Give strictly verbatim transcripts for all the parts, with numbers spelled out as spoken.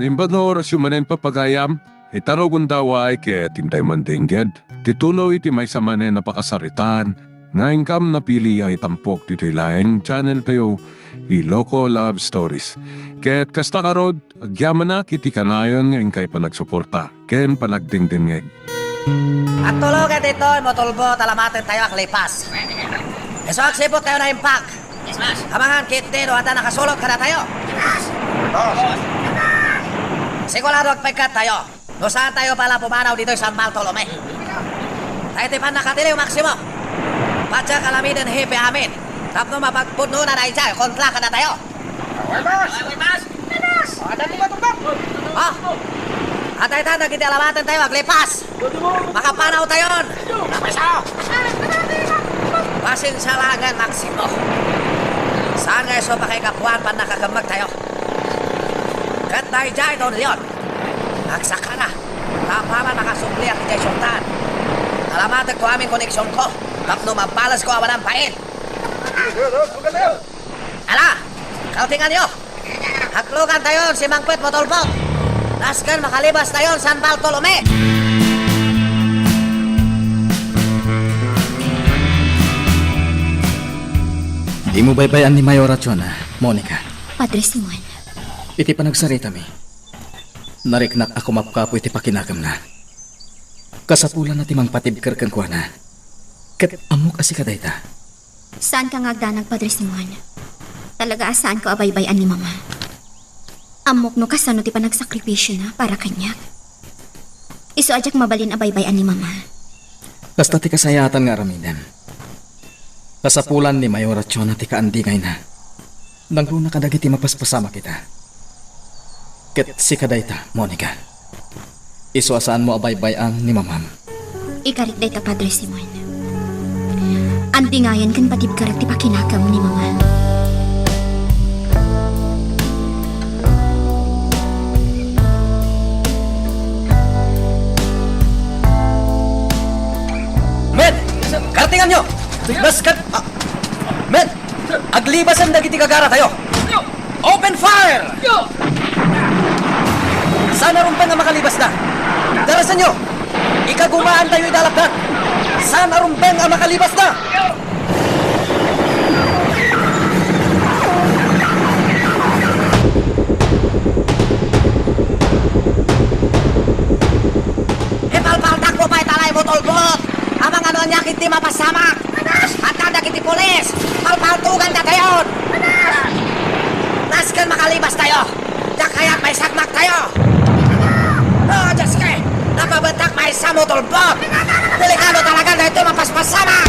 Naimbag nga orasyo manen, papagayam, ita rugonda, uray ket intay mandingged ti tuloy ti maysa manen a pakasaritaan nga inkam napili a itampok ditoy laeng channel tayo, Iloko Love Stories. Ket kasta ngarud, agyamanak iti kanayon nga inkay panagsuporta ken panagdingdingngeg. Agtulogen ditoy motolbot a lamatentayo aglipas. Isu agsipud tayo naimbag. Amangan ketdi no adda nakasulot kadatayo. Sigurado agpekkat tayo no saan tayo pala pumanaw ditoy San Bartolome. Ta iti pannakatiliw, Maximo, padiak aramiden hepe amin tapno mapagpudnona daydiay kontra kadatayo. Awa, boss! Awa, boss! Awa, boss! Awa, boss! Ah! Adda ita dagiti alamatentayo aglipas. Makapanawtayon! Pasensia laengen, Maximo. Saan nga isu pakaigapuan pannakakemmegtayo. Ket daydiay, Don Leon, agsakana. Ta apaman makasukliak idiay siodadan, alamatekto amin koneksionko tapno mabalesko awanan bain. Ala, kautienganyo! Aklogantayon, simangpet motolbot. Nasken makalibastayon San Bartolome. Dimo baybay-an ni Mayora Chona, Monica. Padre Simon. Iti panagsaritami, nariknak a kumapkapo iti pakinakemna. Kasapulanna ti mangpatibker kenkuana. Ket ammok a sika dayta. Saanka nga agdanag, Padre Simon. Talaga a saanko a baybay-an ni Mama. Ammok no kasano ti panagsakripisiona para kaniak. Isu a diak mabalin a baybay-an ni Mama. Kasta ti kasayaatan nga aramidem. Kasapulan ni Mayora Chona ti kaandingayna. Nangruna kadagiti mapaspasamak ita. Ket sika dayta, Monica. Isu a saanmo a baybay-an ni Mamam. Ikarik dayta, Padre Simon. Andingayen ken patibkerek ti pakinakem ni Mama. Men! Kartinganyo! Nasken, ah, men! Aglibasen dagiti gagaratayo! Open fire! Saan a rumbeng a makalibasda? Darasenyo! Ikagumaantayo ida a lapdan! Saan a rumbeng a makalibasda? Ipalpaltakmo pay talay mo, tolbot! Amangan no ania ketdi mapasamak! Adda dagiti pulis! Palpaltogandatayon! Nasken makalibastayo! Diak kayat maisagmaktayo! Oh, Dioske! Napabentak maysa mo, tolbot! Delikado talaga daytoy mapaspasamak!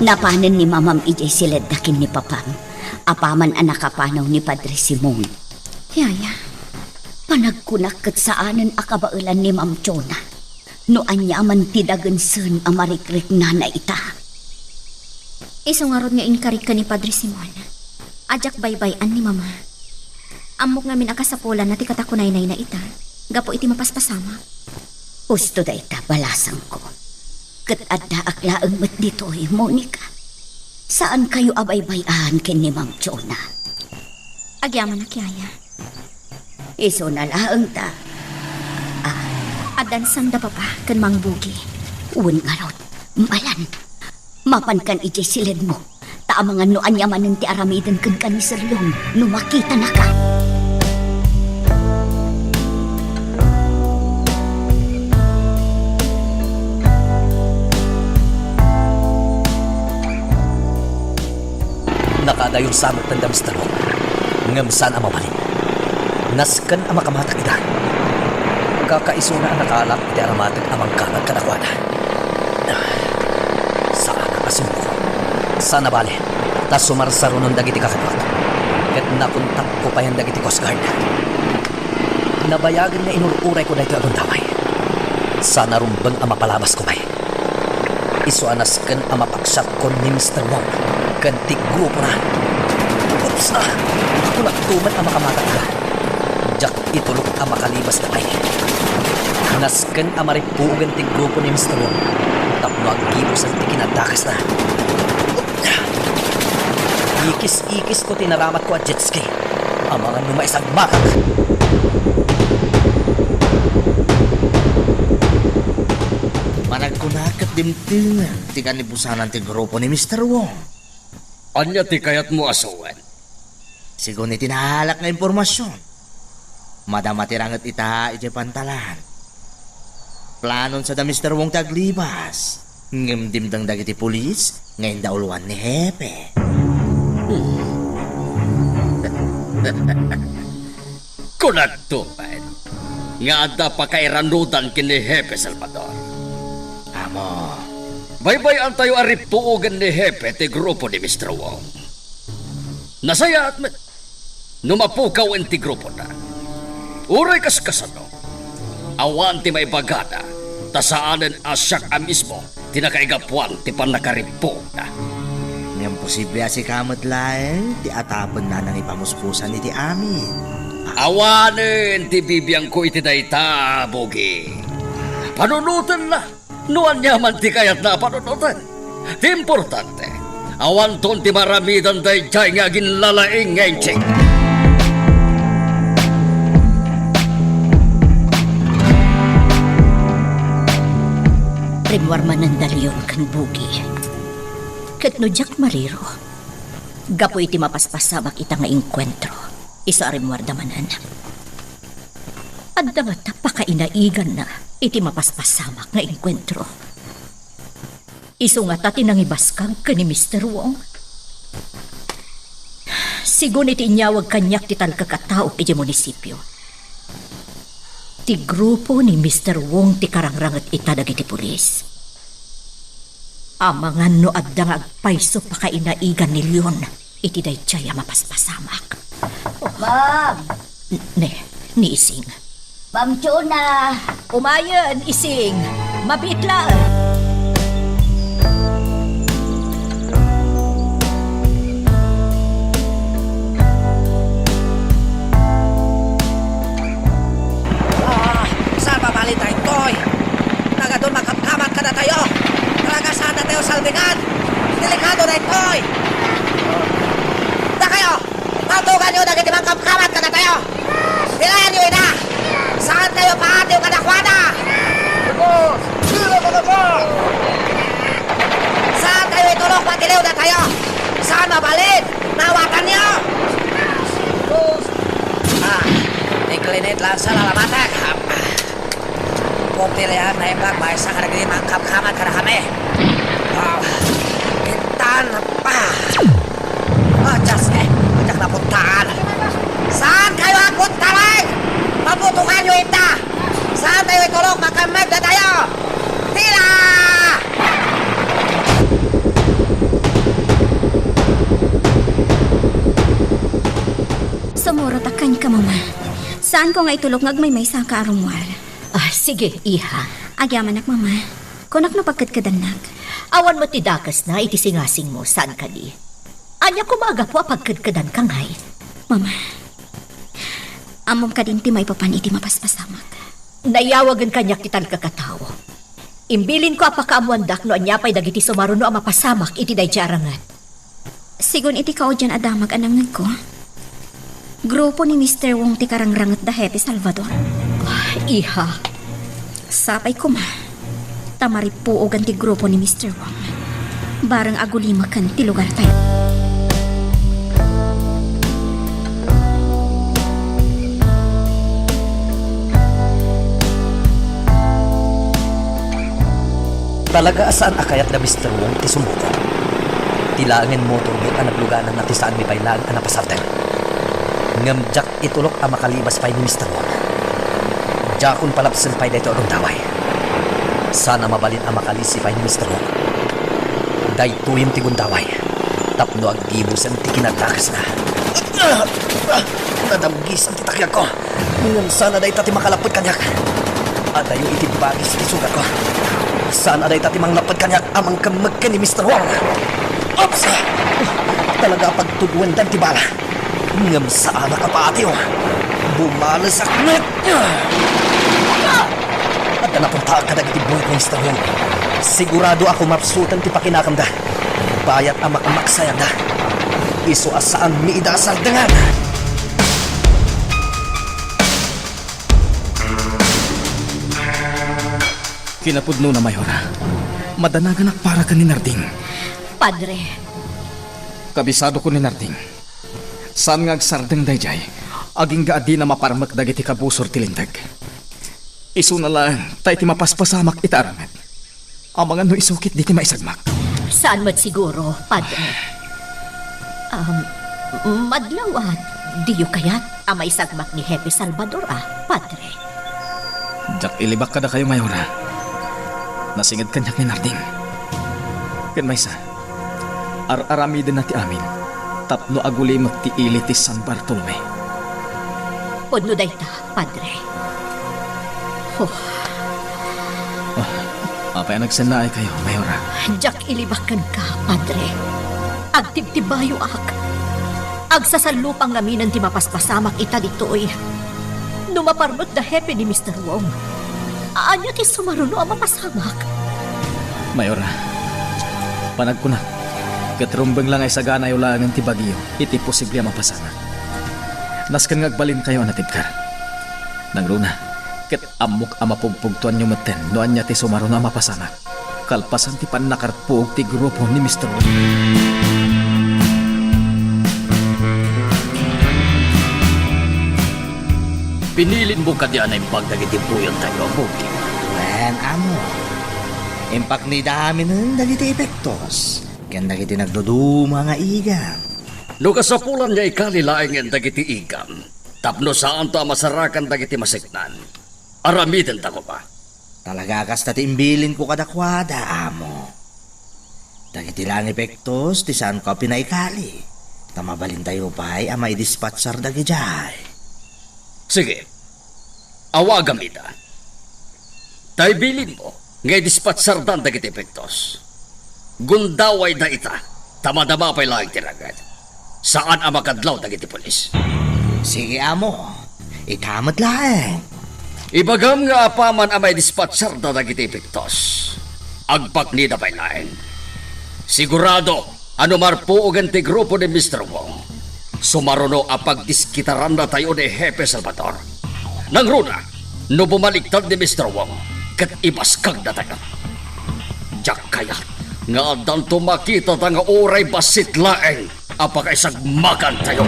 Napanen ni Mamam idiay siledda ken ni Papam, apaman a nakapanaw ni Padre Simon. Yaya. Panagkunak ket saanen a kabaelan ni Ma'am Chona no aniaman ti dagensen a marikriknana ita. Isu ngarud nga inkarik ken ni Padre Simon a diak baybay-an ni Mama. Ammok ngamin a kasapulanna ti katakunaynayna ita gapu iti mapaspasamak. Usto dayta, balasangko. Ket addaak laeng met ditoy, Monica. Saankayo a baybay-an ken ni Ma'am Chona. Agyamanak, Yaya. Isuna laeng ta. Ah. Addan sanda, Papa, ken Mang Bugi. Wen ngarud, malan. Mapankan idiay siledmo, ta amangan no ania manen ti aramiden kenka ni Sir Leon no makitanaka. Nakaadayo sa met tanda, Mister Wong, ngem saan a mabalin. Nasken a makamatak ida. Kakaisuna a nakaalak iti aramateg a mangkabat kadakuada. Saan a kasimbor. Saan a bale, ta sumarsarunon dagiti kakaduak. Ket nakontakko payen dagiti Coast Guard. Nabayagen nga inur-urayko daytoy a gundaway. Saan a rumbeng a mapalabasko pay. Isu a nasken a mapaksiatkon ni Mister Wong ken ti grupona. Oops! Ah! Kunakto met a makamatak ida. Diak itulok a makalibasda pay. Nasken a marippugen ti grupo ni Mister Wong tapno aggibusen ti kinadakesna. Ikis-ikisko ti naramatko a jet ski. Amangan no maisagmakak. Panagkunak ket dimtengen ti kanibusanan ti grupo ni Mister Wong. Ania ti kayatmo a sawen? Sigun iti nahalak nga impormasion, madama ti ranget ita idiay pantalan. Planon sada Mister Wong ti aglibas, ngem dimteng dagiti pulis nga indauluan ni Hepe. Kunakto met nga adda pakairanudan ken ni Hepe Salvador. Amo. Baybay-antayo a rippuogen ni Hepe ti grupo ni Mister Wong. Nasayaat met no mapukawen ti grupona. Uray kas kasano, awan ti maibagada, ta saanen a siak a mismo ti nakaigapuan ti pannakaripuogna. Ngem posible a sika met laeng ti atapenna nangipamuspusan iti amin. Awanen ti bibiangko iti dayta, Bugi. Panunotenna no aniaman ti kayatna a panunoten. Ti importante, awanton ti maramidan daydiay nga aginlalaing nga inchik. Rimmuar manen da Leon ken Bugi. Ket no diak mariro, gapu iti mapaspasamak ita nga engkuentro, isu a rimmuarda manen. Adda ngata pakainaiganna iti mapaspasamak nga engkuentro. Isu ngata ti nangibaskag ken ni Mister Wong. Sigun iti inyawag kaniak ti talkek a tao idiay munisipio, ti grupo ni Mister Wong ti karangranget ita dagiti pulis. Amangan no adda nga agpayso pakainaigan ni Leon iti daydiay a mapaspasamak. Ma'am! N-, ne, ni Ising. Ma'am Chona! Umayen, Ising! Mabiit laeng! Ah, saan mabalin daytoy? Nagadun makapkamat kadatayo. Talaga saan datayo salbengan. Delikado daytoy. Dakayo, patuganyo dagiti mangkapkamat kadatayo. Ilayanyo ida. Saan kayo paatiw kadakuada? Saan kayo itulok patiliw datayo? Saan mabalin? Nawatanyo? Ah, iklinit lang sa lalamatek. Pupilian na imbag maysa kadagiti mangkapkamat kadakami. Ah, kintan pa. Ah, Diyos ko, diak napuntaan. Saan kayo agpuntaran? Paputukanyo ita. Saan tayo itulok? Makemmeg datayo. Tila! Sumurot a kenka, Mama. Saanko nga itulok nga agmaymaysa ka a rummuar. Ah, sige, iha. Agyamanak, Mama. Kunak no pagkedkedannak. Awan met ti dakesna iti singasingmo, saan kadi? Ania koma a gapu a pagkedkedanka ngay? Mama, ammom kadin ti maipapan iti mapaspasamak? Nayawagen kaniak ti talkek a tao. Imbilinko a pakaammoandak no ania pay dagiti sumaruno a mapasamak iti daydiay a ranget. Sigun iti kaudian a damag a nangngegko, grupo ni Mister Wong ti karangranget da Hepe Salvador. Ah, iha. Sapay koma, ta maripuogan ti grupo ni Mister Wong. Bareng agulimaken ti lugar tayo. Talaga a saan a kayat da Mister Wong ti sumukot. Ti laengen motormi a naglugananna ti saanmi pay laeng a napasarten. Ngem diak itulok a makalibas pay ni Mister Wong. Diakon palabsen pay daytoy a gundaway. Saan a mabalin a makalisi pay ni Mister Wong. Daytoyen ti gundaway tapno aggibusen ti kinadakesna. Nadamgisan ti takyagko. Ngem saan a dayta ti makalapped kaniak. Adayo iti bagis ti sugatko. Saan a dayta ti manglapped kaniak a mangkemmeg ken ni Mister Wong. Oops! Talaga a pagtudwendan ti bala. Ngem saanak a paatiw. Bumalesak met. Adda napuntaak kadagiti buhit ni Mister Wong. Sigurado a kumapsuten ti pakinakamda. Bayat a makmaksayanda. Isu a saanmi ida a sardengan. Kinapudnona, Mayora, madanaganak para ken ni Narding. Padre. Kabisadoko ni Narding. Saan nga agsardeng daydiay, agingga a dina maparmek dagiti kabusor ti linteg. Isuna laeng ta iti mapaspasamak ita aramid. Amangan no isu ket diti maisagmak. Saan met siguro, Padre. Um, madlaw a diyo kayat a maisagmak ni Hepe Salvador a, Padre? Diak ilibak kadakayo, Mayora. Nasinged kaniak ni Narding. Ken maysa, ar-aramidenna ti amin tapno agulimek ti ili ti San Bartolome. Pudno dayta, Padre. Oh. Ah, apay a nagsennaaykayo, Mayora? Diak ilibak kenka, Padre. Agtibtibayoak. Agsasallupang ngaminen ti mapaspasamak ita ditoy. No maparmek da Hepe ni Mister Wong, ania ti sumaruno a mapasamak? Mayora, panagkunak, ket rumbeng la nga isaganayo laengen ti bagyo iti posible a mapasamak. Nasken nga agbalinkayo a natibker. Nangruna, ket ammok a mapugpugtoanyo metten no ania ti sumaruno a mapasamak. Kalpasan ti pannakarpuog ti grupo ni Mister Wong. Pinilinmo kadi a naimbag dagiti buyantayo a bukid? Wen, amo. Impaknida aminen dagiti epektos ken dagiti nagduduma nga igam. No kasapulan nga ikali laengen dagiti igam, tapno saanto a masarakan dagiti maseknan, aramidenta koma. Talaga kasta ti imbilinko kadakuada, amo. Dagiti laeng epektos ti saanko a pinaikali, ta mabalintayo pay a maidispatchar dagidiay. Sige, awagam ida. Ta ibilinmo nga idispatchardan dagiti epektos. Gundawayda ita, ta madama pay laeng ti ragad. Saan a makadlaw dagiti pulis. Sige, amo. Ita met laeng. Ibagam nga apaman a maidispatcharda dagiti epektos, agpaknida pay laeng. Sigurado a no marpuogen ti grupo ni Mister Wong, sumaruno a pagdiskitarannatayo ni Hepe Salvador. Nangruna, no bumaliktad ni Mister Wong ket ibaskagdatayo. Diak kayat nga addanto makita ta nga uray bassit laeng a pakaisagmakantayo.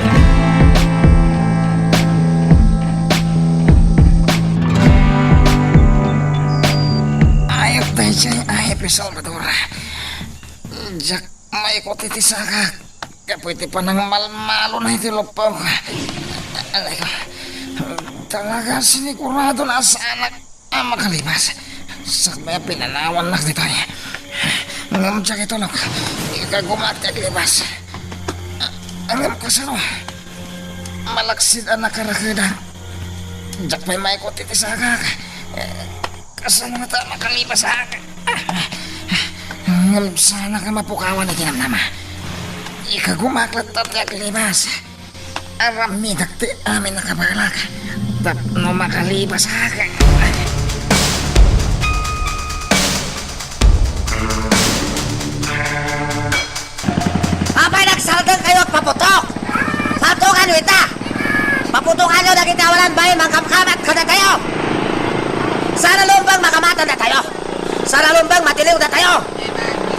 Ayat daydiay, Hepe Salvador. Diak maikut iti sakak. Kapu iti panangmalmalona iti lupok. Aray ko. Talaga, sinigurado na a saanak a makalibas. Sakbay a pinanawannak ditoy. Ngem diak itulok. Ikagumaak ti aglibas. Ngem kasano? Malaksid a nakarakedak. Diak pay maikut iti sakak. Kasano ngata a makalibasak? Ngem saanak a mapukawan iti namnama. Ikagumaak latta ti aglibas. Aramidak ti amin a kabalak tapno makalibasak. Apay nagsardengkayo agpaputok? Paputokanyo ita! Paputokanyo dagiti awanan bain mangkamkamat kadatayo! Saan a rumbeng makamatendatayo! Saan a rumbeng matiliwdatayo!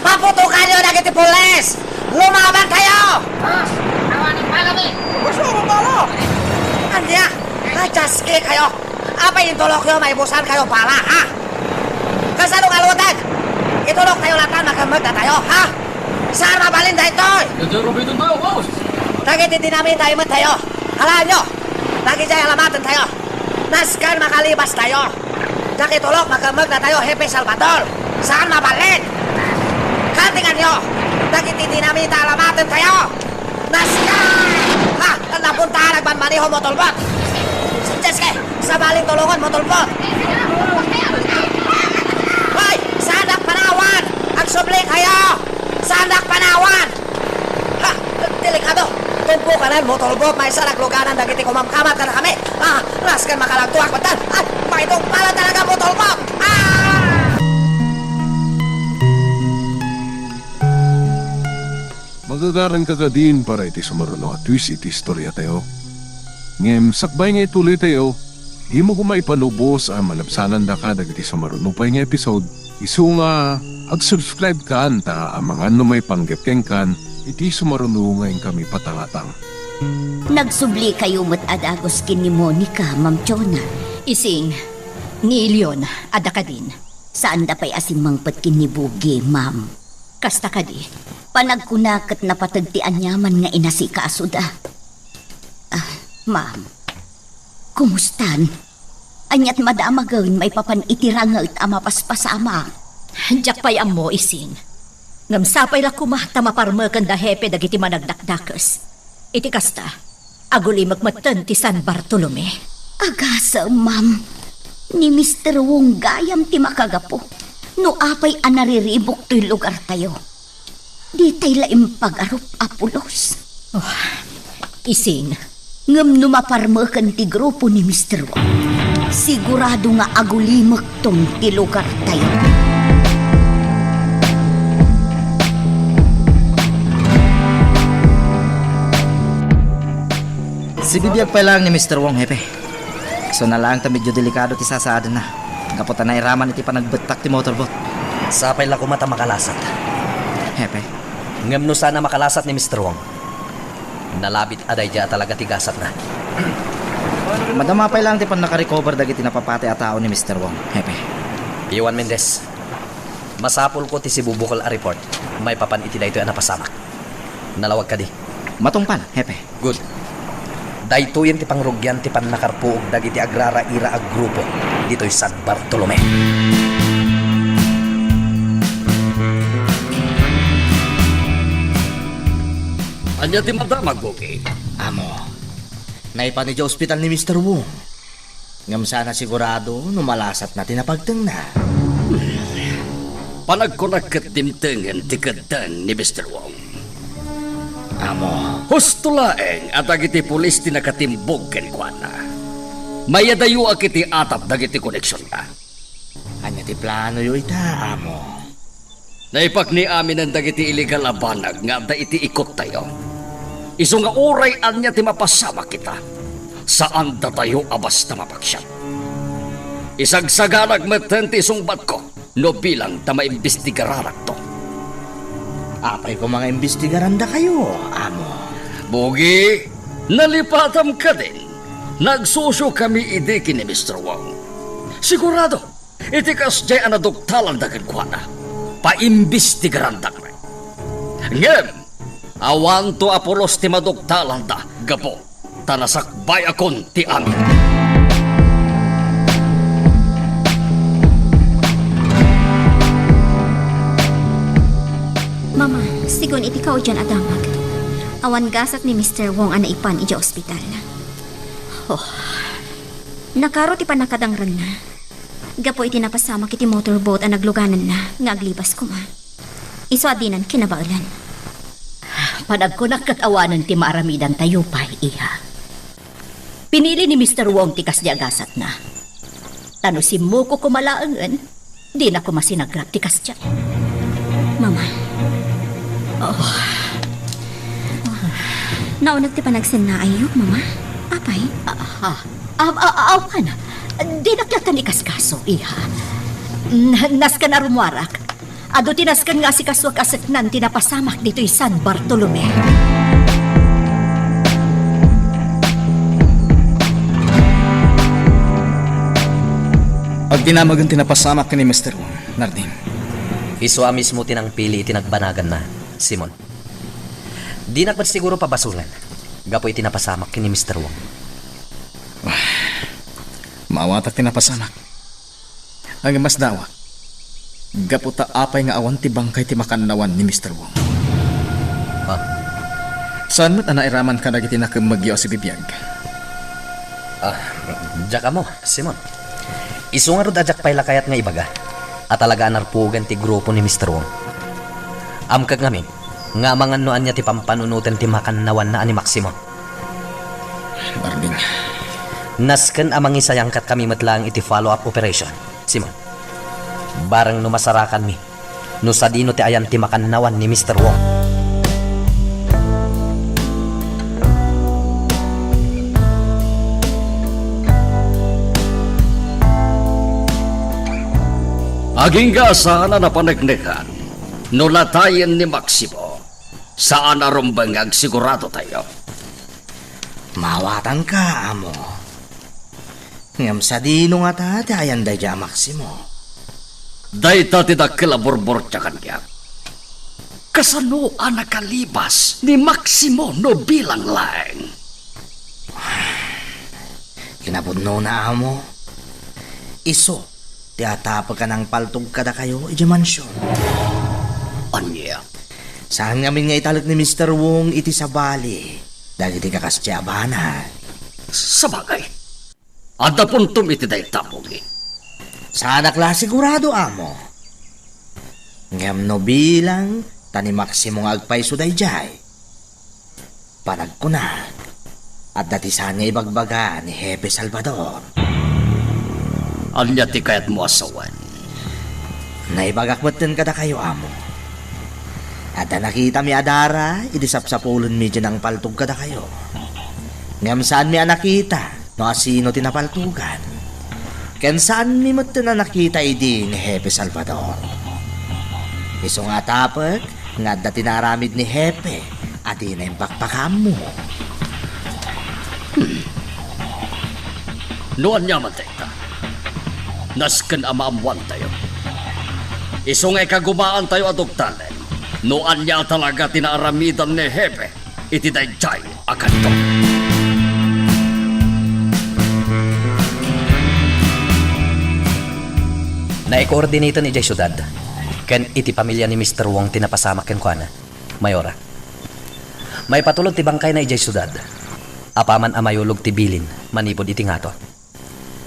Paputokanyo dagiti pulis! Lumabantayo! Boss, awanen palami! Boss, awan pala! Ania? Nagjaskikayo! Apay intulokyo, maibusankayo pala, ha? Kasano nga lutag? Ituloktayo latta, makemmegdatayo, ha? Saan mabalin daytoy? Daytoy rumbengtayo, boss! Dagiti dinamita, immettayo. Alaenyo, dagidiay alamatentayo. Nasken makalibastayo. Dakitulok, makemmegdatayo, Hepe Salvador. Saan mabalin? Katinganyo, dagiti dinamita, alamatentayo. Nasken! Ha? Napunta, nagmanmaneho, motolbot! Sanches ke! Sabalin tulongan, motolbot! Hoy! Saandak panawan! Agsubli kayo! Saandak panawan! Ha? Delikado! Tumpukanan, motolbot! Maysa nagluganan dagiti kumamkamat kadakami! Ah! Nasken makalagtuak, batan! Ay! Maitong pala talaga, motolbot! Ah! Dadalan ka kadin para iti sumaruno a twist iti istoriatayo. Ngem sakbay nga ituloytayo, dimo koma ipanubos a malabsanandaka dagiti sumaruno pay nga episode. Isu nga, ag-subscribe kan ta amangan no maipanggep kenkan iti sumaruno nga inkami patangatang. Nagsubli kayo met a dagus ken ni Monica, Ma'am Chona. Ising, ni Leon, adda kadin. Saanda pay a simmangpet ken ni Bugi, ma'am. Kasta kadi? Panagkuna ket napateg ti aniaman nga inasikasoda. Ah, ma'am. Kumustan? Aniat madamagen maipapan iti ranget a mapaspasamak? Diak pay ammo, Ising. Ngem sapay la koma ta maparmeken da hepe dagiti managdakdakes. Iti kasta, agulimek metten ti San Bartolome. Agasem, ma'am. Ni Mister Wong gayam ti makagapu no apay a nariribuk toy lugartayo. Ditay la impagarup a pulos. Oh, Ising. Ngem no maparmeken ti grupo ni Mister Wong, sigurado nga agulimekton ti lugartayo. Sibibiag pay laeng ni Mister Wong, Hepe. Isuna laeng ta medyo delikado ti sasaadenna gapu ta nairaman iti panagbettak ti motorboat. Sapay la koma ta makalasat. Hepe. Ngem no saan a makalasat ni Mister Wong, nalabit a daydiay a talaga ti gasatna. Madama pay laeng ti pannakarecover dagiti napapatay a tao ni Mister Wong, Hepe. Iwan Mendez, masapulko ti sibubukol a report maipapan iti daytoy a napasamak. Nalawag kadi? Matungpal, Hepe. Good. Daytoyen ti pangrugian ti pannakarpuog dagiti agraraira a grupo ditoy San Bartolome. Ania ti madamag, Bugi? Amo, naipan idiay ospital ni Mister Wong. Ngem saan a sigurado no malasatna ti napagtengna. Panagkunak ket dimtengen ti keddeng ni Mister Wong. Amo. Husto laeng a dagiti pulis ti nakatimbog kenkuana. Mayadayoak iti atap dagiti koneksionna. Ania ti planoyo ita, Amo? Naipak ni aminen dagiti illegal a banag nga adda iti ikottayo. Isu nga uray ania ti mapasamak ita, saandatayo a basta mapaksiat. Isagsaganak metten ti isungbatko no bilang ta maimbestigararakto. Apay koma nga imbestigarandakayo, Amo? Bugi, nalipatam kadin. Nagsusiokami idi ken ni Mister Wong. Sigurado, iti kasdiay a naduktalanda kenkuana, paimbestigarandakmi. Ngem, awanto a pulos ti maduktalanda gapu ta nasakbayakon ti amin. Mama, sigun iti kaudian a damag, awan gasat ni Mister Wong a naipan idiay ospital. Oh. Nakaro ti pannakadangrenna gapu iti napasamak iti motorboat a nagluganenna nga aglibas koma. Isu a dinan kinabaelan. Panagkunak ket awanen ti maaramidantayo pay, iha. Pinili ni Mister Wong ti kasdi a gasatna. Ta no simmukok koma laengen, dina koma sinagrap ti kasdiay. Mama. Oh. Nauneg ti panagsennaayyo, Mama? Apay? Ah, ah, ah, awan. Dinak latta ni kaskaso, iha. N- nasken a rumuarak. Adu ti nasken nga asikasuak a seknan ti napasamak ditoy San Bartolome. Agdinamagen ti napasamak ken ni Mister Wong, Nardin. Isu a mismo ti nangpili iti nagbanaganna, Simon. Dinak met siguro pabasolen gapu iti napasamak ken ni Mister Wong. Maawatak ti napasamak. Ngem masdawak. Gapu ta apay nga awan ti bangkay ti makannawan ni Mister Wong? Ah. Saan met a nairaman kadagiti nakemmegyo a sibibiag? Ah, diak ammo, Simon. Isu ngarud a diak pay la kayat nga ibaga a talaga a narpuogan ti grupo ni Mister Wong. Amkek ngamin nga amangan no ania ti pampanunoten ti makannawanna a ni Maximo. Nardin. Nasken a mangisayangkatkami met laeng iti follow-up operation, Simon. Bareng no masarakanmi no sadino ti ayan ti makannawan ni Mister Wong. Agingga saan a napaneknekan no latayen ni Maximo. Saan a rumbeng nga agsiguradotayo. Maawatanka, amo. Ngem sadino ngata ti ayan daydiay a Maximo? Dayta ti dakkel a burburtia kaniak. Kasano a nakalibas ni Maximo no bilang laeng? Kinapudnona, amo. Isu ti atapek a nangpaltog kadakayo idiay mansion. Ania? Saan ngamin nga italek ni Mister Wong iti sabali dagiti kakasdiay a banag. Sabagay, adda puntom iti dayta, Pogi. Saanak la sigurado, amo. Ngem no bilang ta ni Maximo nga agpayso daydiay, panagkunak, adda ti saan nga ibagbaga ni Hepe Salvador. Ania ti kayatmo a sawen? Naibagak metten kadakayo, amo. Adda nakitami a dara idi sapsapulenmi diay nangpaltog kadakayo. Ngem saanmi a nakita no asino ti napaltogan. Ken saanmi metten a nakita idi ni Hepe Salvador. Isu nga atapek nga adda ti naaramid ni Hepe a dina imbakbakaammo. Hmm. No aniaman dayta, nasken a maammoantayo. Isu nga ikagumaantayo a dugtalen no ania talaga ti naaramidan ni Hepe iti daydiay a kanito. Naikoordinatan idiay siudad ken iti pamilia ni Mister Wong ti napasamak kenkuana, Mayora. Maipatulod ti bangkayna idiay siudad apaman a mayulog ti bilin manipud iti ngato.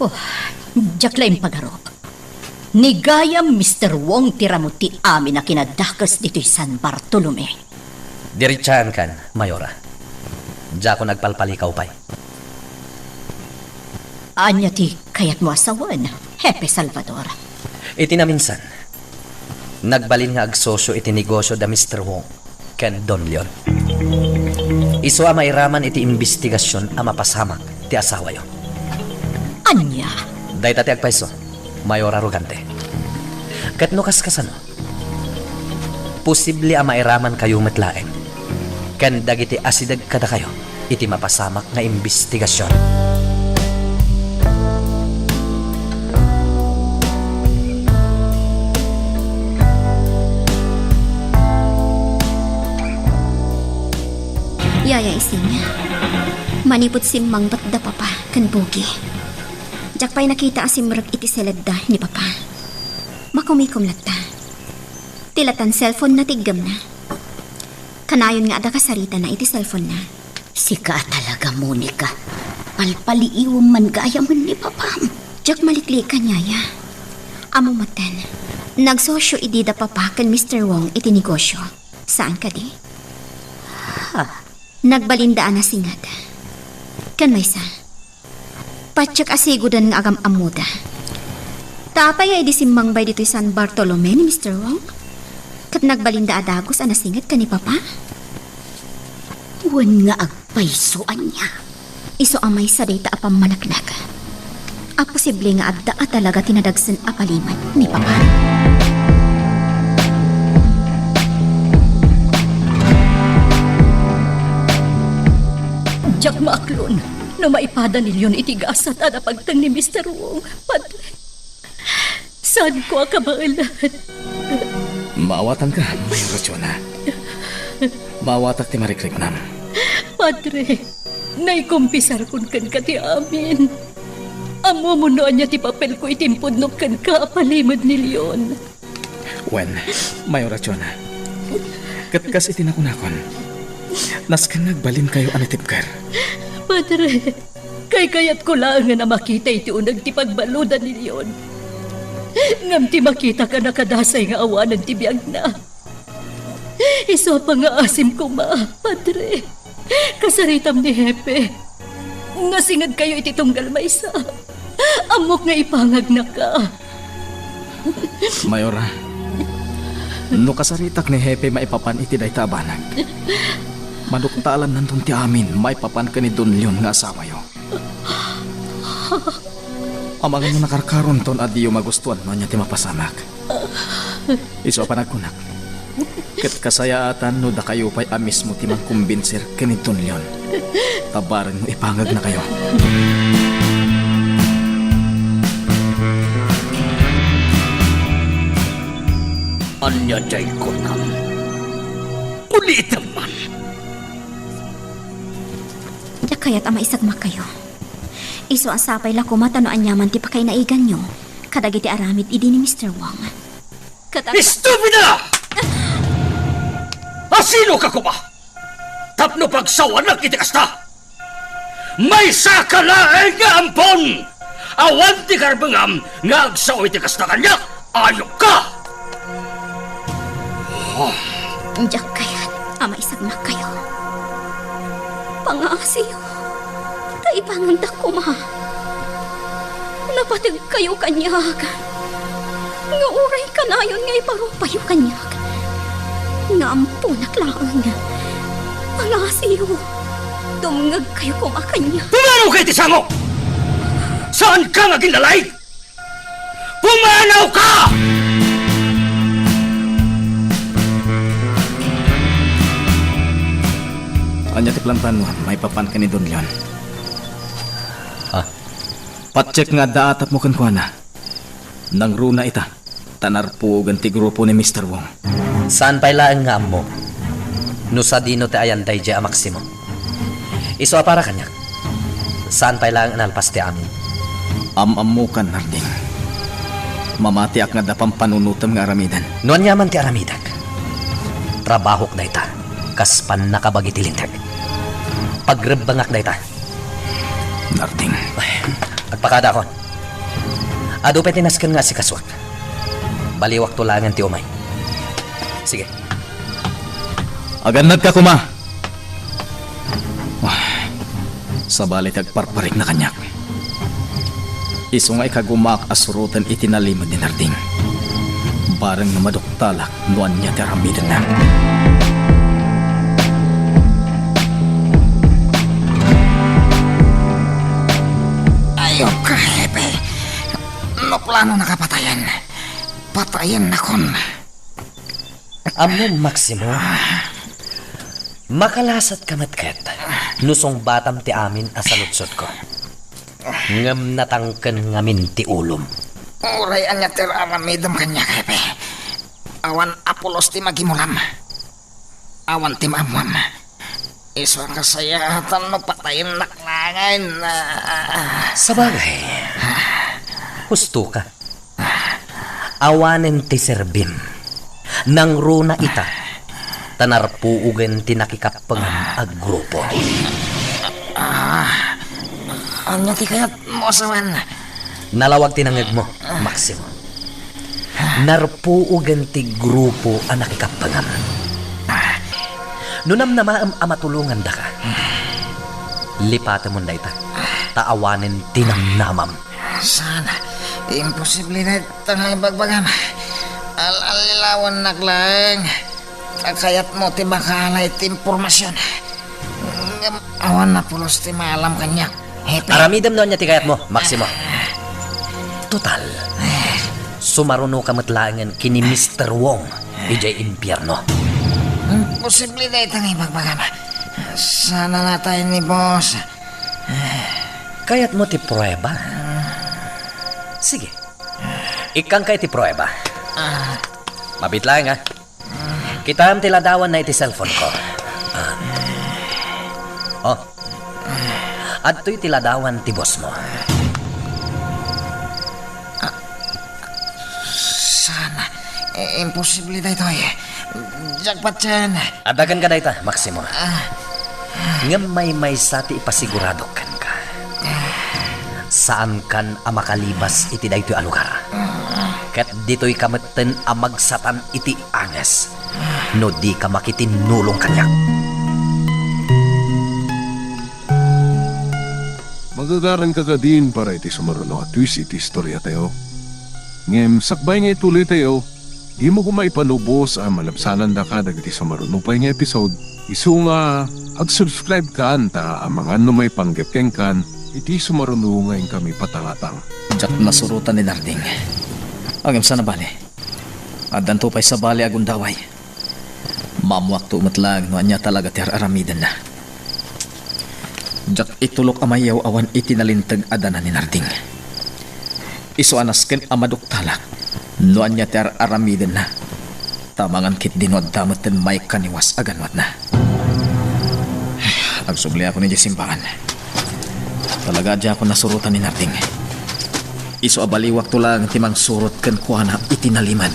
Oh, diak la impagarup. Ni gayam Mister Wong ti ramut ti amin a kinadakes ditoy San Bartolome. Diritsaankan, Mayora. Diakon agpalpalikaw pay. Ania ti kayatmo a sawen, Hepe Salvador? Iti naminsan, nagbalin nga agsosio iti negosio da Mister Wong ken Don Leon. Isu a mairaman iti imbestigasion a mapasamak ti asawayo. Ania? Dayta ti agpayso, Mayor Arrogante. Ket no kaskasano, posible a mairamankayo met laeng ken dagiti asideg kadakayo iti mapasamak nga imbestigasion. Yaya Ising, manipud simmangbat da Papa ken Pogi, diak pay nakita a simrek iti seledda ni Papa. Makumikom latta. Ti latan cellphone-na ti iggemna. Kanayon nga adda kasaritana iti cellphone-na. Sika a talaga, Monica. Palpaliiwem man gayamen ni Papam. Diak maliklikan, Yaya. Ammom metten, nagsosio idi da Papa ken Mister Wong iti negosio. Saan kadi? Ha? Nagbalinda a nasinget. Ken maysa, patiek a siguden nga agam-ammoda. Ta apay nga idi simmangbay ditoy San Bartolome ni Mister Wong, ket nagbalinda a dagus a nasinget ken ni Papa? Wen nga agpayso ania? Isu a maysa dayta a pammaneknek a posible nga adda a talaga ti nadagsen a palimed ni Papa. Diak maaklon no maipada ni Leon iti gasat a napagteng ni Mister Wong, Padre. Saanko a kabaelan. Maawatanka, Mayor Rachona. Maawatak ti marikriknam. Padre, naikumpisarkon kenka ti amin. Ammom no ania ti papelko iti impudnok kenka a palimed ni Leon. Wen, Mayor Rachona. Ket kas iti nakunakon, nasken nga agbalinkayo a natibker. Padre, kaykayatko laengen a makita iti uneg ti pagbaludan ni Leon. Ngem ti makitak a nakadasay nga awanen ti biagna, isu a pangngaasim koma, Padre. Kasaritam ni Hepe. Nasingedkayo iti tunggal maysa. Ammok nga ipangagnaka. Mayora, no kasaritak ni Hepe maipapan iti dayta a banag, maduktalannanton ti amin maipapan ken ni Don Leon nga asawayo. Amangan no nakarkaronton a diyo magustuan no ania ti mapasamak. Isu a panagkunak. Ket kasayaatan no dakayo pay a mismo ti mangkumbinser ken ni Don Leon. Ta bareng no ipangegnakayo. Ania diay kunam? Ulitem man. Diak kayat a maisagmakkayo. Isu a sapay la koma ta no aniaman ti pakainaiganyo kadagiti aramid idi ni Mister Wong. Ket ag- Estupida! Asinoka koma? Tapno pagsawanak iti kasta? Maysaka laeng nga ampon! Awan ti karbengam nga agsao iti kasta kaniak! Ayupka! Oh. Diak kayat a maisagmakkayo. Pangaasiyo, ta ibangondak koma. Napategkayo kaniak nga uray kanayon nga iparupayo kaniak nga amponak laeng. Pangaasiyo, dumngegkayo koma kaniak. Pumanawka iti sango! Saanka nga aginlalaig? Pumanawka! Ania ti plantaenmo maipapan ken ni Don Leon? Ah. Patiek nga adda atapmo kenkuana. Nangruna ita, ta narpuogen ti grupo ni Mister Wong. Saan pay laeng nga ammo no sadino ti ayan daydiay a Maximo. Isu a para kaniak, saan pay laeng a nalpas ti amin. Am-ammokan, Narding. Mamatiak nga adda pampanunotem nga aramiden. No aniaman ti aramidek, trabahok dayta kas pannakabagi ti Linteg. Pagrebbengak dayta. Narding. Ay, agpakadakon. Adu pay ti nasken nga asikasuak. Baliwakto laengen ti umay. Sige. Agannadka koma. Ah, sabali ti agparparikna kaniak. Isu nga ikagumaak a suroten iti nalimed ni Narding. Bareng no maduktalak no ania ti aramidenna. Ayupka, Hepe. No planonaka a patayen, patayennakon. Ammom, Maximo, makalasatka met ket no sungbatam ti amin a saludsodko. Ngem natangken ngamin ti ulom. Uray ania ti aramidem kaniak, Hepe. Awan a pulos ti magimulam. Awan ti maammuam. Isu a kasayaatan no patayennak laengen. Sabagay, husto ka. Awanen ti serbim. Nangruna ita, ta narpuogen ti nakikappengam a grupo. Ah, ania ti kayatmo a sawen? Nalawag ti nangngegmo, Maximo. Narpuogen ti grupo a nakikappengam. No namnamaem a matulongandaka, lipatemon dayta, ta awanen ti namnamam. Saan, imposible dayta nga ibagbagam. Al-allilawennak laeng, ta kayatmo ti makaala iti impormasion. Ngem awan a pulos ti maalam kaniak, Hepe. Aramidem no ania ti kayatmo, Maximo. Total, sumarunoka met laengen ken ni Mister Wong idiay impierno. Imposible dayta nga ibagbagam. Saan a natay ni boss. Kayatmo ti prueba? Sige. Ikkanka iti prueba. Ah. Mabiit laeng, ha? Kitaem ti ladawanna iti cellphone ko. Ah. Oh. Adtoy ti ladawan ti boss mo. Saan? I-, imposible daytoy. Diak patien. Adda kenka dayta, Maximo. Ah. Ngem maymaysa ti ipasiguradok kenka. Saankan a makalibas iti daytoy a lugar. Ket ditoyka metten a magsatan iti anges no dika makitinnulong kaniak. Magagaranka kadin para iti sumaruno a twist iti istoriatayo. Ngem sakbay nga ituloytayo, dimo koma ipalubos a malabsanandaka dagiti sumaruno pay nga episode. Isu nga ag-subscribe kan ta amangan no maipanggep kenkan Iti sumaruno nga inkami patangatang. Diak nasurotan ni Narding. Ngem saan a bale, addanto pay sabali a gundaway. Maammoakto met laeng no ania talaga ti ar-aramidenna. Diak itulok a mayaw awan iti nalinteg a dana ni Narding. Isu a nasken a maduktalak no ania ti ar-aramidenna. Ta amangan ketdi no adda metten maikaniwas a ganwatna. Agsubliakon idiay simbagan. Talaga a diakon nasurotan ni Narding. Isu a baliwakto laeng ti mangsurot kenkuana iti nalimed.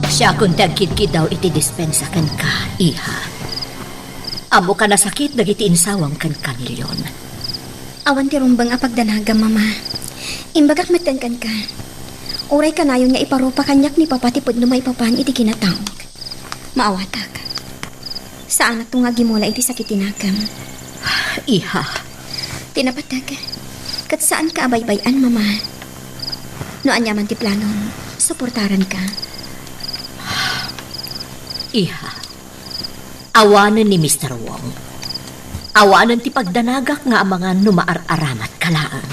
Siakon ti agkidkidaw iti dispensa kenka, iha. Ammok a nasakit dagiti insawam kenka ni Leon. Awan ti rumbeng a pagdanagam, Mama. Imbagak metten kenka. Uray kanayon nga iparupa kaniak ni Papa ti pudno maipapan iti kinataok. Maawatak. Saanakto nga agimula iti sakit ti nakam. Iha. Ti napateg, ket saanka a baybay-an, Mama. No ania man ti planom, suportaranka. Iha. Awanen ni Mister Wong. Awanen ti pagdanagak nga amangan no maar-aramat ka laeng.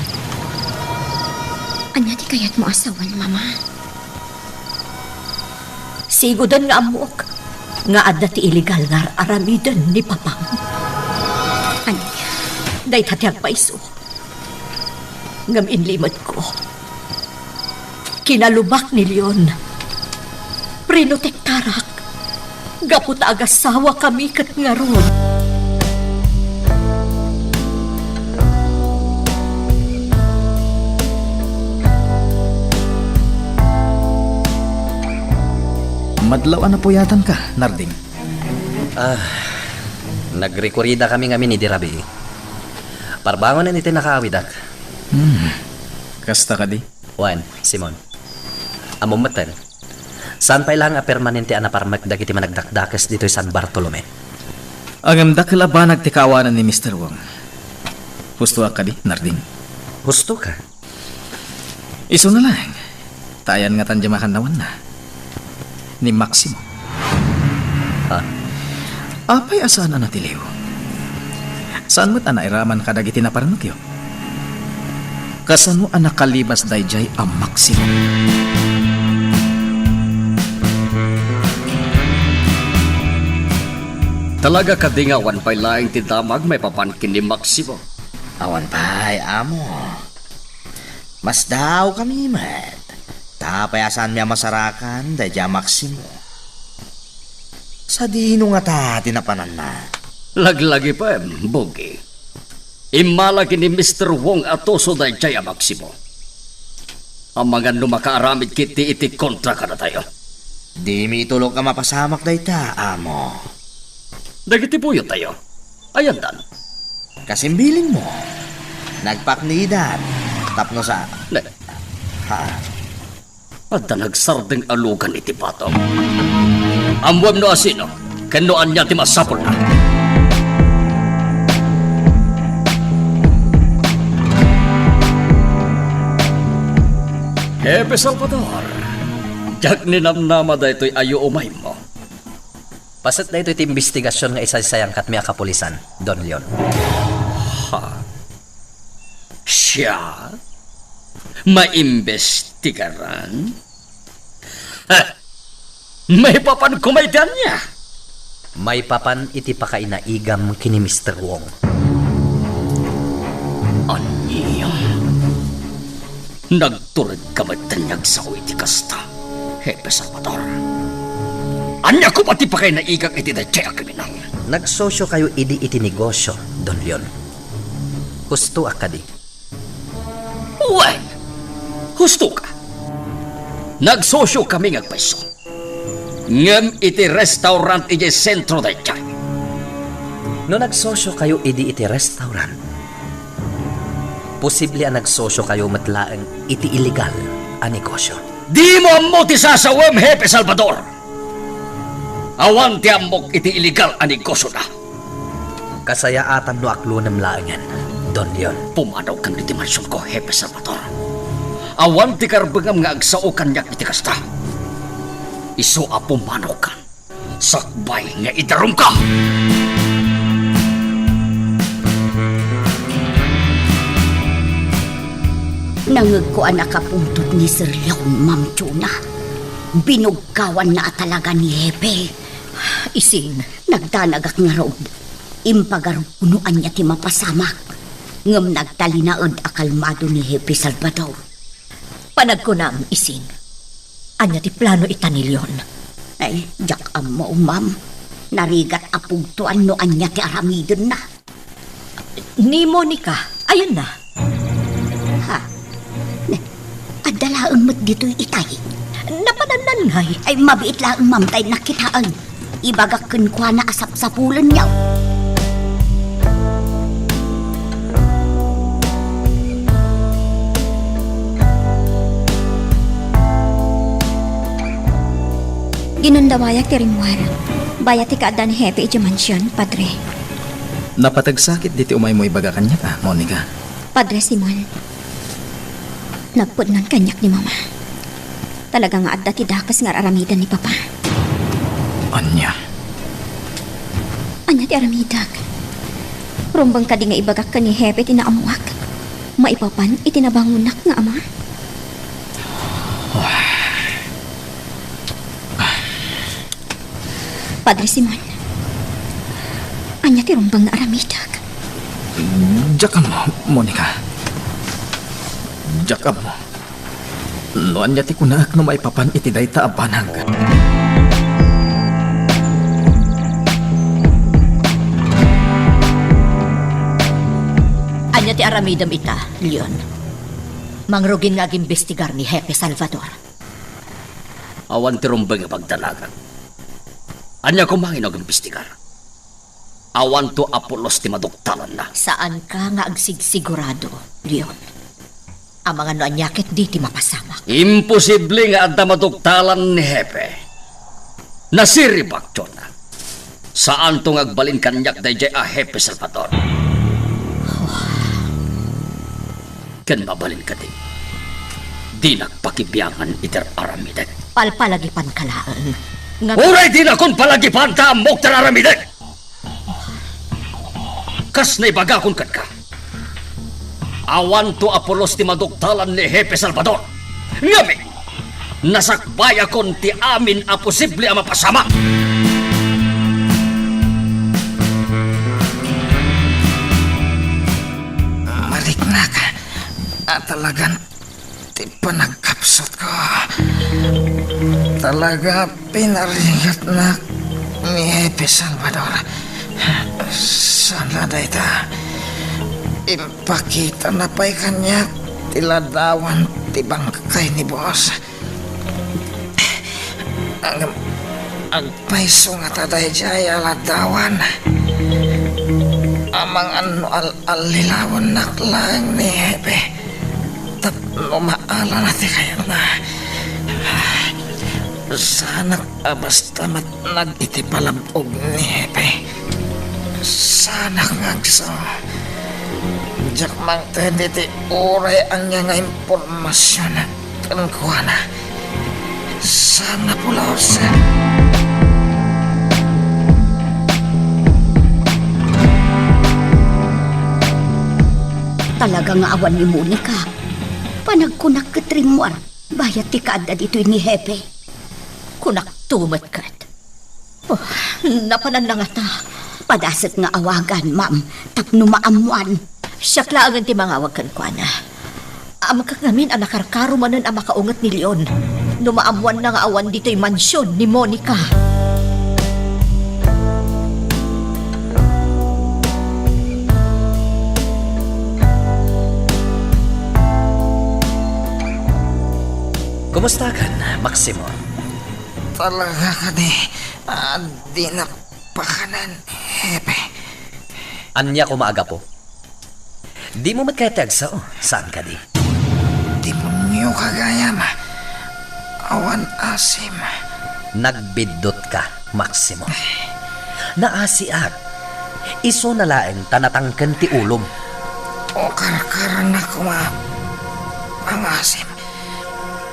Ania ti kayatmo a sawen, Mama? Siguden nga ammok nga adda ti illegal nga ar-aramiden ni Papam. Ania? Dayta ti agpayso. Ngem inlimedko. Kinalubak ni Leon. Prinotektarak. Gapu ta agasawakami ket ngarud. Madlaw a napuyatanka, Narding. Ah, nagrekurida kami ngamin idi rabii. Parbangonen iti nakaawidak. Hmm. Kasta kadi? Wen, Simon. Ammom metten, saan pay laeng a permanente a naparmek dagiti managdakdakes ditoy San Bartolome. Ngem dakkel a banag ti kaawanan ni Mister Wong. Hustoak kadi, Narding? Hustoka. Isuna laeng, ta ayan ngatan diay makannawanna ni Maximo. Ha? Apay a saan a natiliw? Saan met a nairaman kadagiti naparmekyo? Kasano a nakalibas daydiay a Maximo? Talaga kadi nga awan pay laeng ti damag maipapan ken ni Maximo? Awan pay, amo. Masdaawkami met. Ta apay a saanmi a masarakan daydiay a Maximo? Sadino ngata ti napananna? Laglagipem, Bugi. Immala ken ni Mister Wong a tuso daydiay a Maximo. Amangan no makaaramid ketdi iti kontra kadatayo. Dimi itulok a mapasamak dayta, amo. Dagiti buyottayo, ayandan? Kasimbilinmo, nagpaknidan tapno sa... Ne. Ha? Adda nagsardeng a lugan iti batok. Ammoem no asino ken no ania ti masapulna. Hepe Salvador, diak ninamnama daytoy a yuumaymo. Paset daytoy ti imbestigasion nga isaysayankatmi a kapulisan, Don Leon. Ha? Siak? Maimbestigaran? Ha! Maipapan koma iti ania? Maipapan iti pakainaigam ken ni Mister Wong. Ania? Nagturedka met ta agsao iti kasta, Hepe Salvador? Ania koma ti pakainaigak iti daydiay a kriminal? Nagsosiokayo idi iti negosio, Don Leon. Hustoak kadi? Wen, hustoka. Nagsosiokami nga agpayso. Ngem iti restaurant idiay sentro daydiay. No nagsosiokayo idi iti restaurant, posible a nagsosiokayo met laeng iti illegal a negosio. Dimo ammo ti sasawem, Hepe Salvador. Awan ti ammok iti illegal a negosiona. Kasayaatan no aklonem laengen, Don Leon. Pumanawkan iti mansionko, Hepe Salvador. Awan ti karbengam nga agsao kaniak iti kasta. Isu a pumanawkan. Sakbay nga idarumka! Nangegko a nakapungtot ni Sir Leon, Ma'am Chona. Binugkawanna a talaga ni Hepe. Ising. Nagdanagak ngarud. Impagarupko no ania ti mapasamak. Ngem nagtalinaed a kalmado ni Hepe Salvador. Panagkunam, Ising. Ania ti plano ita ni Leon? Ay, diak ammo, ma'am. Narigat a pugtoan no ania ti aramidenna. Ni Monica, ayanna. Ha? Ne, adda laeng met ditoy itay. Napanannan ngay. Ay, mabiit laeng, ma'am, tay nakitaen. Ibagak kenkuana a sapsapulenyo. Ginundawayak ti rimmuar. Bayat ti kaadda ni Hepe idiay mansion, Padre. Napateg sakit diti umaymo ibaga kaniak, a, Monica. Padre Simon, nagpudnon kaniak ni Mama. Talaga nga adda ti dakes nga ar-aramiden ni Papa. Ania? Ania ti aramidek? Rumbeng kadi nga ibagak ken ni Hepe ti naammoak maipapan iti nabangonnak nga ama? Padre Simon, ania ti rumbeng nga aramidek? Diak ammo, Monica. Diak ammo. No ania ti kunaek no maipapan iti dayta a banag. Ania ti aramidem ita, Leon? Mangrugin nga agimbestigar ni Hepe Salvador. Awan ti rumbeng nga pagdanagak. Ania koma nga agimbestigar? Awanto a pulos ti maduktalanna. Saanka nga agsigsigurado, Leon. Amangan no ania ketdi ti mapasamak. Imposible nga adda maduktalan ni Hepe. Nasiribak, Chona. Saanto nga agbalin kaniak daydiay a Hepe Salvador. Ken mabalin kadi, dinak pakibiangan iti aramidek. Palpalagipanka laeng. Nga uray dinakon palagipan ta ammok ti aramidek. Kas naibagakon kenka, awanto a pulos ti maduktalan ni Hepe Salvador. Ngem nasakbayakon ti amin a posible a mapasamak. Mariknak a talagan ti panagkapsutko. Talaga pinarigatnak ni Hepe Salvador. Saan la dayta? Impakitana pay kaniak ti ladawan ti bangkay ni Boss. Ngem agpayso ngata daydiay a ladawan? Amangan no al-, allilawennak laeng ni Hepe tapno maalana ti kayatna. Saanak a basta matnag iti palab-og ni Hepe. Saanak nga agsaw. Diak mangted iti uray ania nga impormasion kenkuana. Saan a pulos. Talaga nga awan ni Monica. Panagkunak ket rimmuar, bayat ti kaadda ditoy ni Hepe. Kunakto met ket. Oh, napananna ngata. Padasek nga awagan, ma'am, tapno maammuan. Siak laengen ti mangawag kenkuana. Ammok ngamin a nakarkaro manen a makaunget ni Leon no maammuanna nga awan ditoy mansion ni Monica. Kumustakan, Maximo? Talaga kadi, ah, dinak pakanen, Hepe. Ania koma a gapu? Dimo met kayat ti agsao, saan kadi? Demonio ka gayam. Awan asim. Nagbiddut ka, Maximo. Naasiak. Isuna laeng ta natangken ti ulom. O karkarna koma, pangasim.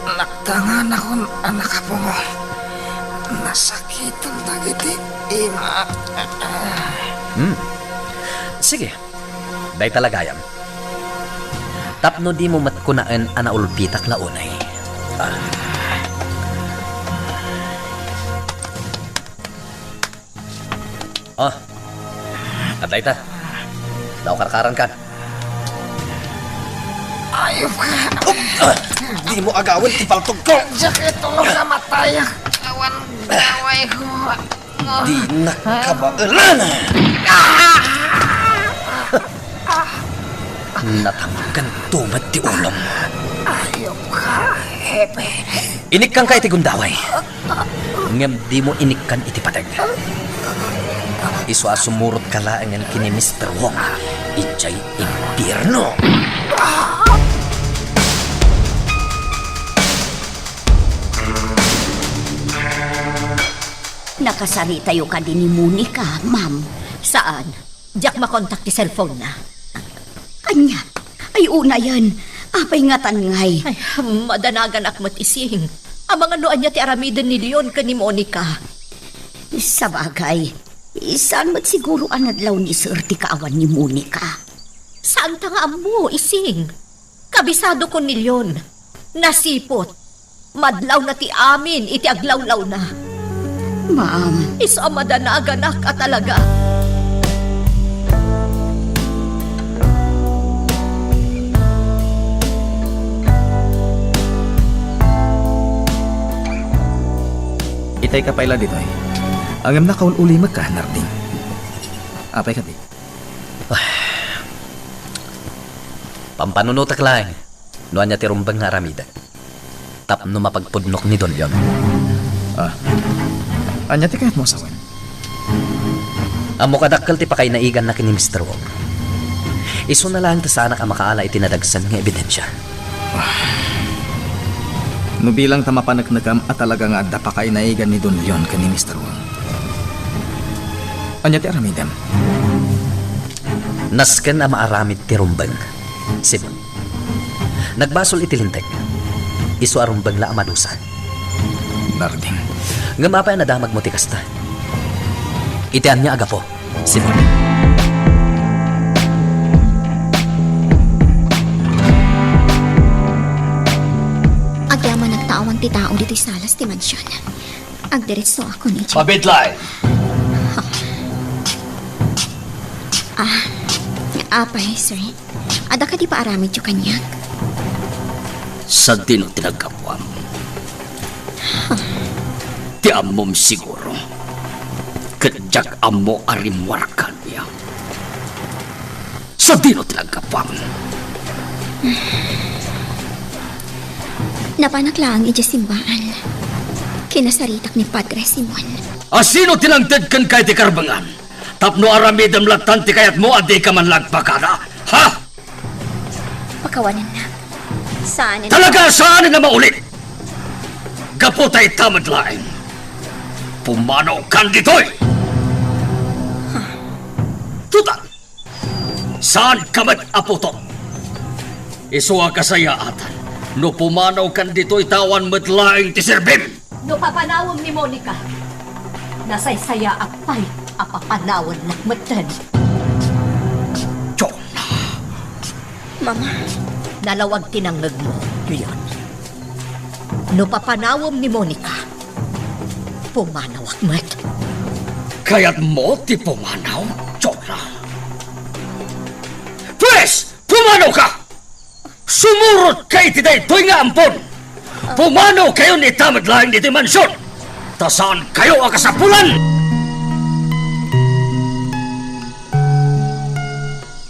Naktanganakon a nakapungo. Nasakitan dagiti ima. Hmm. Sige. Dayta la gayam. Tapno dimo met kunaen a naulpitak la unay. Ah. Ah. Adda ita. Daw karkarankan. Ayop ka! Ah! Dimo agawen ti paltogko! Diak itulog a matayak awan gawayko. Dinak kabaelan! Natangganto met ti ulom. Ayop ka, Hepe. Inikkanka iti gundaway. Ngem dimo inikkan iti pateg. Isu a sumurotka laengen ken ni Mister Wong idiay impierno. Nakasaritayo kadi ni Monica, ma'am? Saan. Diak makontak ti cellphone-na. Ania? Ay, unayen. Apay ngatan ngay? Ay, madanaganak met, Ising. Amangan no ania ti aramiden ni Leon ken ni Monica. Sabagay, saan met siguro a nadlaw ni Sir ti kaawan ni Monica? Saanta nga ammo, Ising. Kabisadokon ni Leon. Nasiput. Madlawna ti amin iti aglawlawna. Ma'am. Isu a madanaganak a talaga. Itay ka pay la ditoy. Ngem nakaul-ulimekka, Narding. Apay kadi? Pampanunotek laeng no ania ti rumbeng nga aramidek tapno mapagpudnok ni Don Leon. Ah. Ania ti kayatmo a sawen? Ammok a dakkel ti pakainaiganna ken ni Mister Wong. Isuna laeng ti saanak a makaala iti nadagsen nga ebidensia. Ah. No bilang ta mapaneknekem a talaga nga adda pakainaigan ni Don Leon ken ni Mister Wong, ania ti aramidem? Nasken a maaramid ti rumbeng, Simon. Nagbasol iti Linteg. Isu a rumbeng la a madusa. Narding. Ngem apay a nadamagmo ti kasta? Iti ania a gapu, Simon? Agyamanak ta awan ti tao ditoy salas ti mansion. Agdiretsoakon idiay. Pabidlay! Ah, apay, sir? Adda kadi paaramidyo kaniak? Sadino ti naggapuam? Ti ammom siguro. Ket diak ammo a rimmuarka ania. Sadino ti naggapuam? Napanak laeng idiay simbaan. Kinasaritak ni Padre Simon. A sino ti nangted kenka iti karbengan? Tapno aramidem lattan ti kayatmo a dika man la agpakada, ha? Pakawanennak. Saanen. Talaga saanen a maulit! Gapu ta ita met laeng, pumanaw kan ditoy! Total, saanka met a putot. Isu a kasayaatan no pumanaw kan ditoy ta awan met laeng ti serbim. No papanawem ni Monica, nasaysayaat pay a papanawennak metten. Jonah. Mama. Nalawag ti nangngegmo, Leon. No papanawem ni Monica, pumanawak met. Kayatmo ti pumanaw, Jonah? Pwes, pumanawka! Sumurotka iti daytoy nga ampon! Pumanawkayon ita met laeng ditoy mansion! Ta saankayo a kasapulan!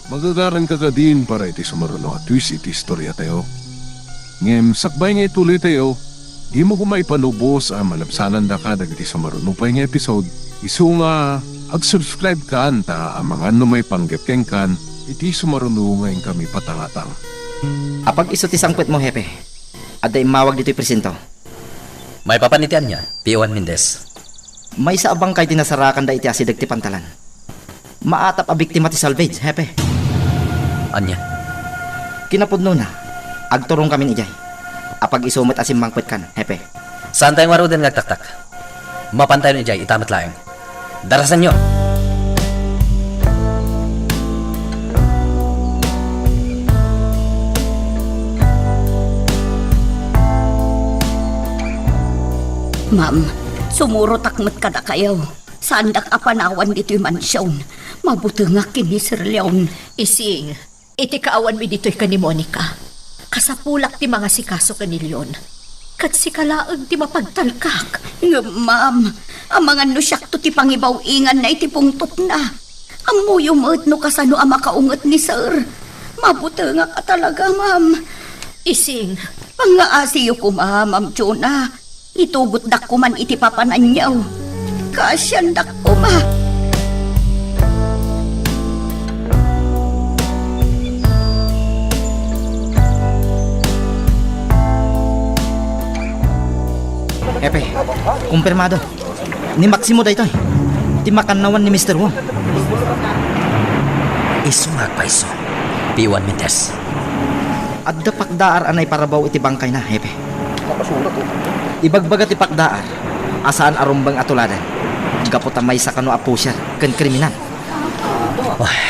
Magagaranka kadin para iti sumaruno a twist iti istoriatayo. Ngem sakbay nga ituloytayo, dimo koma ipalubos a malabsanandaka dagiti sumaruno pay nga episode, isu nga ag-subscribe kan ta amangan no maipanggep kenkan iti sumaruno nga inkami patangatang. Apag isu ti sangpetmo, Hepe. Adda immawag ditoy presinto. Maipapan iti ania, P O one Mendez? Maysa a bangkay ti nasarakanda iti asideg ti pantalan. Maatap a biktima ti salvage, Hepe. Ania? Kinapudnona, agturongkamin idiay. Apag isu met a simmangpetkan, Hepe. Saantayo ngaruden nga agtaktak? Mapantayon idiay ita met laeng. Darasanyo! Ma'am, sumurotak met kadakayo. Saandak a panawan ditoy mansion. Mabutengak ken ni Sir Leon. Ising, iti kaawanmi ditoy ken ni Monica, kasapulak ti mangasikaso ken ni Leon. Ket sika laeng ti mapagtalkak. Ngem, ma'am, amangan no siakto ti pangibaw-inganna iti pungtotna. Ammoyo met no kasano a makaunget ni Sir. Mabutengak a talaga, ma'am. Ising. Pangngaasiyo koma, Ma'am Jonah. Itugotdak koman iti papananyo. Kaasiandak koma. Hepe, kumpirmado. Ni Maximo daytoy. Ti makannawan ni Mister Wong. Isu nga agpayso. P one Mendez. Adda pakdaar a naiparabaw iti bangkayna, Hepe. Ibagbaga ti pakdaar a saan a rumbeng a tuladen gapu ta maysa kano a pusher ken kriminal. Ay.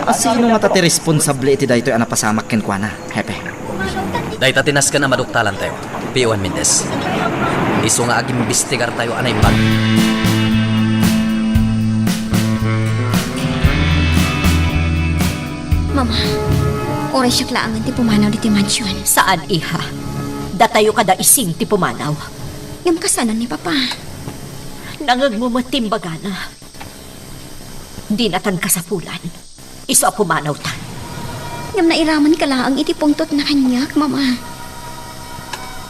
Asino ngata ti responsable iti daytoy a napasamak kenkuana, Hepe? Dayta ti nasken a maduktalantayo, P one Mendez. Isu nga agimbestigartayo a naimbag. Mama, uray siak laengen ti pumanaw ditoy mansion. Saan, iha. Datayo kada Ising ti pumanaw. Ngem kasano ni Papa? Nangngegmo met ti imbagana. Dinatan kasapulan. Isu a pumanawtan. Ngem nairamanka laeng iti pungtotna kaniak, Mama.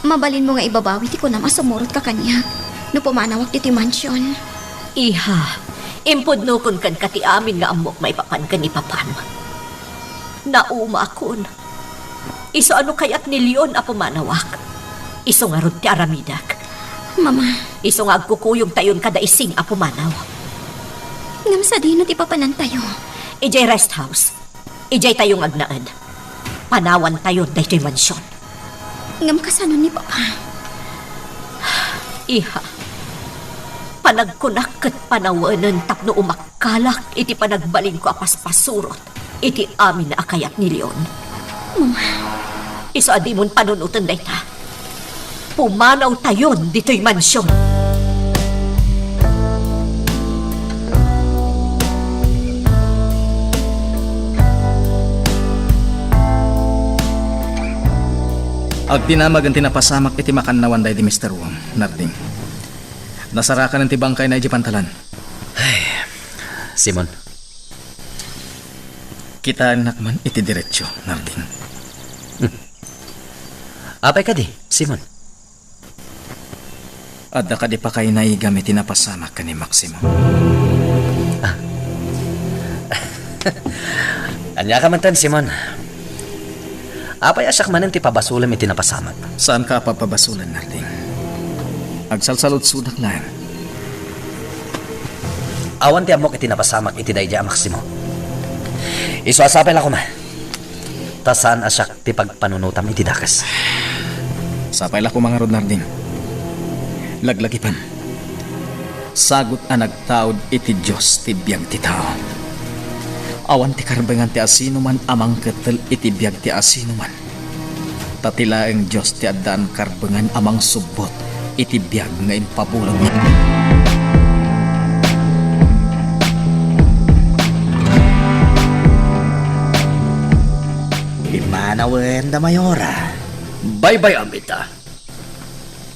Mabalinmo nga ibabawi ti kunam a sumurotka kaniak no pumanawak ditoy mansion. Iha, impudnokon kenka ti amin nga ammok maipapan ken ni Papam. Naumaakon. Isu a no kayat ni Leon a pumanawak, isu ngarud ti aramidek. Mama. Isu nga agkukuyogtayon kada Ising a pumanaw. Ngem sadino ti papanantayo? Idiay rest house. Idiaytayo nga agnaed. Panawantayo daytoy mansion. Ngem kasano ni Papa? Iha, panagkunak ket panawenen tapno umakkalak iti panagbalinko a paspasurot iti amin a kayat ni Leon. Mama. Isu a dimon panunoten dayta. Pumanawtayon ditoy mansion. Agdinamag ti napasamak iti makannawan daydi Mister Wong, Narding. Nasarakanen ti bangkayna idiay pantalan. Ay, Simon. Kitaennak man iti diretso, Narding. Hmm. Apay kadi, Simon? Adda kadi pakay naigam iti napasamak ken ni Maximo? Ah. Ania ka man ten, Simon? Apay a siak manen ti pabasolem iti napasamak? Saanka a papabasolen, Narding. Agsalsaludsodak laeng. Awan ti ammok iti napasamak iti daydi a Maximo. Isu a sapay la koma. Ta saan a siak ti pagpanunotam iti dakes. Sapay la koma ngarud, Narding. Laglagipen. Sagut a nagtaud iti Dios ti biag ti tao. Awan ti karbengan ti asinoman a mangkettel iti biag ti asinoman. Ta ti laeng Dios ti addaan karbengan a mangsubbot iti biag nga impabulodna. Pimmanawen da Mayora. Baybay-am ita.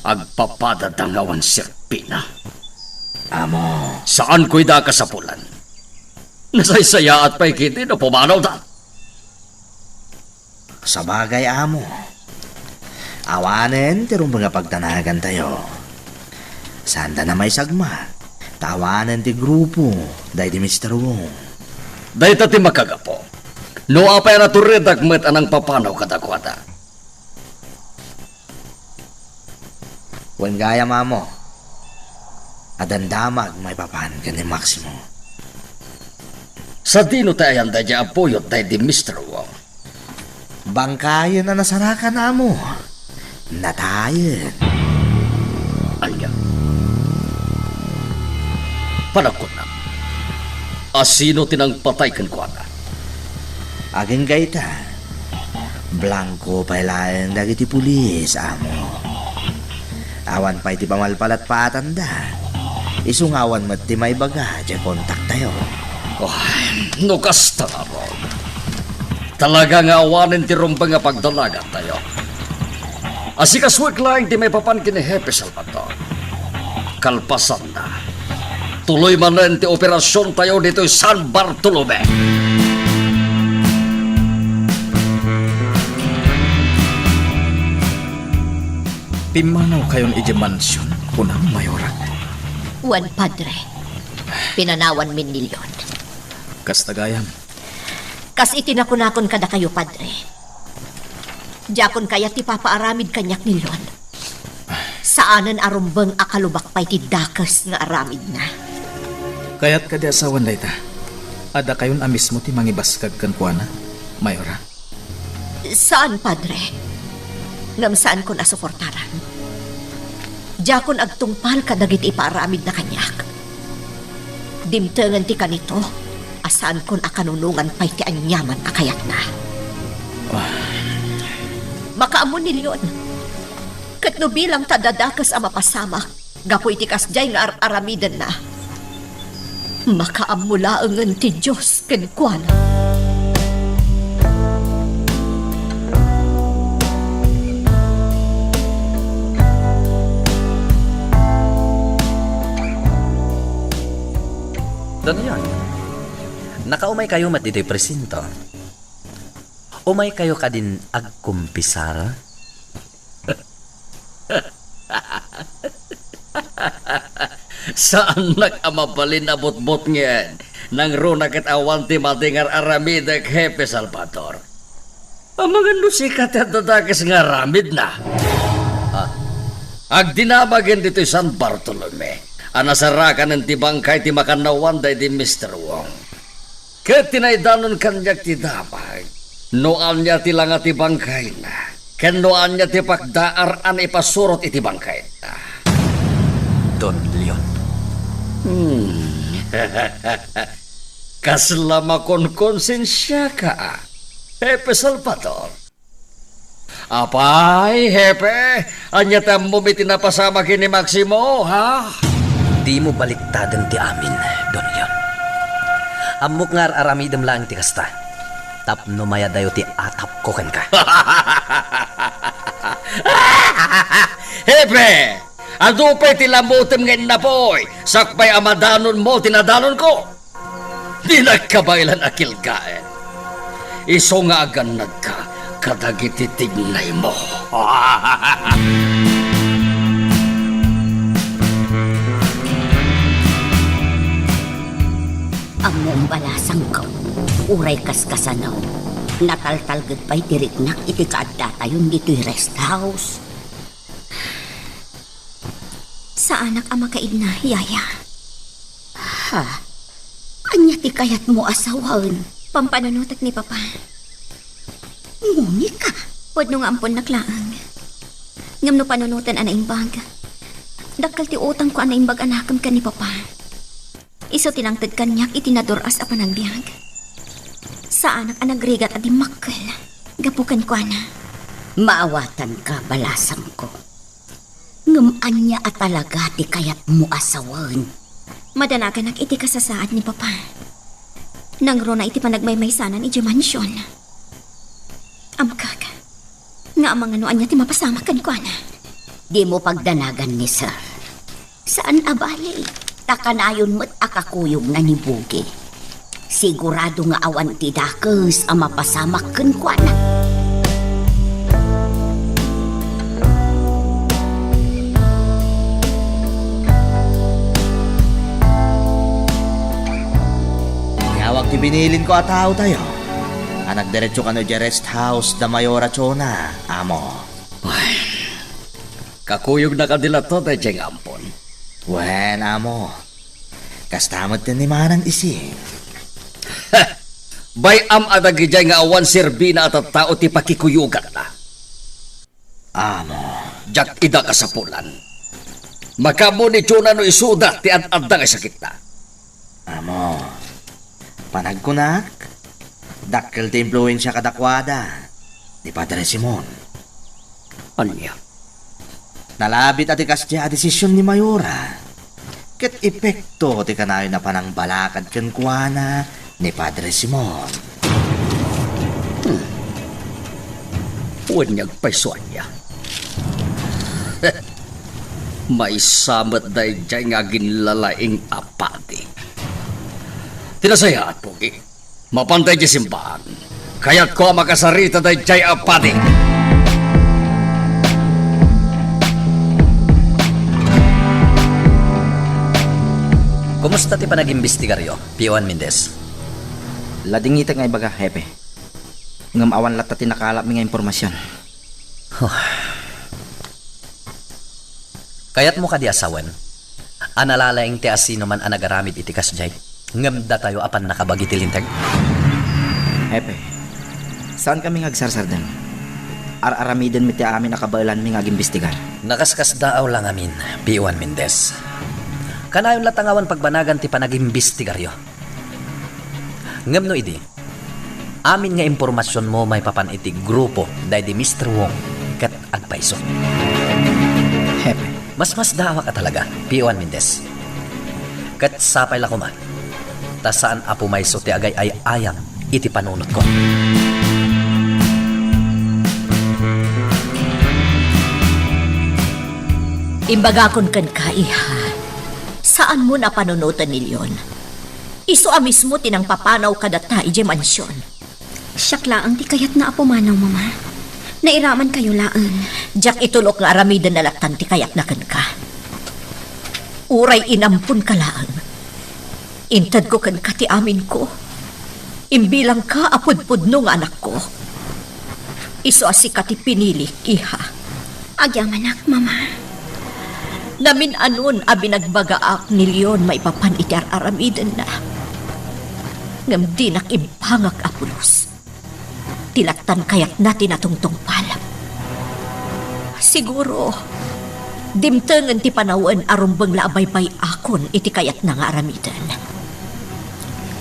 Agpapadada nga awan serpina. Amo. Saanko ida a kasapulan. Nasaysayaat pay ketdi no pumanawda. Sabagay, amo. Awanen ti rumbeng a pagdanagantayo. Saanda a maisagmak, ta awanen ti grupo daydi Mister Wong. Dayta ti makagapu. No apay a naturedak met a nangpapanaw kadakuada. Wen gayam, amo, a dandamag maipapan ken ni Maximo. Sadino ti ayan daydi a puyot daydi Mister Wong? Bangkayen a nasarakan, amo. Natayen. Ania? Panagkunam, a sino ti nangpatay kenkuana? Agingga ita, blanko pay laeng dagiti pulis, amo. Awan pay ti pamalpalatpaatanda. Isu nga awan met ti maibaga diay kontaktayo. Ay, no kasta ngarud, talaga nga awanen ti rumbeng a pagdalagatayo. Asikasuek laeng ti maipapan ken ni Hepe Salvador. Kalpasanna, tuloy manen ti operasiontayo ditoy San Bartolome. Pimmanawkayon idiay mansion, kunam, Mayora? Wen, Padre. Pinanawanmin ni Leon. Kasta gayam. Kas iti nakunakon kadakayo, Padre, diakon kayat ti ipapaaramid kaniak ni Leon. Saanen a rumbeng a kalubak pay ti dakes nga aramidna. Kayat kadi a sawen dayta? A dakayon a mismo ti mangibaskag kenkuana, Mayora? Saan, Padre. Ngem saankon a suportaran. Diakon agtungpal kadagiti ipaaramidna kaniak. Dimtengen ti kanito a saankon a kanunongan pay ti aniaman a kayatna. Ah. Makaammo ni Leon. Ket no bilang ta dadakes a mapasamak gapu iti kasdiay nga ar-aramidenna, makaammo laengen ti Dios kenkuana. Don Leon, nakaumaykayo met ditoy presinto. Umaykayo kadin agkumpisar? Saannak a mabalin a butbutngen, nangruna ket awan ti madi nga ar-aramidek, Hepe Salvador. Amangan no sika ti adda dakes nga aramidna. Ah, agdinamagen ditoy San Bartolome a nasarakanen ti bangkay ti makannawan daydi Mister Wong. Ket tinaydanon kaniak ti damag no ania ti langa ti bangkayna, ken no ania ti pakdaar a naipasurot iti bangkayna. Don Leon. Hmm. Kasla makonkonsensiaka, Hepe Salvador. Apay, Hepe, ania ti ammom iti napasamak ken ni Maximo, ha? Dimo baliktaden ti amin, Don Leon. Ammok nga ar-aramidem laeng ti kasta, tapno mayadayo ti atapko kenka. Hepe, adu pay ti lamutem nga innapuy, sakbay a madanonmo ti nadanonko. Dinak kabaelan a kilgaen. Isu nga agannadka kadagiti tignaymo. Ammom, balasangko, uray kaskasano, nataltalged pay ti riknak iti kaaddatayon ditoy rest house. Saanak a makaidna, Yaya. Ha? Ania ti kayatmo a sawen? Pampanunotek ni Papa. Monica? Pudno nga amponnak laeng. Ngem no panunoten a naimbag, dakkel ti utangko a naimbag a nakem ken ni Papa. Isu ti nangted kaniak iti nadur-as a panagbiag. Saanak a nagrigat a dimmakkel gapu kenkuana. Maawatanka, balasangko. Ngem ania a talaga ti kayatmo a sawen? Madanaganak iti kasasaad ni Papa. Nangruna iti panagmaymaysanan idiay mansion. Amkak nga amangan no ania ti mapasamak kenkuana. Dimo pagdanagan ni Sir. Saan a bale, ta kanayon met a kakuyogna ni Bugi. Sigurado nga awan ti dakes a mapasamak kenkuana. Inawag ti binilinko a taotayo a nagdiretso kano idiay rest house da Mayora Chona, amo. Ay, kakuyogna kadi latta daydiay nga ampon? Wen, amo. Kasta met ti ni Manang Ising. Bay-am a dagidiay nga awan serbina a tattao ti pakikuyoganna. Amo. Diak ida kasapulan. Makaammo ni Jonah no isuda ti ad-adda nga sakitna. Amo, panagkunak, dakkel ti impluensia kadakuada ni Padre Simon. Ania? Nalabit a ti kasdi a desision ni Mayora ket epekto ti kanayon a panangbalakad kenkuana ni Padre Simon. Hmm. Wen nga agpayso ania? Maysa met daydiay nga aginlalaing a padi. Ti nasayaat, Pogi. Mapanta idiay simbaan, kayatko a makasarita daydiay a padi. Kumusta ti panagimbestigaryo, P O N Mendez? Ladingitek nga ibaga, Hepe. Ngem awan latta ti nakalapmi nga impormasion. Huh. Kayatmo kadi a sawen a nalalaing ti asinoman a nagaramid iti kasdiay, ngem datayo a pannakabagi ti linteg? Hepe, saankami nga agsarsardeng. Ar-aramidenmi ti amin a kabaelanmi nga agimbestigar. Nakaskasdaaw la ngamin, P O N Mendez. Kanayon latta nga awan pagbanagan ti panagimbestigaryo. Ngem no idi, amin nga impormasionmo maipapan iti grupo daydi Mister Wong ket agpayso. Hepe. Masmasdaawak a talaga, P O N Mendez. Ket sapay la koma, ta saan a pumayso ti agay-ay-ayam iti panunotko. Imbagakon kenka, iha, saanmon a panunoten ni Leon. Isu a mismo ti nangpapanaw kadata idiay mansion. Siak laeng ti kayatna a pumanaw, Mama. Nairamankayo laeng. Diak itulok nga aramidenna lattan ti kayatna kenka. Uray inamponka laeng, intedko kenka ti aminko. Imbilangka a pudpudno nga anakko. Isu a sika ti pinilik, iha. Agyamanak, Mama. Namin-anon a binagbagaak ni Leon maipapan iti ar-aramidenna. Ngem dinak imbangag a pulos. Ti lattan kayatna ti natungtungpal. Siguro, dimtengen ti panawen a rumbeng la a baybay-akon iti kayatna nga aramiden.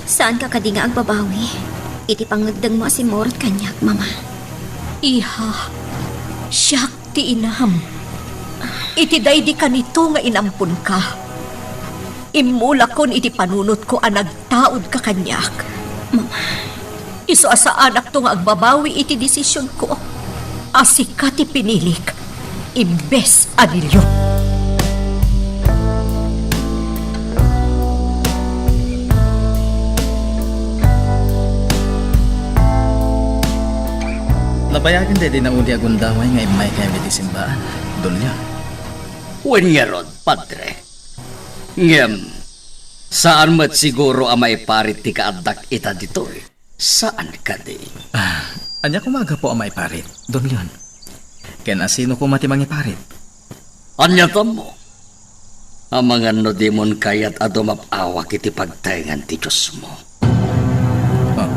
Saanka kadi nga agbabawi iti pangngegdengmo a simmurot kaniak, Mama? Iha, siak ti inam. Iti daydi kanito nga inamponka, immulakon iti panunotko a nagtaudka kaniak. Mama. Isu a saanakto nga agbabawi iti desisionko a sika ti pinilik imbes a ni Leon. Nabayagen daydi naudi a gundaway nga immaykayo iti simbaan, Don Leon. Wen ngarud, Padre. Ngem, saan met siguro a maiparit ti kaaddak ita ditoy? Saan kadi? Ah, ania koma a gapu a maiparit, Don Leon? Ken asino koma ti mangiparit? Ania tammo? Amangan no dimon kayat a dumap-awak iti pagtaengan ti Diosmo. Ah.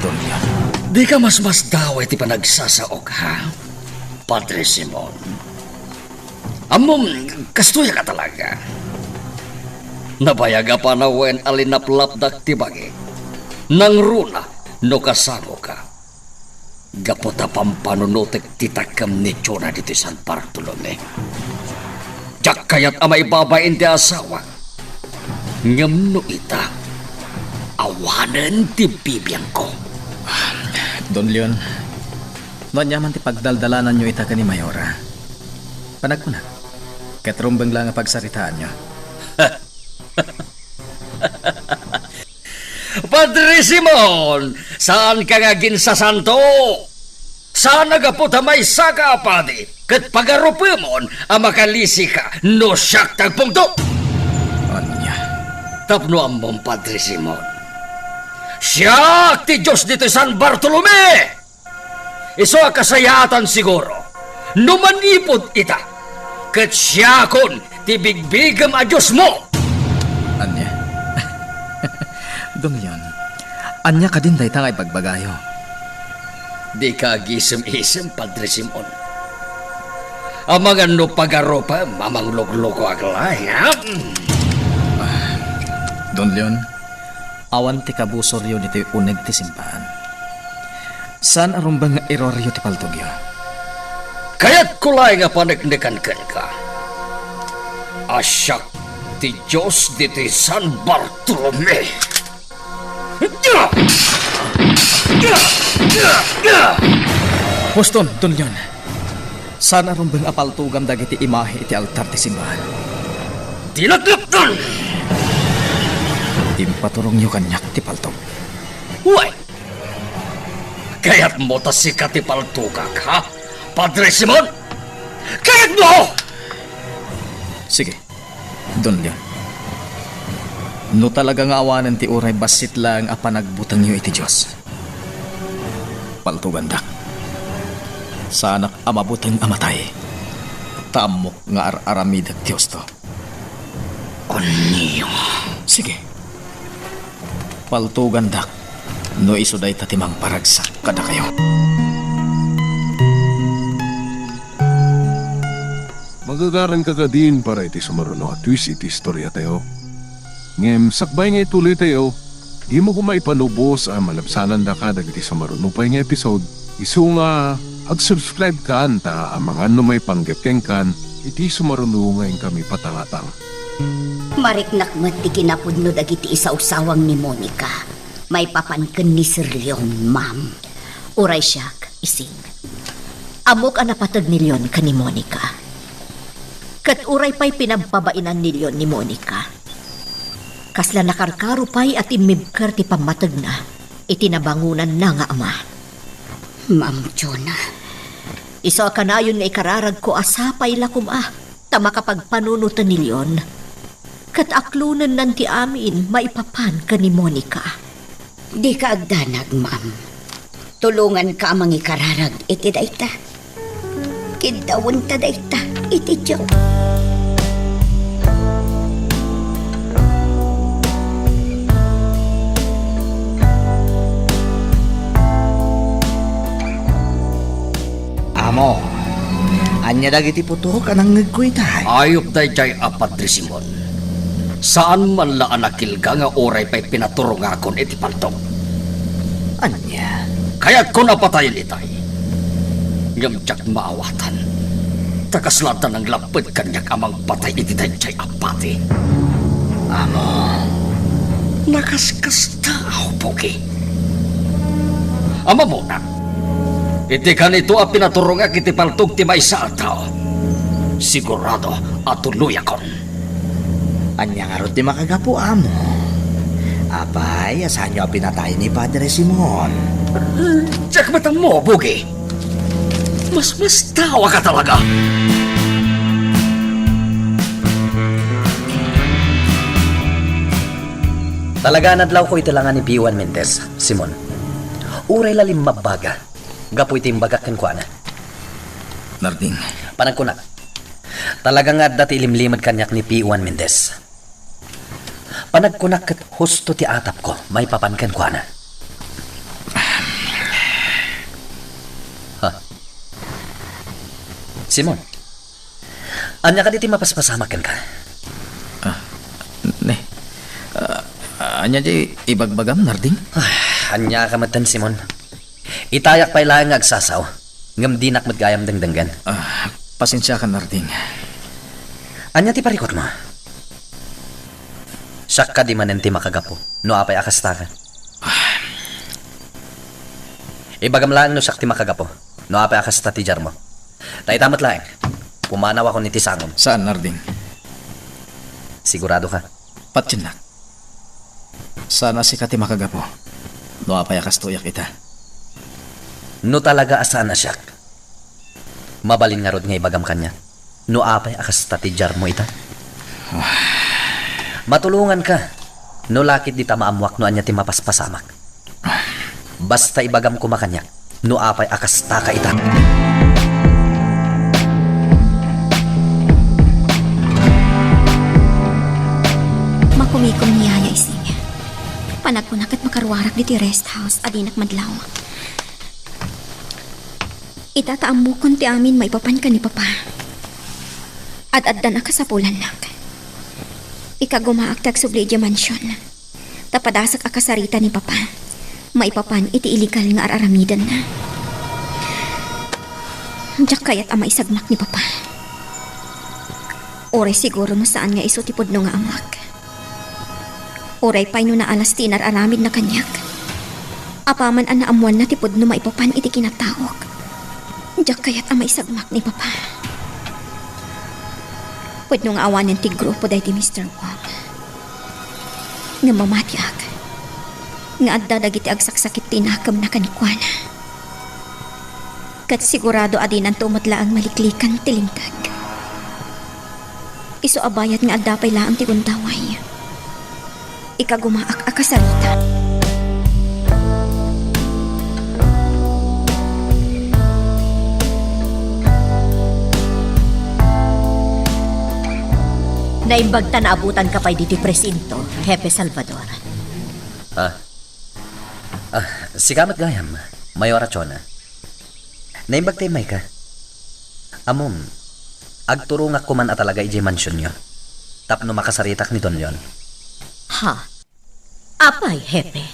Don Leon. Dika masmasdaaw iti panagsasaok, ha? Padre Simon. Ammom, kastoyak a talaga. Nabayag a panawen a linaplapdak ti bagi. Nangruna no kasangoka. Gapu ta pampanunotek ti takkem ni Jonah ditoy San Bartolome. Diak kayat a maibabain ti asawak. Ngem no ita, awanen ti bibiangko. Don Leon, no ania man ti pagdaldalananyo ita ken ni Mayora, panagkunak, ket rumbeng la nga pagsaritaanyo. Padre Simon, saanka nga aginsasanto? Saan a gapu ta maysaka a padi ket pagarupemon a makalisika no siak ti agpungto? Ania? Tapno ammom, Padre Simon, siak ti Dios ditoy San Bartolome! Isu a kasayaatan siguro no manipud ita, ket siakon ti bigbigem a Diosmo. Ania? Don Leon, ania kadin dayta nga ibagbagayo? Dika agisem-isem, Padre Simon. Amangan no pagarupem a mangluklukoak laeng, ha? Don Leon, awan ti kabusoryo ditoy uneg ti simbaan. Saan a rumbeng nga erroryo ti paltogyo. Kayatko laeng a paneknekan kenka a siak ti Dios ditoy San Bartolome. Huston, Don Leon. Saan a rumbeng a paltogam dagiti imahe iti altar ti simbaan. Di naglapdan! Impaturongyo kaniak ti paltog. Wen, kayatmo ta sika ti paltogak, ha, Padre Simon? Kayatmo? Sige, Don Leon. No talaga nga awanen ti uray bassit laeng a panagbutengyo iti Dios, paltogandak. Saanak a mabuteng a matay, ta ammok nga ar-aramidek ti husto. Ania? Sige. Paltogandak no isu dayta ti mangparagsak kadakayo. Magagaranka kadin para iti sumaruno a twist iti istoriatayo. Ngem sakbay nga ituloytayo, dimo koma ipanubos a malabsanandaka dagiti sumaruno pay nga episode. Isu nga ag-subscribe kan ta amangan no maipanggep kenkan iti sumaruno nga inkami patangatang. Mariknak met ti kinapudno dagiti isausawang ni Monica maipapan ken ni Sir Leon, ma'am. Uray siak, Ising, ammok a napateg ni Leon ken ni Monica. Ket uray pay pinampabainan ni Leon ni Monica, kasla nakarkaro pay a timmibker ti pammategna iti nabangonanna nga ama. Ma'am Jonah. Isu a kanayon nga ikararagko a sapay la koma ta makapagpanunoten ni Leon. Ket aklonennan ti amin maipapan ken ni Monica. Dika agdanag, ma'am. Tulonganka a mangikararag iti dayta. Kiddawenta dayta iti Dios. Amo, ania dagiti putok a nangngegko itay? Ayup daydiay a Padre Simon. Saan man la a nakilga nga uray pay pinaturongakon iti paltog. Ania? Kayatkon a patayen itay. Ngem diak maawatan. Ta kasla adda nanglapped kaniak a mangpatay iti daydiay a pati. Amo, nakaskasta a upugi. Ammonak, iti kanito a pinaturongak iti paltog ti maysa a tao, sigurado a tuloyakon. Ania ngarud ti makagapu, amo? Apay, a saanyo a pinatay ni Padre Simon? Diak met ammo, Bugi. Masmastawaka talaga. Talaga a nadlawko iti langa ni Piwan Mendez, Simon. Uray la limmabbaga gapu iti imbagak kenkuana. Narding. Panagkunak, talaga nga adda ti ilimlimed kaniak ni Piwan Mendez. Panagkunak ket husto ti atapko maipapan kenkuana. Ha? Simon, ania kadi ti mapaspasamak kenka? Ah, ne. Ah, ania ti ibagbagam, Narding? Ah, ania ka metten, Simon? Itayak pay laeng nga agsasao, ngem dinak met gayam dengdenggen. Ah, pasensiakan, Narding. Ania ti parikutmo? Siak kadi manen ti makagapu no apay a kasta ka. Ibagam laeng no siak ti makagapu no apay a kasta ti diarmo. Ta ita met laeng, pumanawakon iti sangom. Saan, Narding? Sigurado ka? Patiennak. Saan a sika ti makagapu no apay a kastoyak ita. No talaga a saan a siak, mabalin ngarud nga ibagam kaniak no apay a kasta ti diarmo ita? Matulonganka no la ketdi ta maammoak no ania ti mapaspasamak. Basta ibagam koma kaniak no apay a kastaka ita. Makumikom ni Yaya, Ising. Panagkunak ket makaruarak ditoy rest house a dinak madlaw. Ita ta ammokon ti amin maipapan ken ni Papa. Ad-addan a kasapulannak. Ikagumaak ti agsubli idiay mansion. Ta padasak a kasarita ni Papa maipapan iti illegal nga ar-aramidenna. Diak kayat a maisagmak ni Papa. Uray siguro no saan nga isu ti pudno nga amak. Uray pay no naalas ti inar-aramidna kaniak. Apaman a naammoanna ti pudno maipapan iti kinataok. Diak kayat a maisagmak ni Papa. Pudno nga awanen ti grupo daydi Mister Wong. Ngem mamatiak nga adda dagiti agsaksakit ti nakemna kenkuana. Ket sigurado a dinanto met laeng maliklikan ti linteg. Isu a bayat nga adda pay laeng ti gundaway. Ikagumaak a kasarita. Naimbag ta naabutanka pay ditoy presinto, Hepe Salvador. Ah. Ah, sika met gayam, Mayora Chona. Naimbag ta immayka. Ammom, agturongak koman a talaga idiay mansionyo tapno makasaritak ni Don Leon. Ha? Apay, Hepe?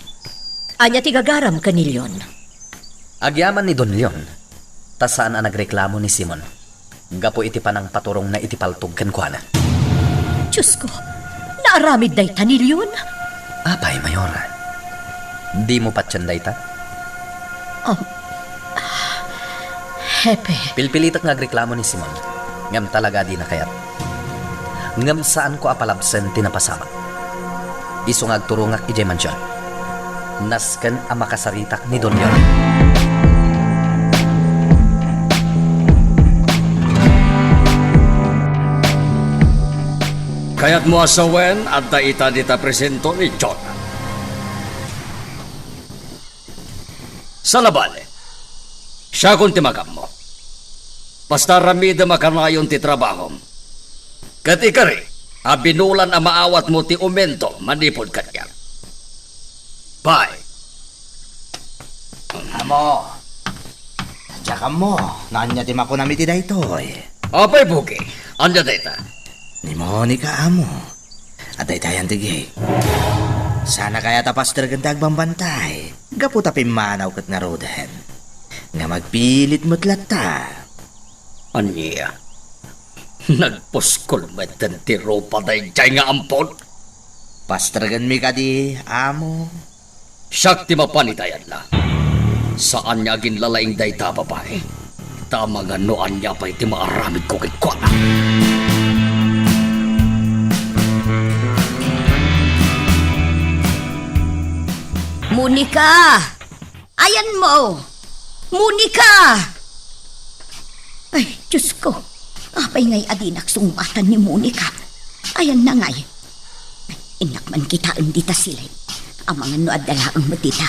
Ania ti gagaram ken ni Leon? Agyaman ni Don Leon, ta saan a nagreklamo ni Simon gapu iti panangpaturongna iti paltog kenkuana. Diosko, naaramid dayta ni Leon? Apay, Mayora, dimo patien dayta? Oh, Hepe. Pilpilitek nga agreklamo ni Simon, ngem talaga a dina kayat. Ngem saanko a palabsen ti napasamak. Isu nga agturongak idiay mansion. Nasken a makasaritak ni Don Leon. Kayatmo a sawen, adda ita dita presinto ni Jonah. Salabali, siakon ti magammo. Basta aramidem a kanayon ti trabahom. Ket ikari a binulan a maawatmo ti umento manipud kaniak. Bye. Amo, diak ammo no ania ti makunam iti daytoy. Apay, Buki, ania dayta? Ni Monica, amo. Adda itayan ti gate. Saan a kayat a pastergen ti agbambantay gapu ta pimmanaw ket ngaruden. Nga magpilit met latta. Ania? Nagpuskol metten ti rupa daydiay nga ampon? Pastergenmi kadi, amo. Siak ti mapan iti ayatna. Saan nga aginlalaing dayta a babai. Ta amangan no ania pay ti maaramidko kenkuana. Monica! Ayanmo! Monica! Ay, Diosko, apay ngay a dinak sungbatan ni Monica? Ayanna ngay. Innak man kitaen dita siled. Amangan no adda laeng met dita.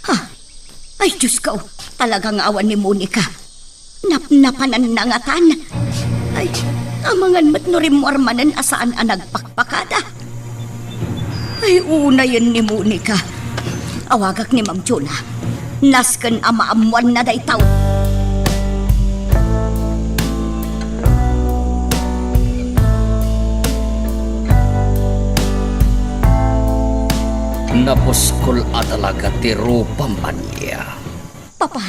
Ha? Ay, Diosko, talaga nga awan ni Monica. Napnapananna ngatan. Ay, amangan met no rimmuar manen a saan a nagpakpakada. Ay, unayen ni Monica. Awagak ni Ma'am Juna. Nasken a maammoanna dayta. Napuskol a talaga ti rupam ania. Papa.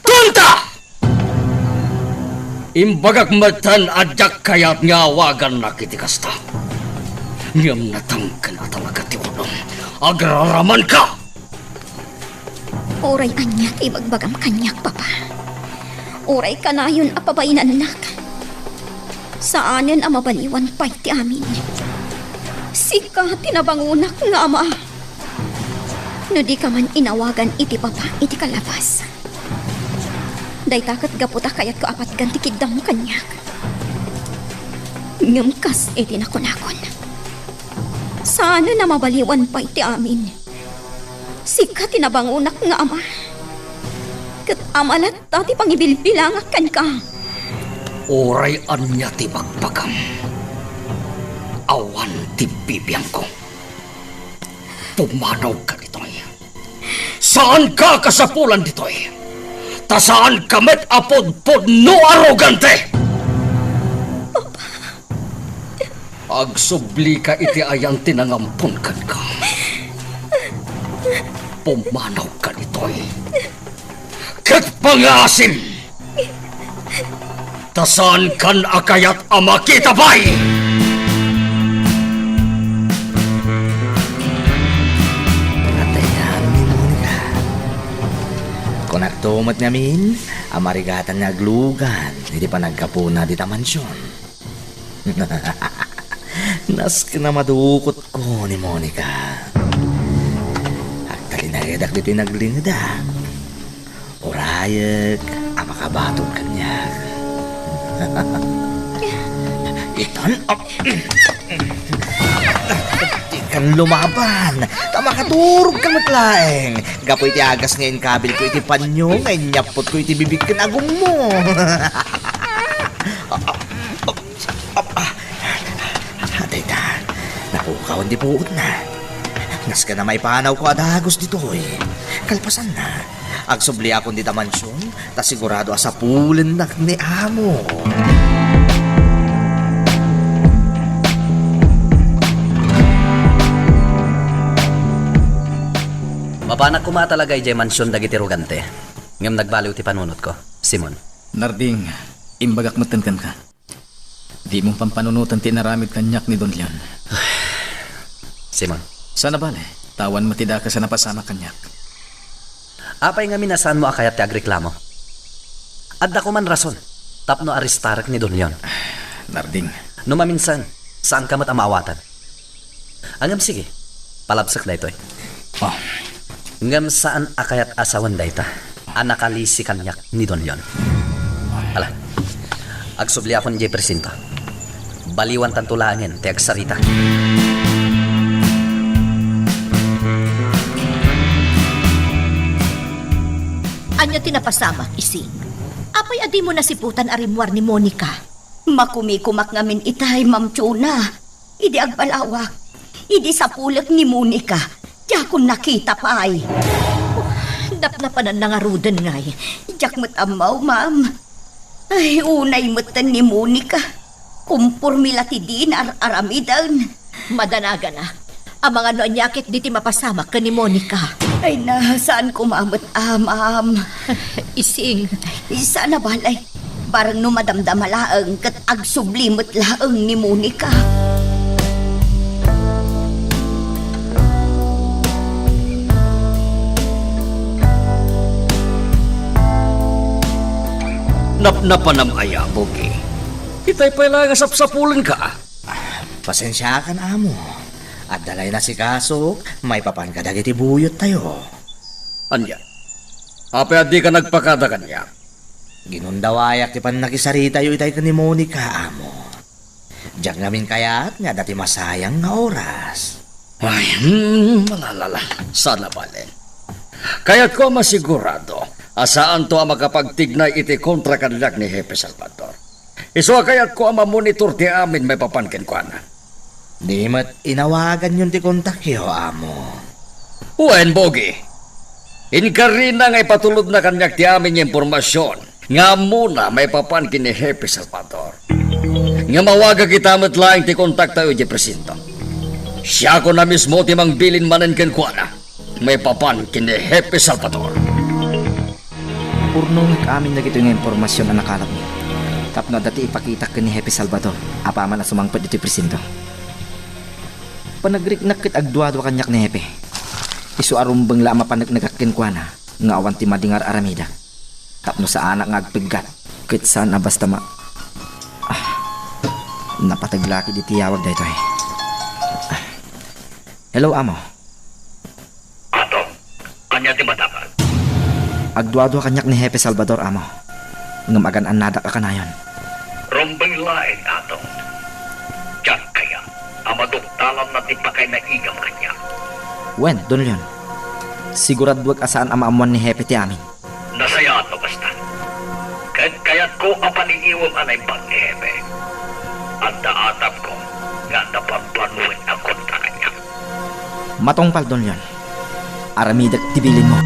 Tonta! Imbagak metten a diak kayat nga awagannak iti kasta. Ngem natangken a talaga ti ulom. Agraramanka! Uray ania ti ibagbagam kaniak, Papa. Uray kanayon a pabainannak. Saanen a mabaliwan pay ti amin. Sika ti nabangonak nga ama. No dika man inawagan iti Papa iti kalabas, dayta ket gapu ta kayatko a patgan ti kiddam kaniak. Ngem kas iti nakunakon, saanen a mabaliwan pay ti amin. Sika ti nabangonak nga ama. Ket ama latta ti pangibilbilangak kenka. Uray ania ti bagbagam, awan ti bibiangko. Pumanawka ditoy. Saanka a kasapulan ditoy. Ta saanka met a pudpudno, arogante! Agsublika iti ayan ti nangampon kenka. Pumanawka ditoy ket pangaasim! Ta saankan a kayat a makita pay! Patayan ni Monica. Kunakto met ngamin a marigatan nga aglugan iti panagkapuna dita mansion. Nasken a madukotko ni Monica. Agtalinaedak ditoy naglingeda. Urayek a makabatog kaniak. Itan, ap-, dikan lumaban, ta makaturogka met laeng. Gapu iti agas nga inkabilko iti panyo nga inyaputko iti bibig ken agummo. Ap-, ah, dayta, napukawan ti puotna. Nasken a maipanawko a dagus ditoy. Kalpasanna, agsubliakon dita mansion, ta sigurado a sapulennak ni amo. Mapanak koma talaga idiay mansion dagiti rogante, ngem nagbaliw ti panunotko, Simon. Narding, imbagak metten kenka. Dimo pampanunoten ti inaramid kaniak ni Don Leon. Simon. Saan a bale, ta awan met ti dakes a napasamak kaniak. Apay ngamin a saanmo a kayat ti agreklamo? Adda koman rason tapno arestarek ni Don Leon. Narding. No maminsan, saanka met a maawatan. Ngem sige, palabsek daytoy. Oh. Ngem saan a kayat a sawen dayta a nakalisi kaniak ni Don Leon. Ala, agsubliakon idiay presinto. Baliwantanto laengen ti agsarita. Ania ti napasamak, Ising? Apay a dimo nasiputan a rimmuar ni Monica? Makumikumak ngamin itay, Ma'am Chona. Idi agbalawak, idi sapulek ni Monica, diakon nakita pay. Napnapananna ngaruden, ngay. Diak met ammo, ma'am. Ay, unay metten ni Monica. Kumpormi la ti dina ar-aramiden. Madanaganak. Amangan no ania ket diti mapasamak ken ni Monica. Ay na, saan koma met a, ma'am. Ising. Saan a bale. Bareng no madamdama laeng ket agsubli met laeng ni Monica. Napnapanam aya, Bogi? Itay pay laeng a sapsapulenka. Pasensiakan, amo. Adda la inasikasok maipapan kadagiti buyottayo. Ania? Apay a dika nagpakada kaniak? Ginundawayak ti pannakisaritayo itay ken ni Monica, amo. Diak ngamin kayat nga adda ti masayang nga oras. Ay, hmm, malalala. Saan a bale. Kayatko a masigurado a saanto a makapagtignay iti kontra kaniak ni Hepe Salvador. Isu a kayatko a mamonitor ti amin maipapan kenkuana. Di met inawaganyon ti kontakyo, amo. Wen, Bogi. Inkarina nga ipatulodna kaniak ti amin nga impormasion nga ammona maipapan ken ni Hepe Salvador. Ngem awagak ita met laeng ti kontaktayo idiay presinto. Siakon a mismo ti mangbilin manen kenkuana maipapan ken ni Hepe Salvador. Urnongek amin dagitoy nga impormasion a nakalapmi tapno adda ti ipakitak ken ni Hepe Salvador apaman a sumangpet ditoy presinto. Panagriknak ket agduadua kaniak ni Hepe. Isu a rumbeng la a mapaneknekak kenkuana nga awan ti madi nga ar-aramidek tapno saanak nga agpiggat ket saan a basta ma-, ah, napateg la ket iti yawag daytoy. Ah. Hello, amo. Ato, ania ti madakal? Agduadua kaniak ni Hepe Salvador, amo. Ngem agan-annadak a kanayon. Rumbeng laeng, Ato. Diak kayat a maduktalanna ti pakainaigam kaniak. Wen, Don Leon. Siguraduek a saan a maammoan ni Hepe ti amin. Nasayaat no kasta. Ket kayatko a paniiwem a naimbag ni Hepe. Adda atapko nga adda pampanuen a kontra kaniak. Matungpal, Don Leon. Aramidek ti bilinmo.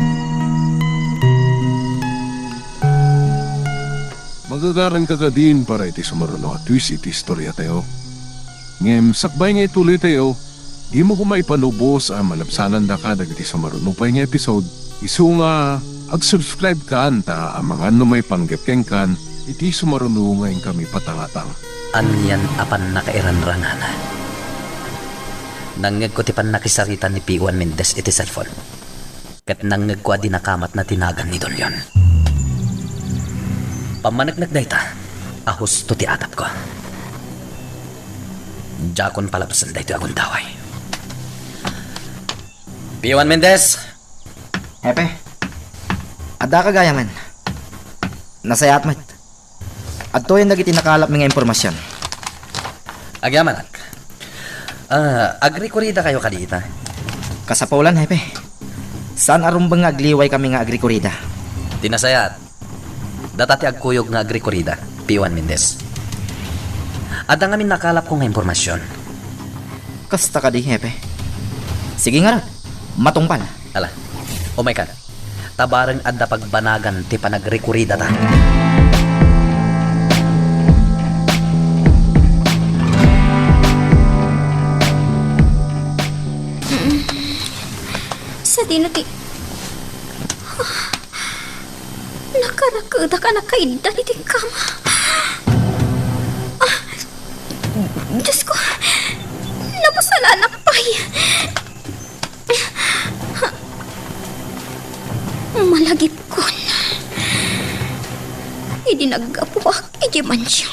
Agagaran ka kadin para iti sumaruno a twist iti istoriatayo. Ngem sakbay nga ituloytayo, dimo koma ipanubos a malabsanandaka dagiti sumaruno pay nga episode. Isu nga, ag-subscribe kan ta amangan no maipanggep kenkan iti sumaruno nga inkami patangatang. Anian a pannakairanranan? Nangngegko ti pannakisarita ni Piwan Mendez iti cellphone. Ket nangngegko a dinakamatna ti nagan ni Don Leon. Pammaneknek dayta a husto ti atapko. Diakon palabsen daytoy a gundaway. Piwan Mendez! Hepe, addaka gayamen. Nasayaat met. Adtoyen dagiti nakalapmi nga impormasion. Agyamanak. Ah, agrikurida kayo kadita? Kasapulan, Hepe. Saan a rumbeng nga agliway kami nga agrikurida. Ti nasayaat, data ti agkuyog nga agrikurida, Piwan Mendez. Adda ngamin nakalapko nga impormasion. Kasta kadi, Hepe? Sige ngarud, matungpal. Ala, umayka. Ta bareng adda pagbanagan ti panagrikurida ta. Sadino ti, nakarakedak a nakaiddan iti kama. Ah, Diyos ko, napasalanak pay. Malagipkon. Idi naggapuak iti mansion,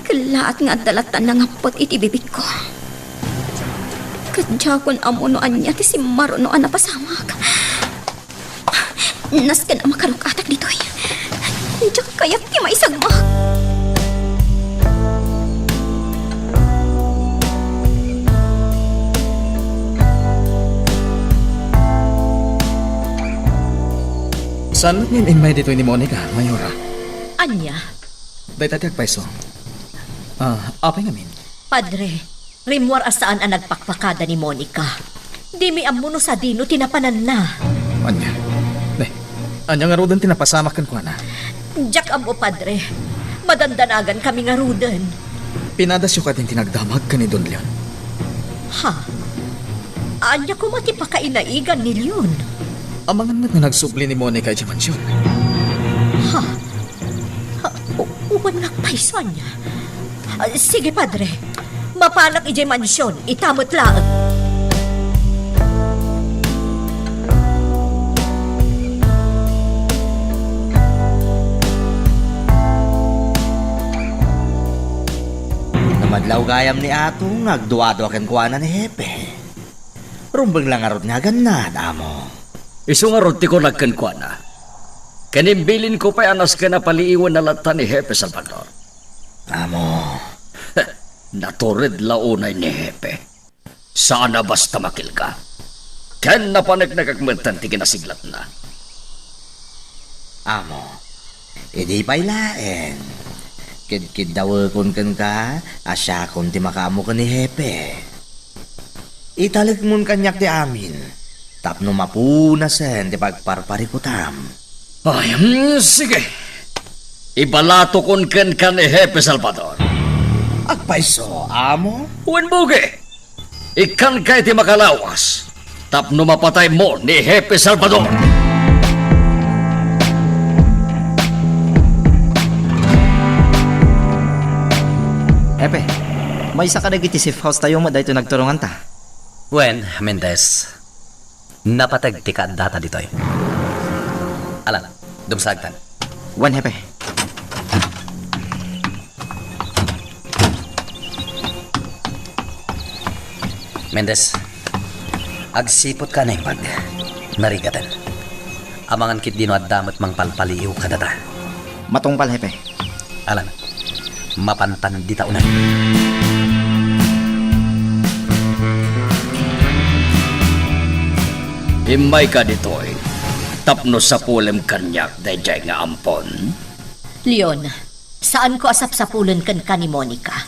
kellaat nga adda latta nangappet iti bibigko. Ket diakon ammo no ania ti simmaruno a napasamak. Nasken a makaruk-atak ditoy. Diak kayat ti maisagmak. Saan met nga immay ditoy ni Monica, Mayora? Ania? Dayta ti agpayso. Ah, apay ngamin? Padre, rimmuar a saan a nagpakpakada ni Monica. Dimi ammo no sadino ti napananna. Ania? Ne, ania ngaruden ti napasamak kenkuana? Diak ammo, Padre. Madandanagan kami ngaruden. Pinadasyo kadin ti nagdamag ken ni Don Leon? Ha? Ania koma ti pakainaigan ni Leon? Amangan met nga nagsubli ni Monica idiay mansion. Ha? Ah, u-, uwan nga agpayso ania? Ah, sige, Padre. Mapanak idiay mansion, ita met laeng. Namadlaw gayam ni Ato nga agduadua kenkuana ni Hepe. Rumbeng la ngarud nga agannad, Amo. Isu ngarud ti kunak kenkuana. Ken imbilinko pay a nasken a paliiwenna latta ni Hepe Salvador. Amo. Natured la unay ni Hepe. Saan a basta makilka. Ken napaneknekak metten ti kinasiglatna. Amo, idi pay laeng, kidkiddawekon kenka a siakon ti makaammo ken ni Hepe. Italekmon kaniak ti amin tapno mapunasen ti pagparparikutam. Ay, hmm, sige. Ibalatokon kenka ni Hepe Salvador. Agpayso, Amo? Wen, bugi. Ikkanka iti makalawas tapno mapataymo ni Hepe Salvador. Hepe, maysa kadagiti safe house tayo met daytoy nagturonganta. Wen, Mendez, napateg ti kaaddata ditoy. Ala, dumsagtan. Wen, Hepe. Mendez, agsiput ka naimbag. Narigaten. Amangan ketdi no adda met mangpalpaliiw kadata. Matungpal, Hepe. Alan, mapantan dita unay. Immayka ditoy tapno sapulem kaniak daydiay nga ampon? Leon, saanko a sapsapulen kenka ni Monica.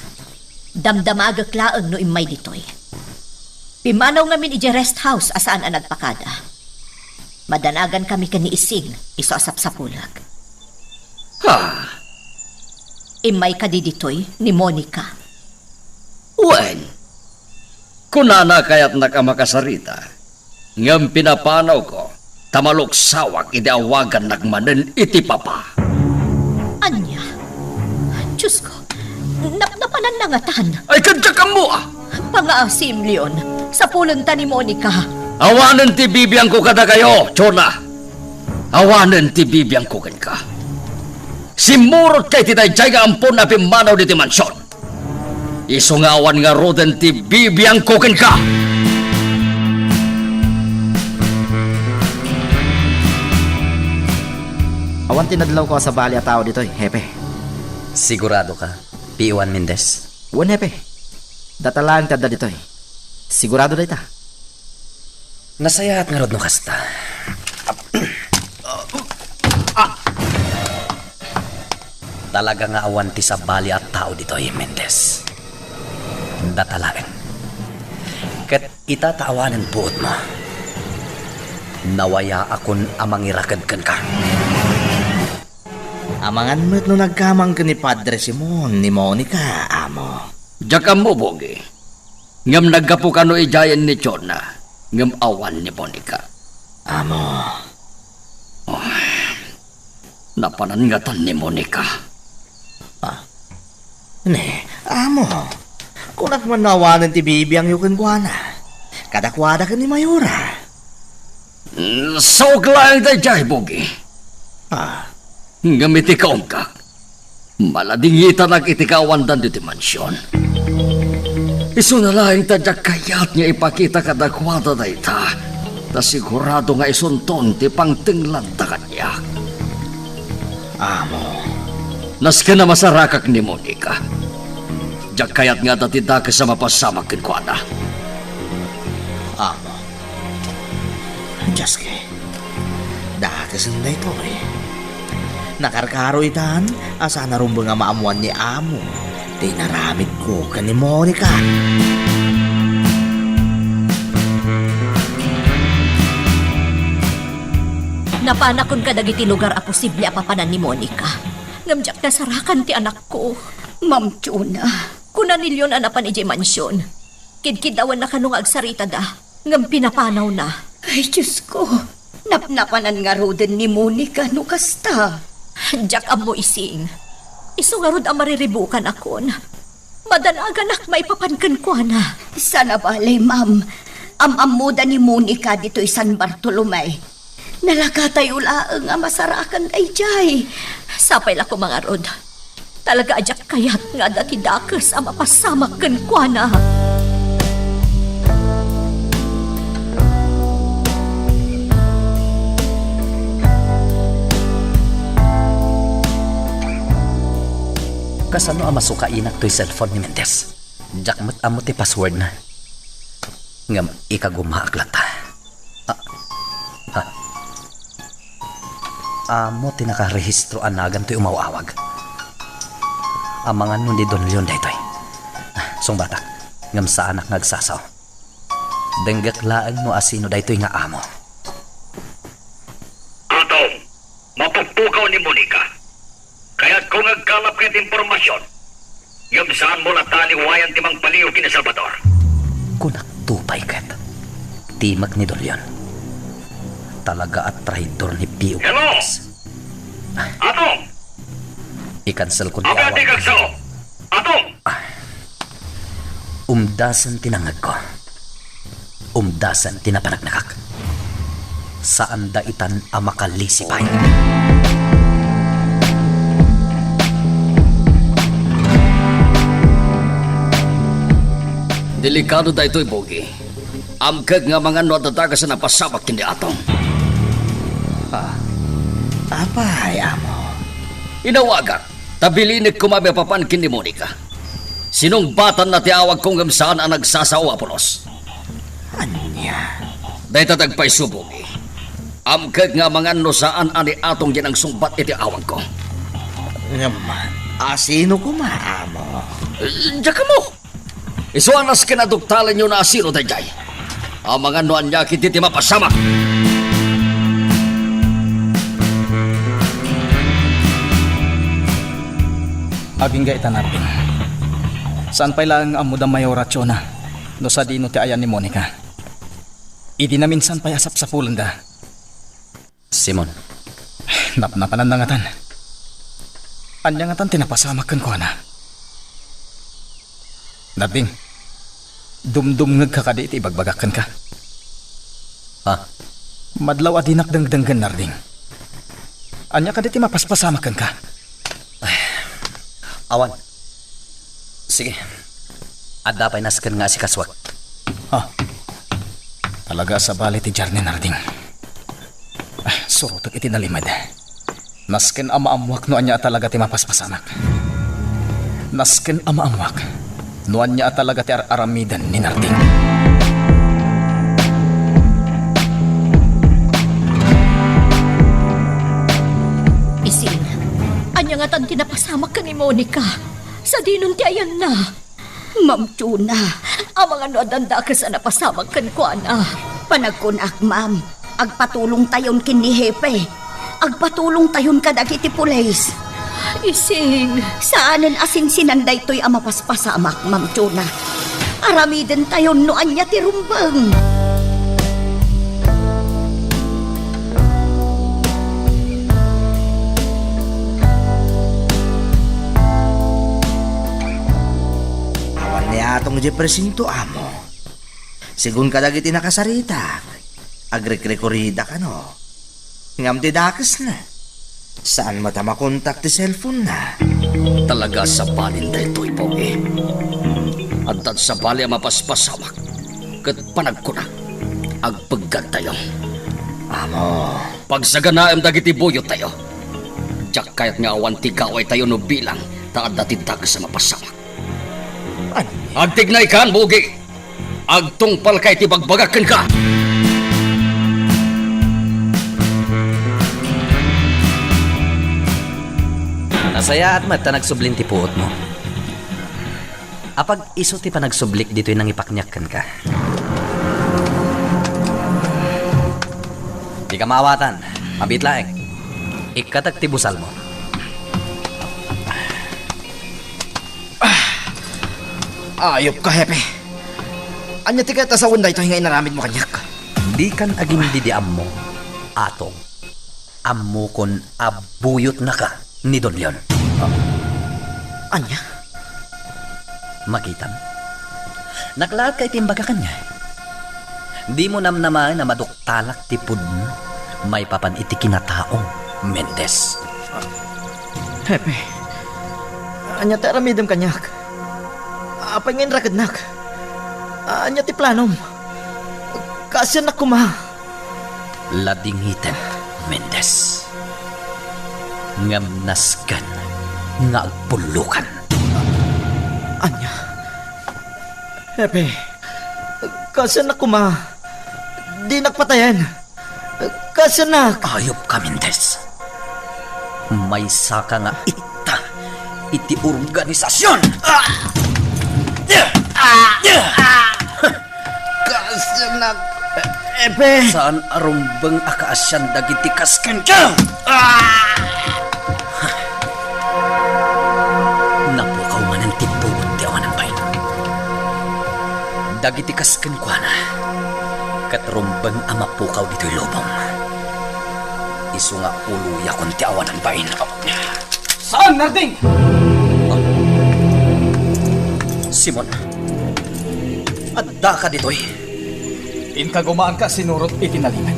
Damdamagek laeng no immay ditoy. Pimmanaw ngamin idiay rest house a saan a nagpakada. Madanagan kami ken ni Ising, isu a sapsapulek. Ha? Immay kadi ditoy ni Monica. Wen, kunana kayatnak a makasarita, ngem pinapanawko ta maluksawak idi awagannak manen iti papa. Ania? Diosko, napnapananna ngatan. Ay, ket diak ammo, a! Pangaasim, Leon. Sapulenta ni Monica. Awanen ti bibiangko kadakayo, Chona. Awanen ti bibiangko kenka. Simmurotka iti daydiay nga ampon a pimmanaw ditoy mansion. Isu nga awan ngaruden ti bibiangko kenka. Awan ti nadlawko a sabali a tao ditoy, Hepe. Siguradoka, P O One Mendez? Wen, Hepe. Data laeng ti adda ditoy. Sigurado dayta. Nasayaat ngarud no kasta. Talaga nga awan ti sabali a tao ditoy, Mendez. Data laeng. Ket ita ta awanen puotmo, nawayaakon a mangiraked kenka. Amangan met no nagkamangken ni Padre Simon ni Monica, amo. Diak ammo, Bogi. Ngem naggapu kano idiayen ni Chona, ngem awan ni Monica. Amo. Oh, napanan ngatan ni Monica. Ah. Ne, amo. Kunak man no awanen ti bibiangyo kenkuana. Kadakuada ken ni Mayora. Mm, saok laeng daydiay, Bogi. Ah. Ngem iti kaungkak, maladingitanak iti kaawandan ditoy mansion. Isuna laeng ta diak kayat nga ipakita kadakuada dayta, ta sigurado nga isunton ti pangtenglanda kaniak. Amo. Nasken a masarakak ni Monica, diak kayat nga adda ti dakes a mapasamak kenkuana. Amo. Dios, dakesen daytoy. Nakarkaro itan a saan a rumbeng a maammoan ni Amo ti inaramidko ken ni Monica. Napanakon kadagiti lugar a posible a papanan ni Monica, ngem diak nasarakan ti anakko. Ma'am Chona. Kuna ni Leon a napan idiay mansion. Kidkiddawanna kano nga agsaritada, ngem pinapanawna. Ay, Diosko, napnapanan ngaruden ni Monica no kasta. Diak ammo, Ising. Isu ngarud a mariribukanakon. Madanaganak maipapan kenkuana. Saan a bale, ma'am. Am-ammoda ni Monica ditoy San Bartolome. Nalakatayo laeng a masarakan daydiay. Sapay la koma ngarud. Talaga a diak kayat nga adda ti dakes a mapasamak kenkuana. Kasano a masukainak toy cellphone ni Mendez? Diak met ammo ti passwordna. Ngem ikagumaak latta. Ah, ha? Amo ti nakarehistro a nagan toy umaw-awag. Amangan no ni Don Leon daytoy. Ah, sungbatak, ngem saanak nga agsasao. Denggek laeng no asino daytoy nga amo. Atong, mapukpukaw ni Monica. Kayatko nga agkalapka iti impormasion. Ngem saanmo latta a liwayan ti mangpaliw ken ni Salvador. Kunakto pay ket, timek ni Don Leon. Talaga a traidor ni Pio. Hello! Atong! I-cancel ko ti awag. Apo, ti kagsaw! Atong! Ah. Umdasen ti nangngegko. Umdasen ti napanagnakak. Saanda itan a makalisi pay. Delikado daytoy, Bogi. Amkek nga amangan no adda dakes a napasamak ken ni Atong. Ha? Apay, Amo? Inawagak. Ta bilinek koma a mapapan ken ni Monica. Sinungbatanna ti awagko ngem saan a nagsasao a pulos. Ania? Dayta ti agpayso, Bogi. Amkek nga amangan no saan a ni Atong ti nangsungbat iti awagko. Ngem, asino koma, Amo? Eh, diak ammo. Isu a nasken a duktalenyo no asino daydiay. Amangan no ania ketdi ti mapasamak. Agingga ita, Narding. Saan pay laeng nga ammoda maioratsiona no sadino ti ayan ni Monica. Idi naminsan pay a sapsapulenda. Simon. Napnapananna ngatan. Ania ngatan ti napasamak kenkuana? Narding, dumdumngegka kadi iti ibagbagak kenka? Ha? Madlaw a dinak dengdenggen, Narding. Ania kadi ti mapaspasamak kenka? Awan. Sige. Adda pay nasken nga asikasuak. Ha? Talaga a sabali ti Jarni, Narding. Ah, surotek iti nalimed. Nasken a maammuak no ania a talaga ti mapaspasamak. Nasken a maammuak no ania a talaga ti ar-aramiden ni Narding. Ising, ania ngatan ti napasamak ken ni Monica? Sadinon ti ayanna? Ma'am Chona. Amangan no addan dakes a napasamak kenkuana. Panagkunak, ma'am. Agpatulongtayon ken ni Hepe. Agpatulongtayon kadagiti pulis. Ising. Saanen a sinsinan daytoy a mapaspasamak, Ma'am Chona. Aramidentayon no ania ti rumbeng. Awan ni Atong Jefferson to, amo. Sigun kadagiti nakasaritak, agrekrekurida kano. Ngem ti dakesna, saan met a makontak ti cellphone-na. Talaga a sabalin daytoy, Pogi. Addan sabali a mapaspasamak ket panagkunak, agpeggantayo. Amo. Pagsaganaem dagiti buyottayo. Diak kayat nga awan ti gawaytayo no bilang ta adda ti dakes a mapasamak. Ania? Agtignaykan, Bugi! Agtungpalka iti bagbagak kenka! Nasayaat met ta nagsublin ti puotmo. Apag isu ti panagsublik ditoy nangipakniak kenka. Dika maawatan, mabiit laeng. Ikkatak ti busalmo. Ah, ayupka, Hepe. Ania ti kayat a sawen daytoy nga inaramidmo kaniak? Dikan agimdidiammo, Atong. Ammokon a buyotnaka ni Don Leon. Ania? Makitam? Naklaat ka iti imbagak kaniak. Dimo namnamaen a maduktalak ti pudno maipapan iti kinatao, Mendez. Hepe, ania ti aramidem kaniak? Apay nga inrakednak? Ania ti planom? Kaasiannak koma. Ladingitek, Mendez. Ngem nasken nga agpullokan. Ania? Hepe, kaasiannak koma. Dinak patayen. Kaasiannak. Ayupka, Mendez. Maysaka nga itta iti organisasion. Ah! Ah! Ah! Kaasiannak, Hepe. Saan a rumbeng a kaasian dagiti kaskenka. Ah! Napukaw manen ti puot ti awanan bain. Dagiti kaskenkuana, ket rumbeng a mapukaw ditoy lubong. Isu nga uloyakon ti awanan bain. Saan, Narding? Simon, addaka ditoy? Inka gumaanka a sinurot iti nalimed.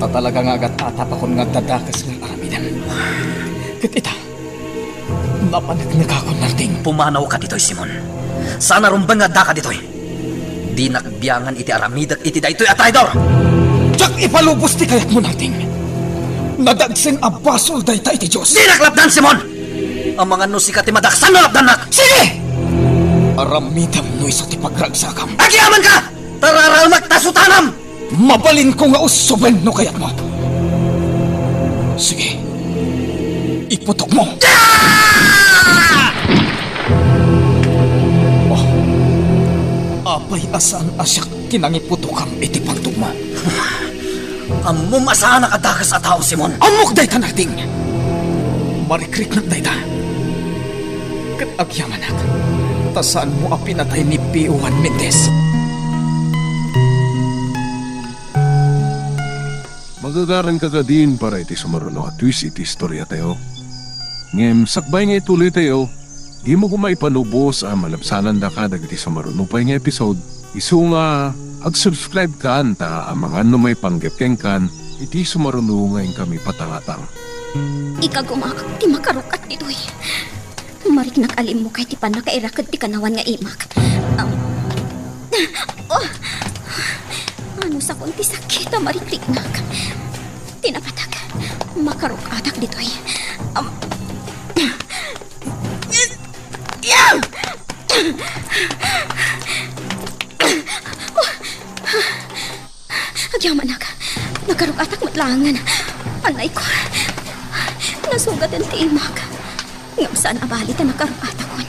Ta talaga nga agat-atapakon nga agdadakes nga aramidem. Ket ita, napaneknekakon, Narding. Pumanawka ditoy, Simon. Saan a rumbeng nga addaka ditoy. Dinak biangan iti aramidek iti daytoy a traidor! Diak ipalubos ti kayatmo, Narding. Nadagsen a basol dayta iti Dios. Dinak lapdan, Simon! Amangan no sika ti madaksan no lapdannak! Sige! Aramidem no isu ti pagragsakam. Agyamanak! Tararaemek ta sutanam! Mabalinko nga usuben no kayatmo. Sige. Iputokmo. Ah! Oh. Apay a saan a siak ti nangiputokam iti pantogmo? Ammom a saanak a dakes a tao, Simon. Ammok dayta, Narding. Marikriknak dayta. Ket agyamanak, ta saanmo a pinatay ni P O Juan Mendez. Magagaranka kadin para iti sumaruno a twist iti istoriatayo. Ngem sakbay nga ituloytayo, dimo koma ipanubos a malabsanandaka dagiti sumaruno pay nga episode. Isu nga, ag-subscribe kan ta amangan no maipanggep kenkan iti sumaruno nga inkami patangatang. Ikagumak ti makaruk-at ditoy. Mariknak a limmukay ti pannakairaked ti kanawan nga imak. Am, oh! Ano sakon ti sakit a marikriknak? Ti napatag, makaruk-atak ditoy. Am, agyamanak, nakaruk-atak met laengen. Anayko, nasugaten ti imak. Ngem saan a bali ta nakaruk-atakon.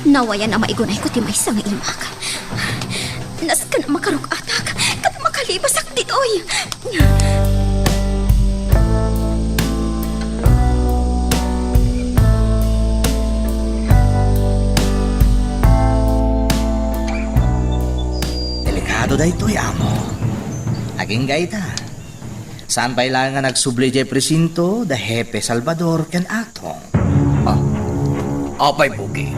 Nawayan a maigunayko ti maysa nga imak. Nasken a makaruk-atak ket makalibasak ditoy. Delikado daytoy, amo. Agingga ita. Saan pay laeng nga nagsubli idiay presinto da Hepe Salvador ken Atong. Ah, apay, Buki?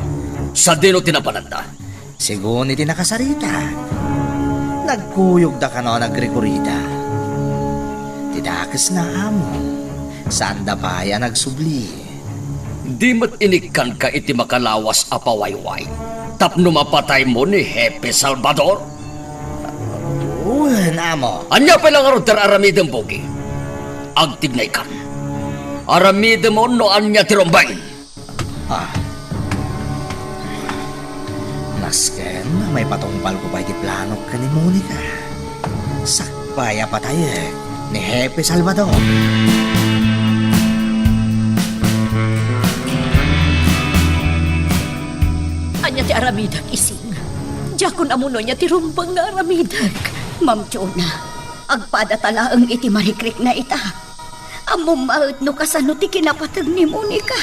Sadino ti napananda? Segun iti nakasarita, nagkuyogda kano a nagrikurida. Ti dakesna, amo, saanda pay a nagsubli. Di met inikkanka iti makalawas a pawayway tapno mapataymo ni Hepe Salvador? Wen, amo. Ania pay la ngarud ti aramidem, Buki? Agtignaykan. Aramidem no ania ti rumbeng. Ah. Nasken a maipatungpalko pay ti planok ken ni Monica. Sakbay a patayek ni Hepe Salvador. Ania ti aramidek, Ising? Diakon ammo no ania ti rumbeng nga aramidek. Ma'am Jonah, agpadata laeng iti marikrikna ita. Ammom met no kasano ti kinapateg ni Monica.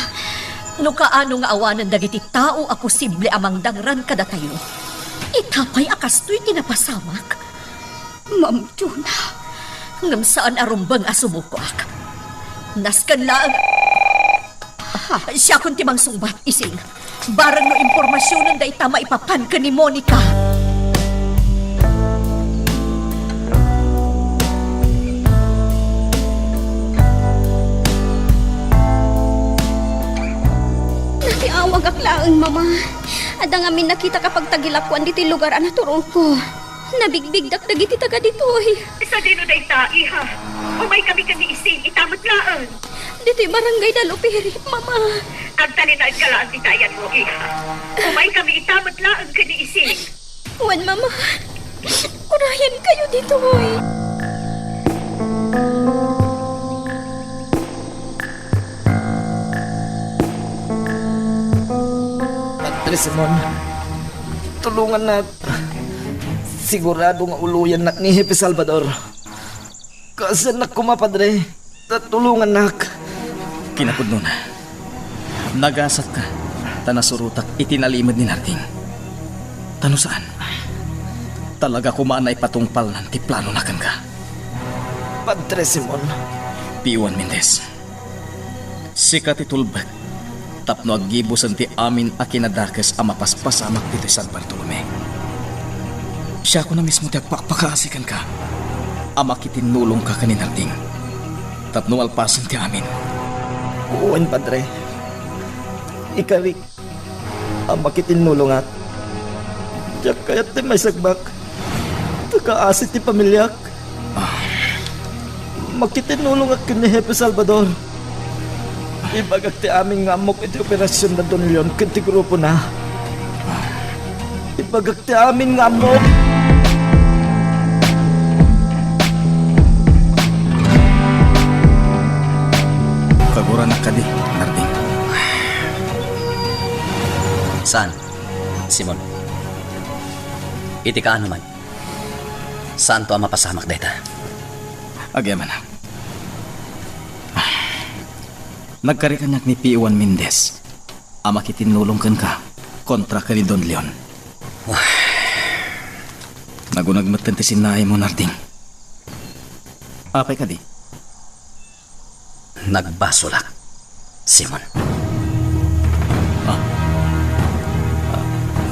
No kaano nga awanen dagiti tao a posible a mangdangran kadatayo, ita pay a kastoy ti napasamak? Ma'am Jonah, ngem saan a rumbeng a sumukoak. Nasken laeng. Ah, siakon ti mangsungbat, Ising. Bareng no impormasionen dayta maipapan ken ni Monica. Nakiawagak laeng, Mama. Adda ngamin nakita kapagtagilakuan ditoy lugar a naturongko. Nabigbigdak dagiti taga ditoy. Sadino dayta, iha? Umaykami ken ni Ising, ita met laeng. Ditoy Barangay Dalupiri, Mama. Agtalinaedka laeng ti tayanmo, iha. Umaykami ita met laeng ken ni Ising. Wen, Mama. Urayenkayo ditoy. Padre Simon, tulongannak. Sigurado nga uloyannak ni Hepe Salvador. Kaasiannak koma, Padre, ta tulongannak. Kinapudnona, nagasatka ta nasurotak iti nalimed ni Narding. Ta no saan, talaga koma a naipatungpalnan ti planona kenka. Padre Simon. P O Juan Mendez. Sika ti tulbek tapno aggibusen ti amin a kinadakes a mapaspasamak ditoy San Bartolome. Siakon a mismo ti agpakpakaasi kenka a makitinnulongka ken ni Narding tapno malpasen ti amin. Wen, Padre. Ikarik a makitinnulongak. Diak kayat ti maisagbak ta kaasi ti pamiliak. Makitinnulongak ken ni Hepe Salvador. Ibagak ti amin nga ammok iti operasion da Don Leon ken ti grupona. Ibagak ti amin nga ammok. Kaguranak kadi, Narding? Saan, Simon? Iti kaano man, saanto a mapasamak dayta? Agyamanak. Nagkari kaniak ni P O Juan Mendez a makitinnulong kenka kontra ken ni Don Leon. Nagunag metten ti sinnaaymo, Narding. Apay kadi? Nagbasolak, Simon. Ah.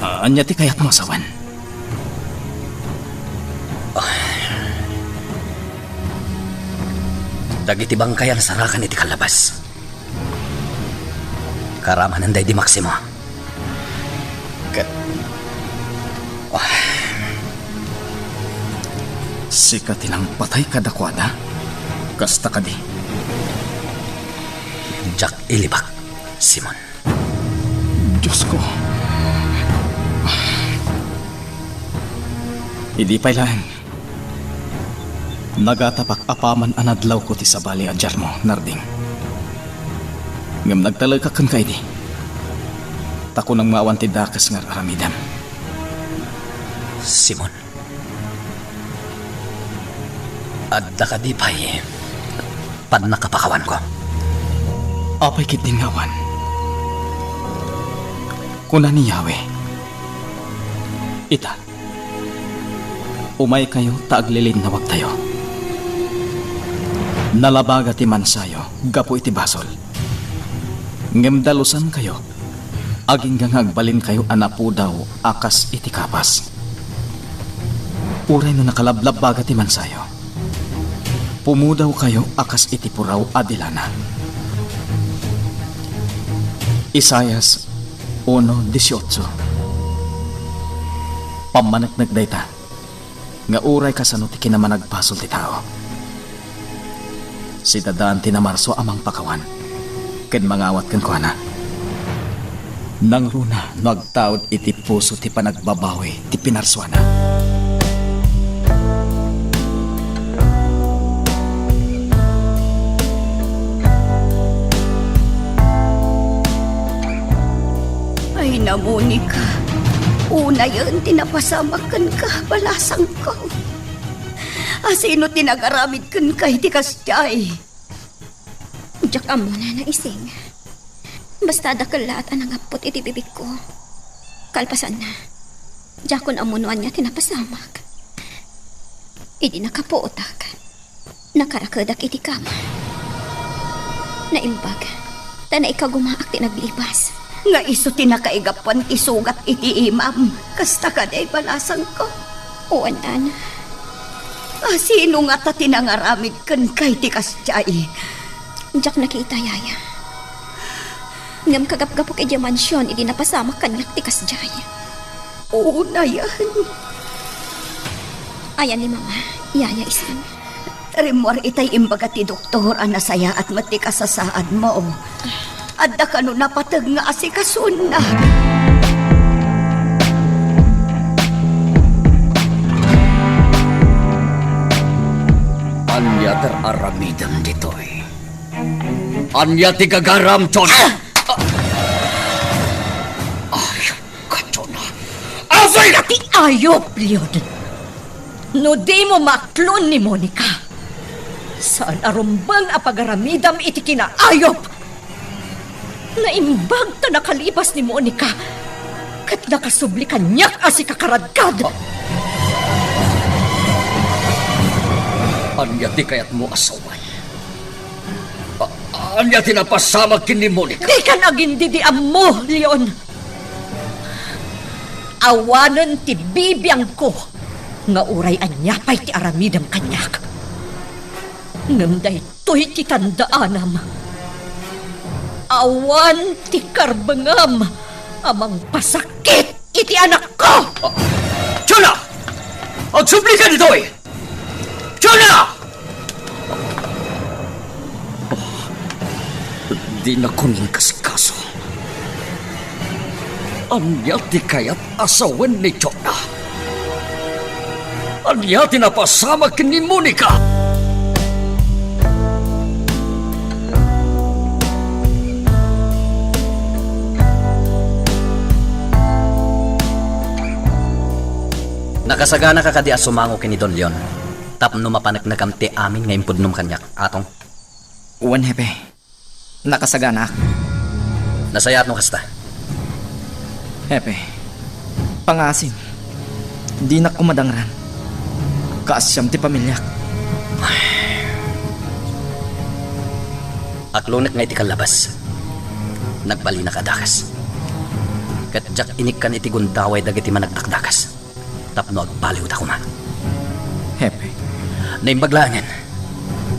Ah, ania ti kayatmo a sawen? Ah. Dagiti bangkay a nasarakan iti kallabas, karamanenda idi Maximo. Ket, ah, sika ti nangpatay kadakuada? Kasta kadi? Diak ilibak, Simon. Diosko. Idi pay laeng, nagatapak apaman a nadlawko ti sabali a diarmo, Narding. Ngem nagtalekak kenka idi, ta kunam nga awan ti dakes nga ar-aramidem. Simon, adda kadi pay pannakapakawanko? Apay ketdin nga awan? Kuna ni Yahweh, ita, umaykayo ta aglilinnawagtayo. Nalabaga ti mansayo gapu iti basol, ngem dalusankayo agingga nga agbalinkayo a napudaw a kas iti kapas. Uray no nakalablabbaga ti mansayo, pumudawkayo a kas iti puraw a dilana. Isaias uno dieciocho. Pammaneknek dayta nga uray kasano ti kinamanagpasol ti tao, sidadaan ti namarso a mangpakawan ken mangawat kenkuana. Nangruna no agtaud iti puso ti panagbabawi ti pinarsuana. Ay na, Monica, unayen ti napasamak kenka, balasangko. Asino ti nagaramid kenka iti kasdiay? Diak ammo, Nana Ising. Basta dakkel laat a nangappot iti bibigko. Kalpasanna, diakon ammo no ania ti napasamak. Idi nakapuotak, nakarakedak iti kama. Naimbag, ta naikagumaak ti naglibas. Nga isu ti nakaigapuan ti sugat iti imam. Kasta kadi, balasangko? Wen, Nana. Asino ngata ti nangaramid kenka iti kasdiay? Diak nakita, Yaya. Ngem kagapgapuk idiay mansion idi napasamak kaniak ti kasdiay. Unayen. Ayan ni Mama, Yaya Ising. Rimmuar itay imbaga ti doktor a nasayaat met ti kasasaadmo. Adda kano napateg nga asikasona. Ania ti ar-aramidem ditoy? Ania ti gagaram, Chona? Ay, Kachona. Apay! Ti ayop, Leon. No dimo maaklon ni Monica, saan a rumbeng a pagaramidam iti kinaayop. Naimbag ta nakalibas ni Monica, ket nakasubli kaniak a sikakaradkad. Ania ti kayatmo a sawen? A-, ania ti napasamak ken ni Monica? Dikan agindidiammo, Leon. Awanen ti bibiangko nga uray ania pay ti aramidem kaniak. Ngem daytoy ti tandaanam. Awan ti karbengam a mangpasakit iti anakko! Ah, Chona! Agsublika ditoy! Chona! Dinakon inkaskaso. Ania ti kayat a sawen ni Chona? Ania ti napasamak ken ni Monica? Nakasaganaka kadi a sumango ken ni Don Leon tapno mapaneknekam ti amin nga impudnom kaniak, Atong? Wen, Hepe. Nakasaganaak. Nasayaat no kasta. Hepe, pangasim, dinak koma dangran. Kaasiam ti pamiliak. Aklonek nga iti kallabas, nagbalinak a dakes. Ket diak inikkan iti gundaway dagiti managdakdakes tapno agbaliwda koma. Hepe. Naimbag laengen,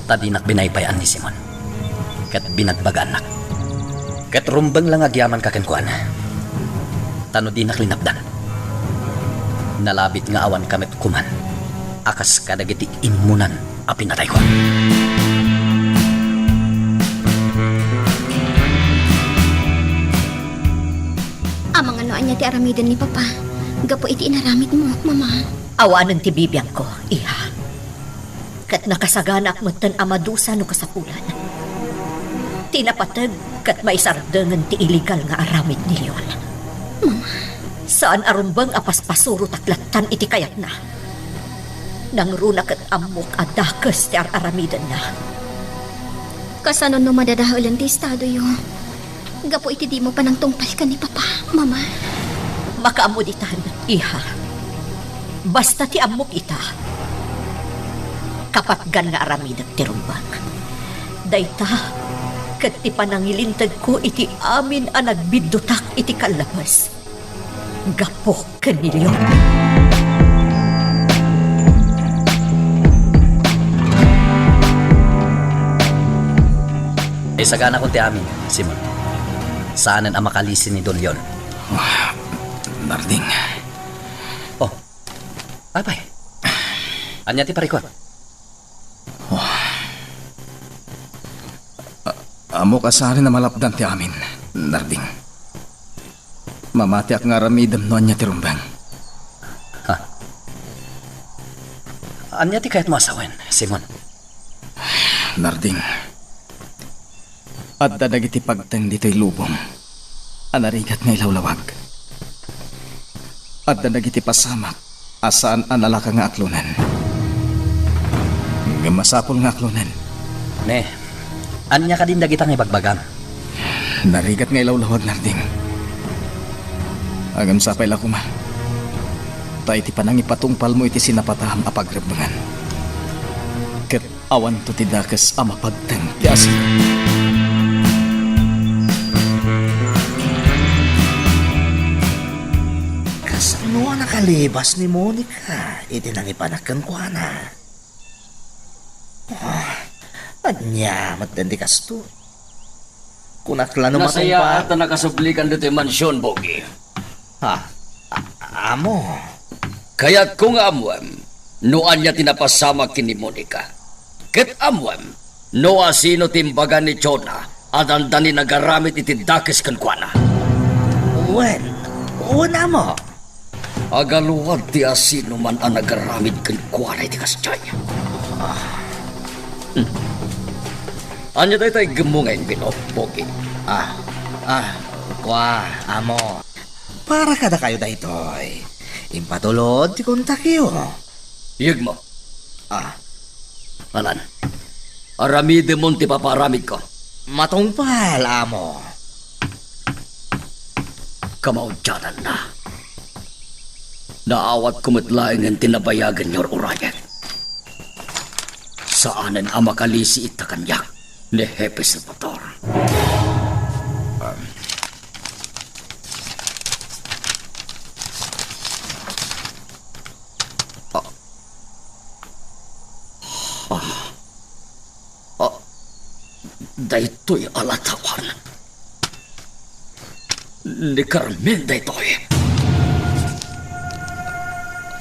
ta dinak binaybay-an ni Simon ket binagbagaannak. Ket rumbeng la nga agyamanka kenkuana, ta no dinak linapdan, nalabit nga awanka met koman a kas kadagiti immunan a pinatayko. Amangan no ania ti aramiden ni Papa gapu iti inaramidmo, Mama. Awanen ti bibiangko, iha. Ket nakasaganaak metten a madusa no kasapulan. Ti napateg ket maisardengen ti iligal nga aramid ni Leon. Mama. Saan a rumbeng a paspasurotak lattan iti kayatna. Nangruna ket ammok a dakes ti ar-aramidenna. Kasano no madadaelen ti estadoyo? Gapu iti dimo panangtungpal ken ni Papa, Mama. Makaammo ditan, iha. Basta ti ammok ita, kapatgan nga aramidek ti rumbeng. Dayta ket ti panangilintedko iti amin a nagbiddutak iti kallabas. Gapu ken ni Leon. Isaganakon ti amin, Simon. Saanen a makalisi ni Don Leon. Ah, Narding. Oh, apay. Ania ti parikut? Oh. A-, ammok a saanen a malapdan ti amin, Narding. Mamatiak nga aramidem no ania ti rumbeng. Ha? Ania ti kayatmo a sawen, Simon? Narding, adda dagiti pagteng ditoy lubong a narigat nga ilawlawag. Adda dagiti pasamak a saan a nalaka nga aklonen. Ngem masapul nga aklonen. Ne, ania kadin dagita nga ibagbagam? Narigat nga ilawlawag, Narding. Ngem sapay la koma ta iti panangipatungpalmo iti sinapatam a pagrebbengan, ket awanto ti dakes a mapagteng ti asino. Kasano a nakalibas ni Monica iti nangipanak kenkuana? Ah, ania met ti kastoy? Kunak la no matungpal. Nasayaat a nakasublikan ditoy mansion, Pogi. Ha? A-, amo? Kayatko nga ammoem no ania ti napasamak ken ni Monica. Ket ammoem no asino ti imbaga ni Jonah a dandani nagaramid iti dakes kenkuana. Wen, wen, amo. Agaluad ti asinoman a nagaramid kenkuana iti kasdiay. Ah. Hmm. Ania dayta iggemmo nga imbino, Pogi? Ah, ah, kua, amo. Para kadakayo daytoy. Impatulod ti kontakyo. Yegmo. Ah. Alan, aramidemon ti papaaramidko. Matungpal, amo. Kamaudiananna. Naawatko met laengen ti nabayagen nga ur-urayek. Saanen a makalisi ita kaniak ni Hepe Salvador. Ah. Ah. Ah. Daytoy a latawan. Ni Carmen daytoy.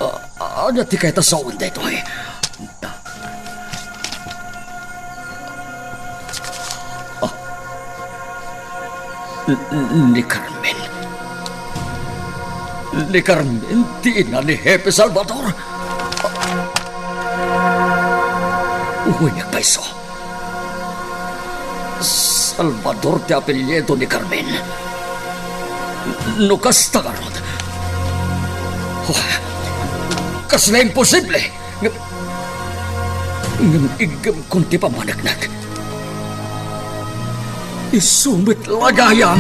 Ah, ania ti kayat a sawen daytoy? Ah. N-, n-, ni Carmen. Ni Carmen ti ina ni Hepe Salvador. Uy, agpayso. Salvador ti apelyido ni Carmen. No kasta ngarud, oh, kasla imposible. Ngem, ngem iggemkon ti pammaneknek. Isu met la gayam.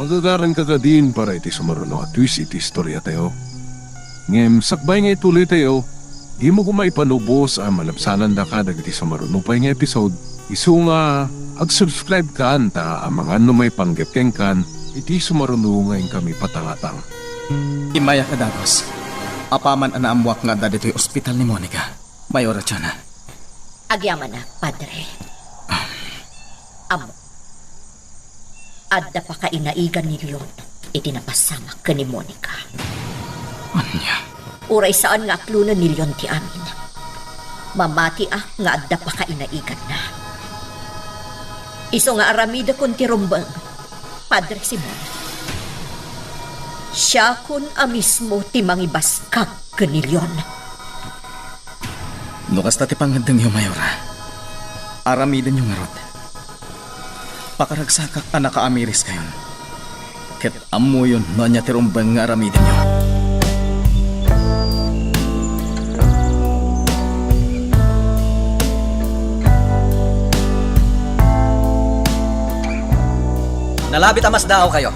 Agagaranka kadin para iti sumaruno a twist iti istoriatayo. Ngem sakbay nga ituloytayo, dimo koma ipanubos a malabsanandaka dagiti sumaruno pay nga episode. Isu nga ag-subscribe kan ta amangan no maipanggep kenkan iti sumaruno nga inkami patangatang. Immayak a dagus. Apaman a naammuak nga adda ditoy ospital ni Monica. Mayora Chana. Agyamanak, Padre. Ammo. Adda pakainaigan ni Leon iti napasamak ken ni Monica. Ania? Uray saan nga atlonen ni Leon ti amin, mamatiak nga adda pakainaiganna. Isu nga aramidekon ti rumbeng, Padre Simon. Siakon a mismo ti mangibaskag ken ni Leon. No kasta ti pangngeddengyo, Mayora, aramidenyo ngarud. Pakaragsakak a nakaamiriskayon. Ket ammoyon no ania ti rumbeng nga aramidenyo. Nalabit a masdaawkayo.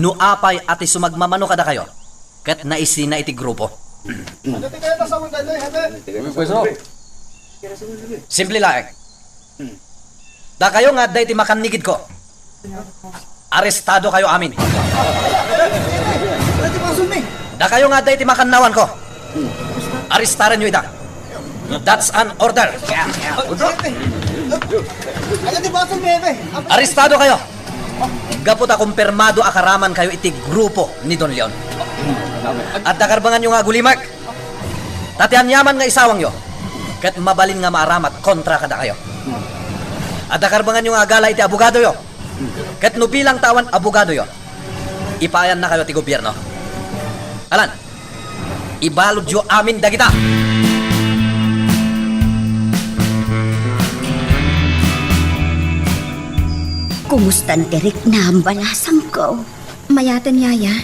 No apay a ti sumagmamano kadakayo, ket naisina iti grupo. Simple laeng. Dakayo nga adda iti makannigidko, arestadokayo amin. Dakayo nga adda iti makannawanko, arestarenyo ida. That's an order. Arestadokayo. Gapu ta kumpirmado a karamankayo iti grupo ni Don Leon. Adda karbanganyo nga agulimek, ta ti aniaman nga isawangyo ket mabalin nga maaramat kontra kadakayo. Adda karbanganyo nga agala iti abogadoyo, ket no bilang ta awan abogadoyo, ipaayannakayo ti gobierno. Alan, ibaludyo amin dagita. Kumustan ti riknam, balasangko? Mayaten, Yaya.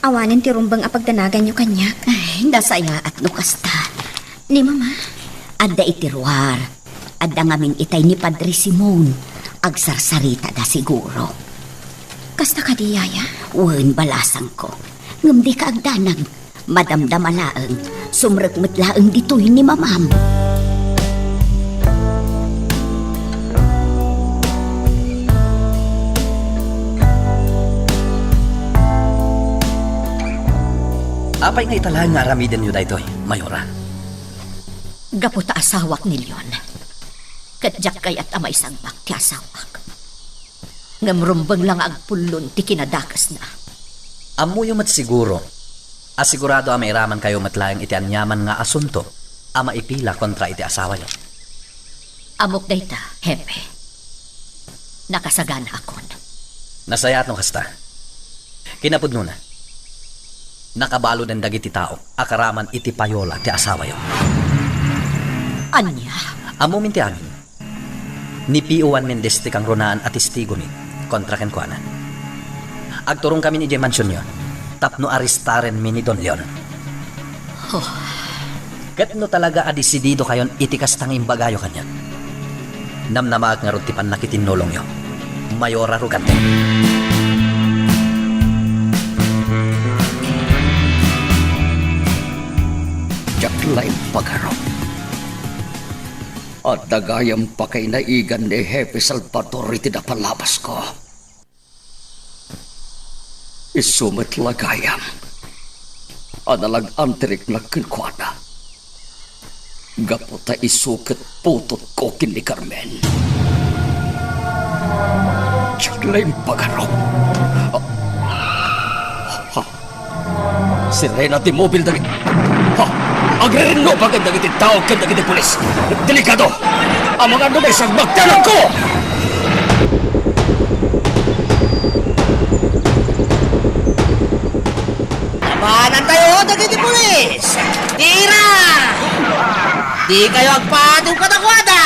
Awanen ti rumbeng a pagdanaganyo kaniak. Ay, nasayaat no kasta. Ni Mama, adda iti ruar. Adda ngamin itay ni Padre Simon. Agsarsaritada siguro. Kasta kadi, Yaya? Wen, balasangko. Ngem dika agdanag. Madamdama laeng, sumrek met laeng ditoy ni Mamam. Apay nga ita laeng nga aramidenyo daytoy, Mayora? Gapu ta asawak ni Leon, ket diak kayat a maisagbak ti asawak. Ngem rumbeng la nga agpullon ti kinadakesna. Ammoyo met siguro a sigurado a mairamankayo met laeng iti aniaman nga asunto a maipila kontra iti asawayo. Ammok dayta, Hepe. Nakasaganaakon. Nasayaat no kasta. Kinapudnona, nakabaludan dagiti tao a karaman iti payola ti asawayo. Ania? Ammomin ti amin. Ni Pio Juan Mendez ti kangrunaan a testigomi kontra kenkuana. Agturongkamin idiay mansionyo tapno arestarenmi ni Don Leon. Oh. Ket no talaga a desididokayon iti kasta nga imbagayo kaniak, namnamaek ngarud ti pannakitinnulongyo, Mayora Rogante. Diak la impagarup. Adda gayam pakainaigan ni Hepe Salvador iti napalabasko. Isu met la gayam a nalag-an ti riknak kenkuana. Gapu ta isu ket putotko ken ni Carmen. Diak la impagarup. Ha? Sirena ti mobil dagiti, ha? Agririnnubaken dagiti tao ken dagiti pulis. Delikado! Amangan no maisagbak ti anakko! Abanantayo dagiti pulis! Tira! Dikayo agpaadun kadakuada!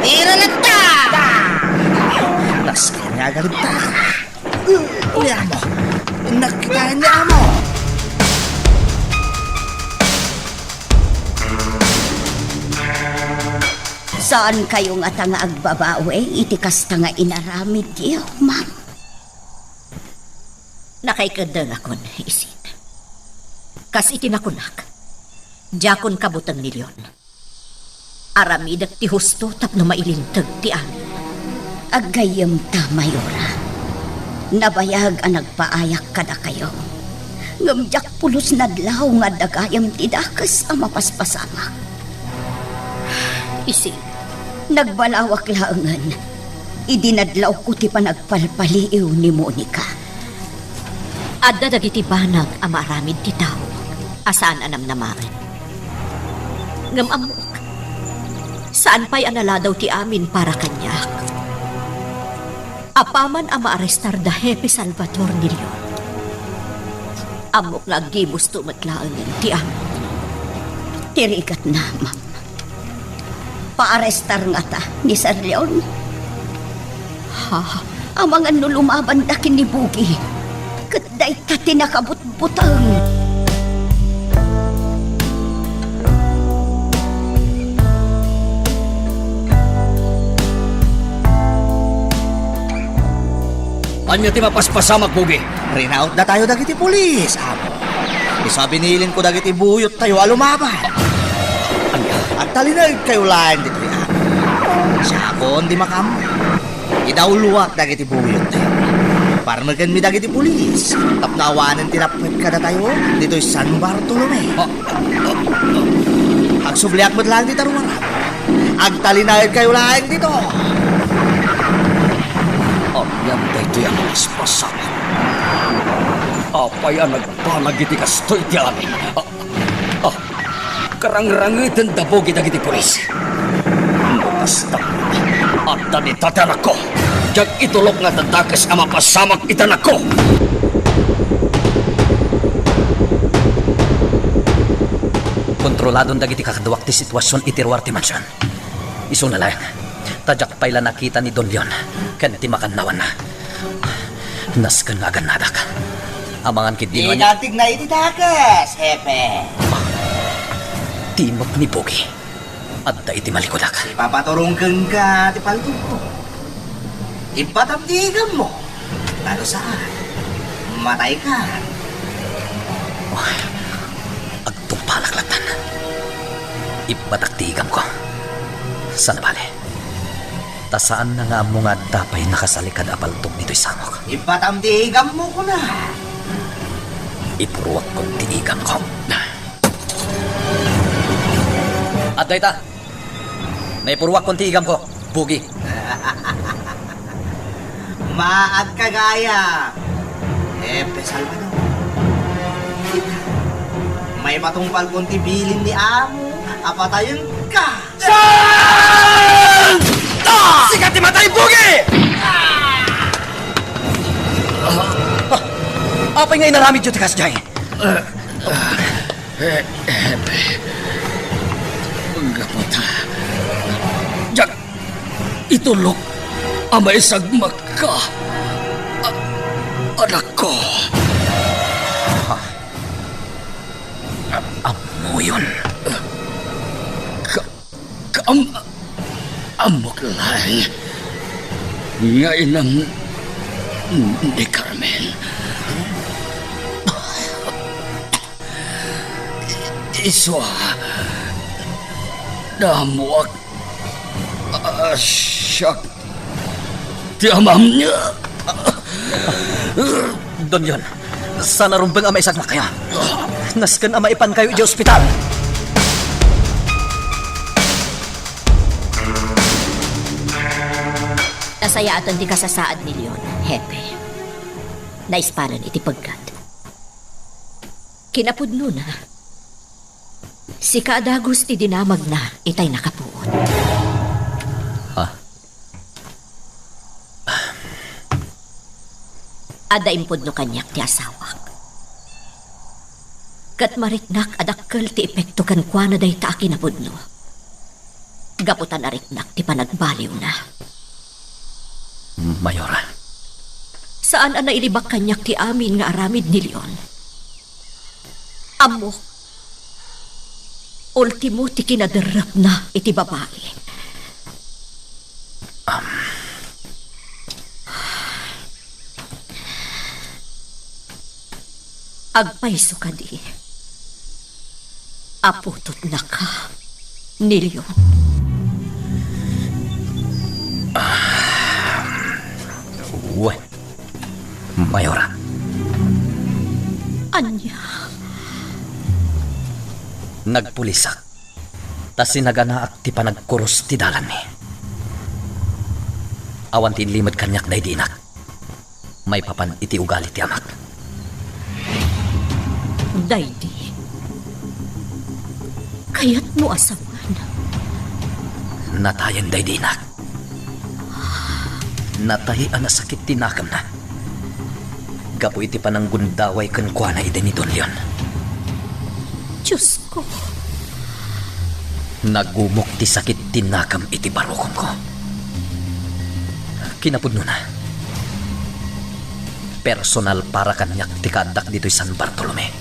Tira latta! Nasken nga agalibta! Ni Amo! Nakitaen ni Amo! Saankayo ngata nga agbabawi iti kasta nga inaramidyo, ma'am? Nakaikeddengakon, Isin. Kas iti nakunak, diakon kabuteng ni Leon. Aramidek ti husto tapno mailinteg ti amin. Aggayyemta, Mayora. Nabayag a nagpaayak kadakayo. Ngem diak pulos nadlaw nga adda gayam ti dakes a mapaspasamak. Isin. Nagbalawak laengen idi nadlawko ti panagpalpaliiw ni Monica. Adda dagiti banag a maaramid ti tao a saan a namnamaen. Ngem ammok, saan pay a naladaw ti amin para kaniak. Apaman a maarestar da Hepe Salvador ni Leon, ammok nga aggibusto met laengen ti amin. Ti rigatna, ma'am. Paarestar ngata ni Sir Leon. Ha? Amangan no lumabanda ken ni Bugi, ket dayta ti nakabutbuteng. Ania ti mapaspasamak, Bugi? Rinautdatayo dagiti pulis, amo. Isu a binilinko dagiti buyottayo a lumaban. Ania? Agtalinaedkayo laeng ditoy, amo. Siakon ti makaammo. Idawluak dagiti buyottayo. Parmekenmi dagiti pulis tapno awanen ti nappuet kadatayo ditoy San Bartolome. Ah, Agsubliak met laeng ti taruaran. Agtalinaedkayo laeng dito. Anian daytoy a napaspasamak? Apay a nagbalag iti kastoy ti amin? Ah, ah, karangrangeten da Bugi dagiti pulis. No kasta, adda dita ti anakko. Diak itulok nga adda dakes a mapasamak iti anakko. Kontroladon dagiti kakaduak ti situasion iti ruar ti mansion. Isuna laeng, ta diak pay la nakita ni Don Leon ken ti makannawanna. Nasken nga agannadak. Amangan ketdi no ania. Inantigna iti dakes, Hepe. Timok ni Bugi. Adda iti malikudak. Ipapaturong kenka ti paltogko. Ibbatam ti igammo. Ta no saan, matayka. Agtungpalak lattan. Ibbatak ti igamko. Saan a bale. Ta saanna nga ammo nga adda pay nakasalikad a paltog ditoy sangok. Ibbatam ti igammo, kuna. Ipuruakkon ti igamko. Adda ita. Naipuruakkon ti igamko, Bugi. Maagka gayam, Hepe Salvador. Ita, maipatungpalkon ti bilin ni amo a patayenka. Saan? Ah! Sika ti matay, Bugi! Ah! Apay nga inaramidyo ti kasdiay? Eh, eh, gapu ta diak itulok a maisagmakka, a-, anakko. Ha? Ammoyon. Ka-, Kam-, ammok laeng nga inam ni Carmen. Isu a dammuak a siak ti amam. Don Leon, saan a rumbeng a maisagmakkayo. Nasken a maipankayo idiay ospital. Nasayaaten ti kasasaad ni Leon, Hepe. Naispanan iti pegget. Kinapudnona, sika a dagus ti dinamagna itay nakapuot. Ha? Adda impudno kaniak ti asawak. Ket mariknak a dakkel ti epekto kenkuana dayta a kinapudno. Gapu ta nariknak ti panagbaliwna. Mayora. Saan a nailibak kaniak ti amin nga aramid ni Leon. Ammok, ultimo ti kinaderrepna iti babai. Am. Agpayso kadi a putotnaka ni Leon? Wen, Mayora. Ania? Nagpulisak, ta sinaganaak ti panagkurus ti dalanmi. Awan ti inlimed kaniak daydi inak maipapan iti ugali ti amak. Daydi, kayatmo a sawen? Natayen daydi inak. Natay a nasakit ti nakemna gapu iti pananggundaway kenkuana idi ni Don Leon. Diosko! Nagumok ti sakit ti nakem iti barukomko. Kinapudnona, personal para kaniak ti kaaddak ditoy San Bartolome.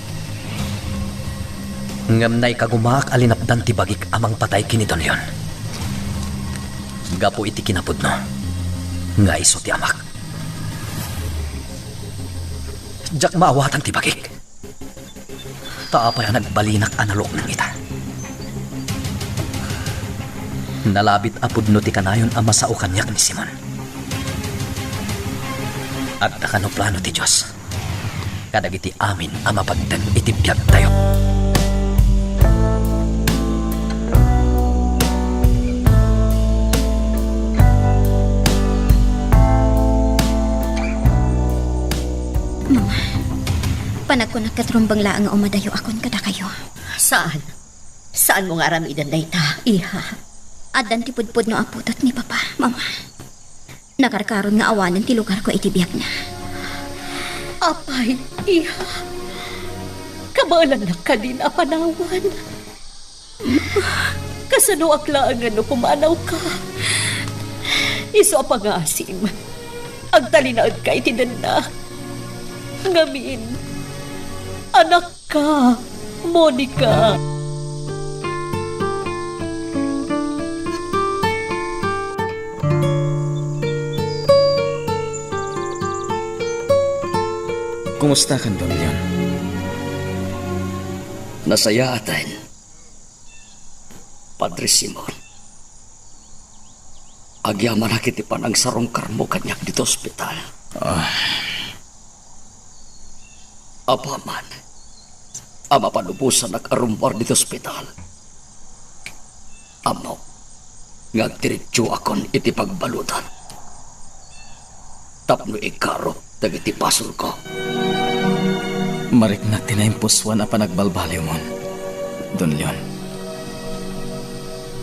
Ngem naikagumaak a linapdan ti bagik a mangpatay ken ni Don Leon. Gapu iti kinapudno nga isu ti amak. Diak maawatan ti bagik. Ta apay a nagbalinak a naluknang ita? Nalabit a pudno ti kanayon a masao kaniak ni Simon. Adda kano plano ti Dios kadagiti amin a mapagdeng iti biagtayo. Mama, panagkunak ket rumbeng laeng nga umadayoakon kadakayo. Saan? Saanmo nga aramiden dayta, iha? Addan ti pudpudno a putot ni Papa, Mama. Nakarkaron nga awanen ti lugarko iti biagna. Apay, iha? Kabaelannak kadin a panawan? Kasanoak laengen no pumanawka? Isu a pangasim, agtalinaedka iti dennak. Ngamin, anakka, Monica. Kumustakan, Don Leon? Nasayaaten, Padre Simon. Agyamanak iti panangsarungkarmo kaniak ditoy ospital. Ah. Apaman a mapanubosanak a rummuar ditoy ospital, ammok nga agdiretsoakon iti pagbaludan tapno ikarup dagiti basolko. Mariknak ti naimpusoan a panagbalbaliwmon, Don Leon.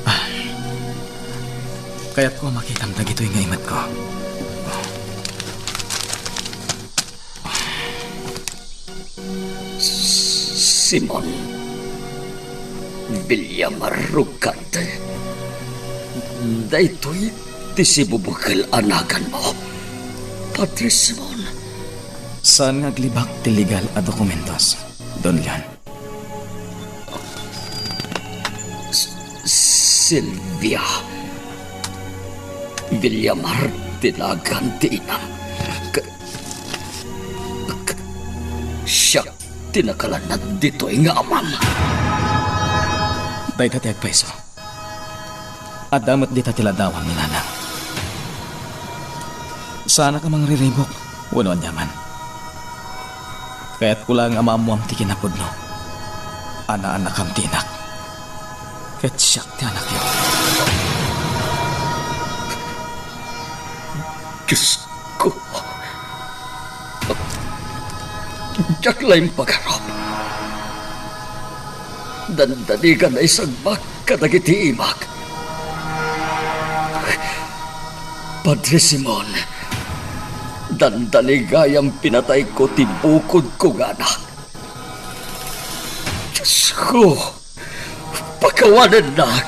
Ah, kayatko a makitam dagitoy nga imatko. Simon Villamar Rugante. Daytoy ti sibubukel a naganmo, Padre Simon. Saan nga aglibak ti legal a dokumentos, Don Leon. S-, Silvia Villamar ti nagan ti inam. K-, k-, siak ti nakalannad ditoy nga amam. Dayta ti agpayso. Adda met dita ti ladawan ni nanang. Saanak a mangriribuk wenno aniaman. Kayatko laeng a maammuam ti kinapudno a naannakam ti inak ket siak ti anakyo. Diosko, diak la impagarup. Dandanigan a isagmak kadagiti imak. Padre Simon, dandani gayam pinatayko ti bukod kugana. Diosko, pakawanennak.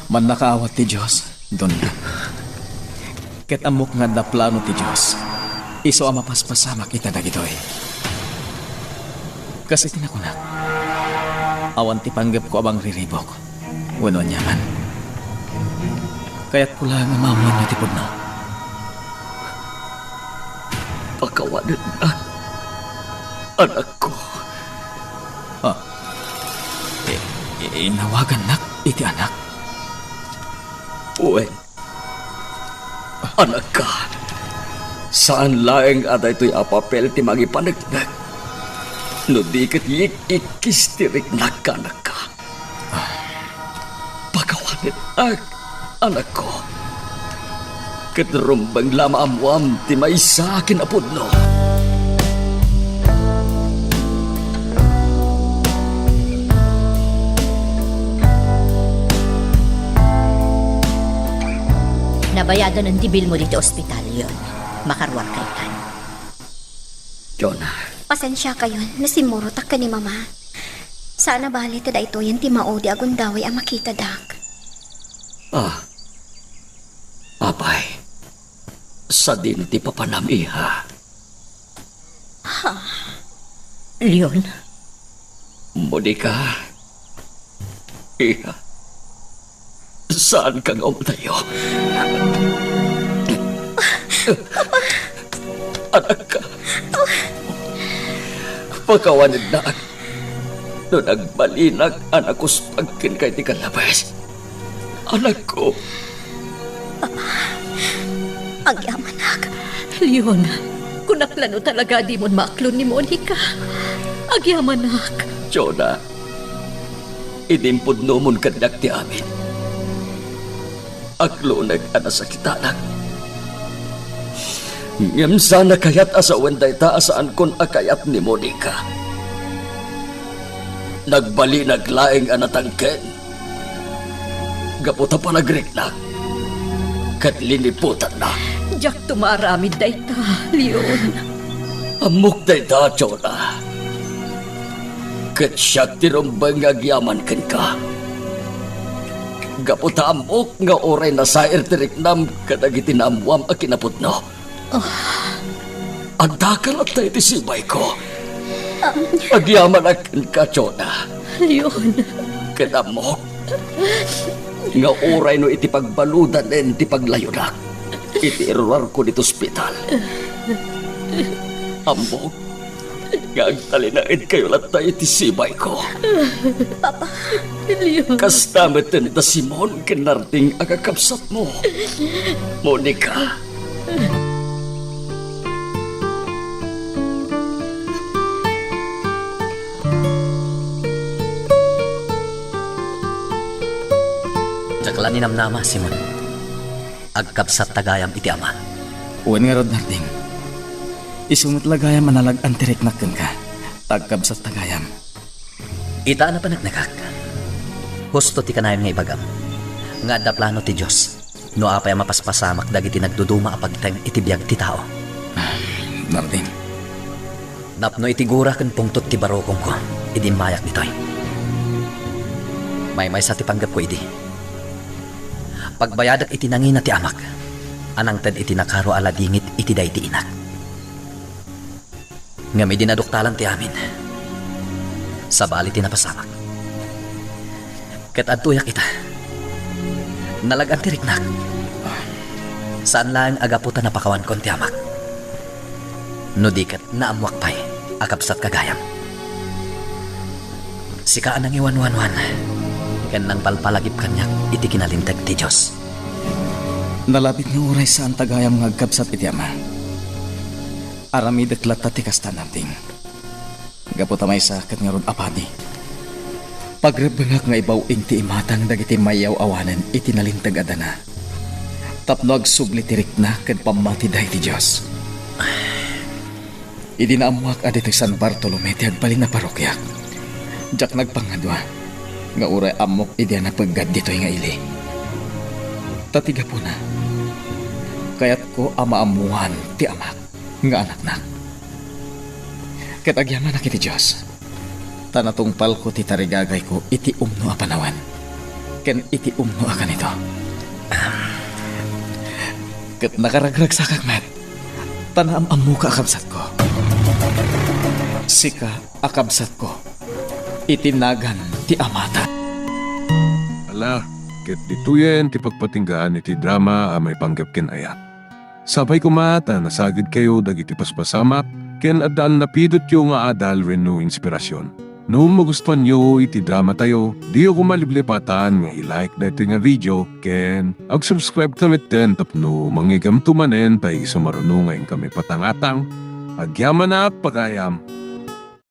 Mannakaawat ti Dios, Don Leon. Ket ammok nga adda plano ti Dios isu a mapaspasamak ita dagitoy. Kas iti nakunak, awan ti panggepko a mangriribuk wenno aniaman. Kayatko laeng a maammuanyo ti pudno. Pakawanennak. Anakko. Ah. I-, i-, inawagannak iti anak? Wen, anakka. Saan laeng a daytoy a papel ti mangipaneknek. No di ket yik-ikkis ti riknak, anakka. Pakawanennak, anakko. Ket rumbeng la maammoam ti maysa a kinapudno. Nabayadanen ti bilmo ditoy ospital, Leon. Makaruarka itan. Jonah. Pasensiakayon, no simmurotak ken ni Mama. Saan a bale ta daytoyen ti maudi a gundaway a makitadak. Ah. Apay, sadino ti papanam, iha? Ha? Leon? Monica. Iha. Saanka nga umadayo? Anakka. Pakawanennak. No nagbalinak a nakuspag kenka iti kallabes. Anakko. Papa, agyamanak. Leon, kunak la no talaga dimon maaklon ni Monica. Agyamanak. Jonah, idi impudnomon kaniak ti amin, aklonek a nasakitanak. Ngem saan a kayat a sawen dayta a saankon a kayat ni Monica. Nagbalinak laeng a natangken gapu ta panagriknak ket liniputanna. Diakto maaramid dayta, Leon. Ammok dayta, Jonah. Ket siak ti rumbeng nga agyaman kenka. Gapu ta ammok nga uray nasair ti riknam kadagiti naammoam a kinapudno. Addaka latta iti sibayko. Agyamanak kenka, Jonah. Leon. Ket ammok nga uray no iti pagbaludanen ti paglayonak iti iruarko ditoy ospital, ammok nga agtalinaedkayo latta iti sibayko. Papa, Leon. Kasta met da Simon ken Narding a kakabsatmo, Monica. Diak la ninamnama, Simon. Agkabsatta gayam iti Ama. Wen ngarud, Narding. Isu met la gayam a nalag-an ti riknak kenka. Agkabsatta gayam. Ita a napaneknekak, husto ti kanayon nga ibagam nga adda plano ti Dios no apay a mapaspasamak dagiti nagduduma a pagteng iti biag ti tao. Narding. Napno iti gura ken pungtot ti barukongko idi immayak ditoy. Maymaysa ti panggepko idi. Pagbayadak iti nangina ti amak a nangted iti nakaro a ladingit iti daydi inak. Ngem idi naduktalan ti amin, sabali ti napasamak. Ket adtoyak ita. Nalag-an ti riknak. Saan laeng a gapu ta napakawankon ti amak. No di ket naammoak pay a kabsatka gayam. Sika a nangiwanwanwan ken nangpalpalagip kaniak iti kinalinteg ti Dios. Nalabit nga uray saanta gayam nga agkabsat iti Ama. Aramidek latta ti kasta, Narding. Gapu ta maysa ket ngarud a padi, pagrebbengak nga ibaw-in ti imatang dagiti mayaw-awanen iti nalinteg a dana tapno agsubli ti rikna ken pammatida iti Dios. Idi naammoak a ditoy San Bartolome ti agbalin a parokiak, diak nagpangadua nga uray ammok idi a napeggad ditoy nga ili. Ta ti gapuna, kayatko a maammoan ti amak nga anaknak. Ket agyamanak iti Dios, ta natungpalko ti tarigagayko iti umno a panawen ken iti umno a kanito. Ket nakaragragsakak met, ta naam-ammoka a kabsatko. Sika a kabsatko iti nagan ti Amata. Ala, ket ditoyen ti pagpatinggaan iti drama a maipanggep ken ayat. Sapay koma ta nasagidkayo dagiti paspasamak ken adda a napidotyo nga adal wenno inspirasyon. No magustuanyo iti dramatayo, diyo koma liplipatan nga i-like daytoy nga video ken ag-subscribe ta metten tapno mangigamto manen ta isu maruno nga inkami patangatang. Agyamanak pagayam!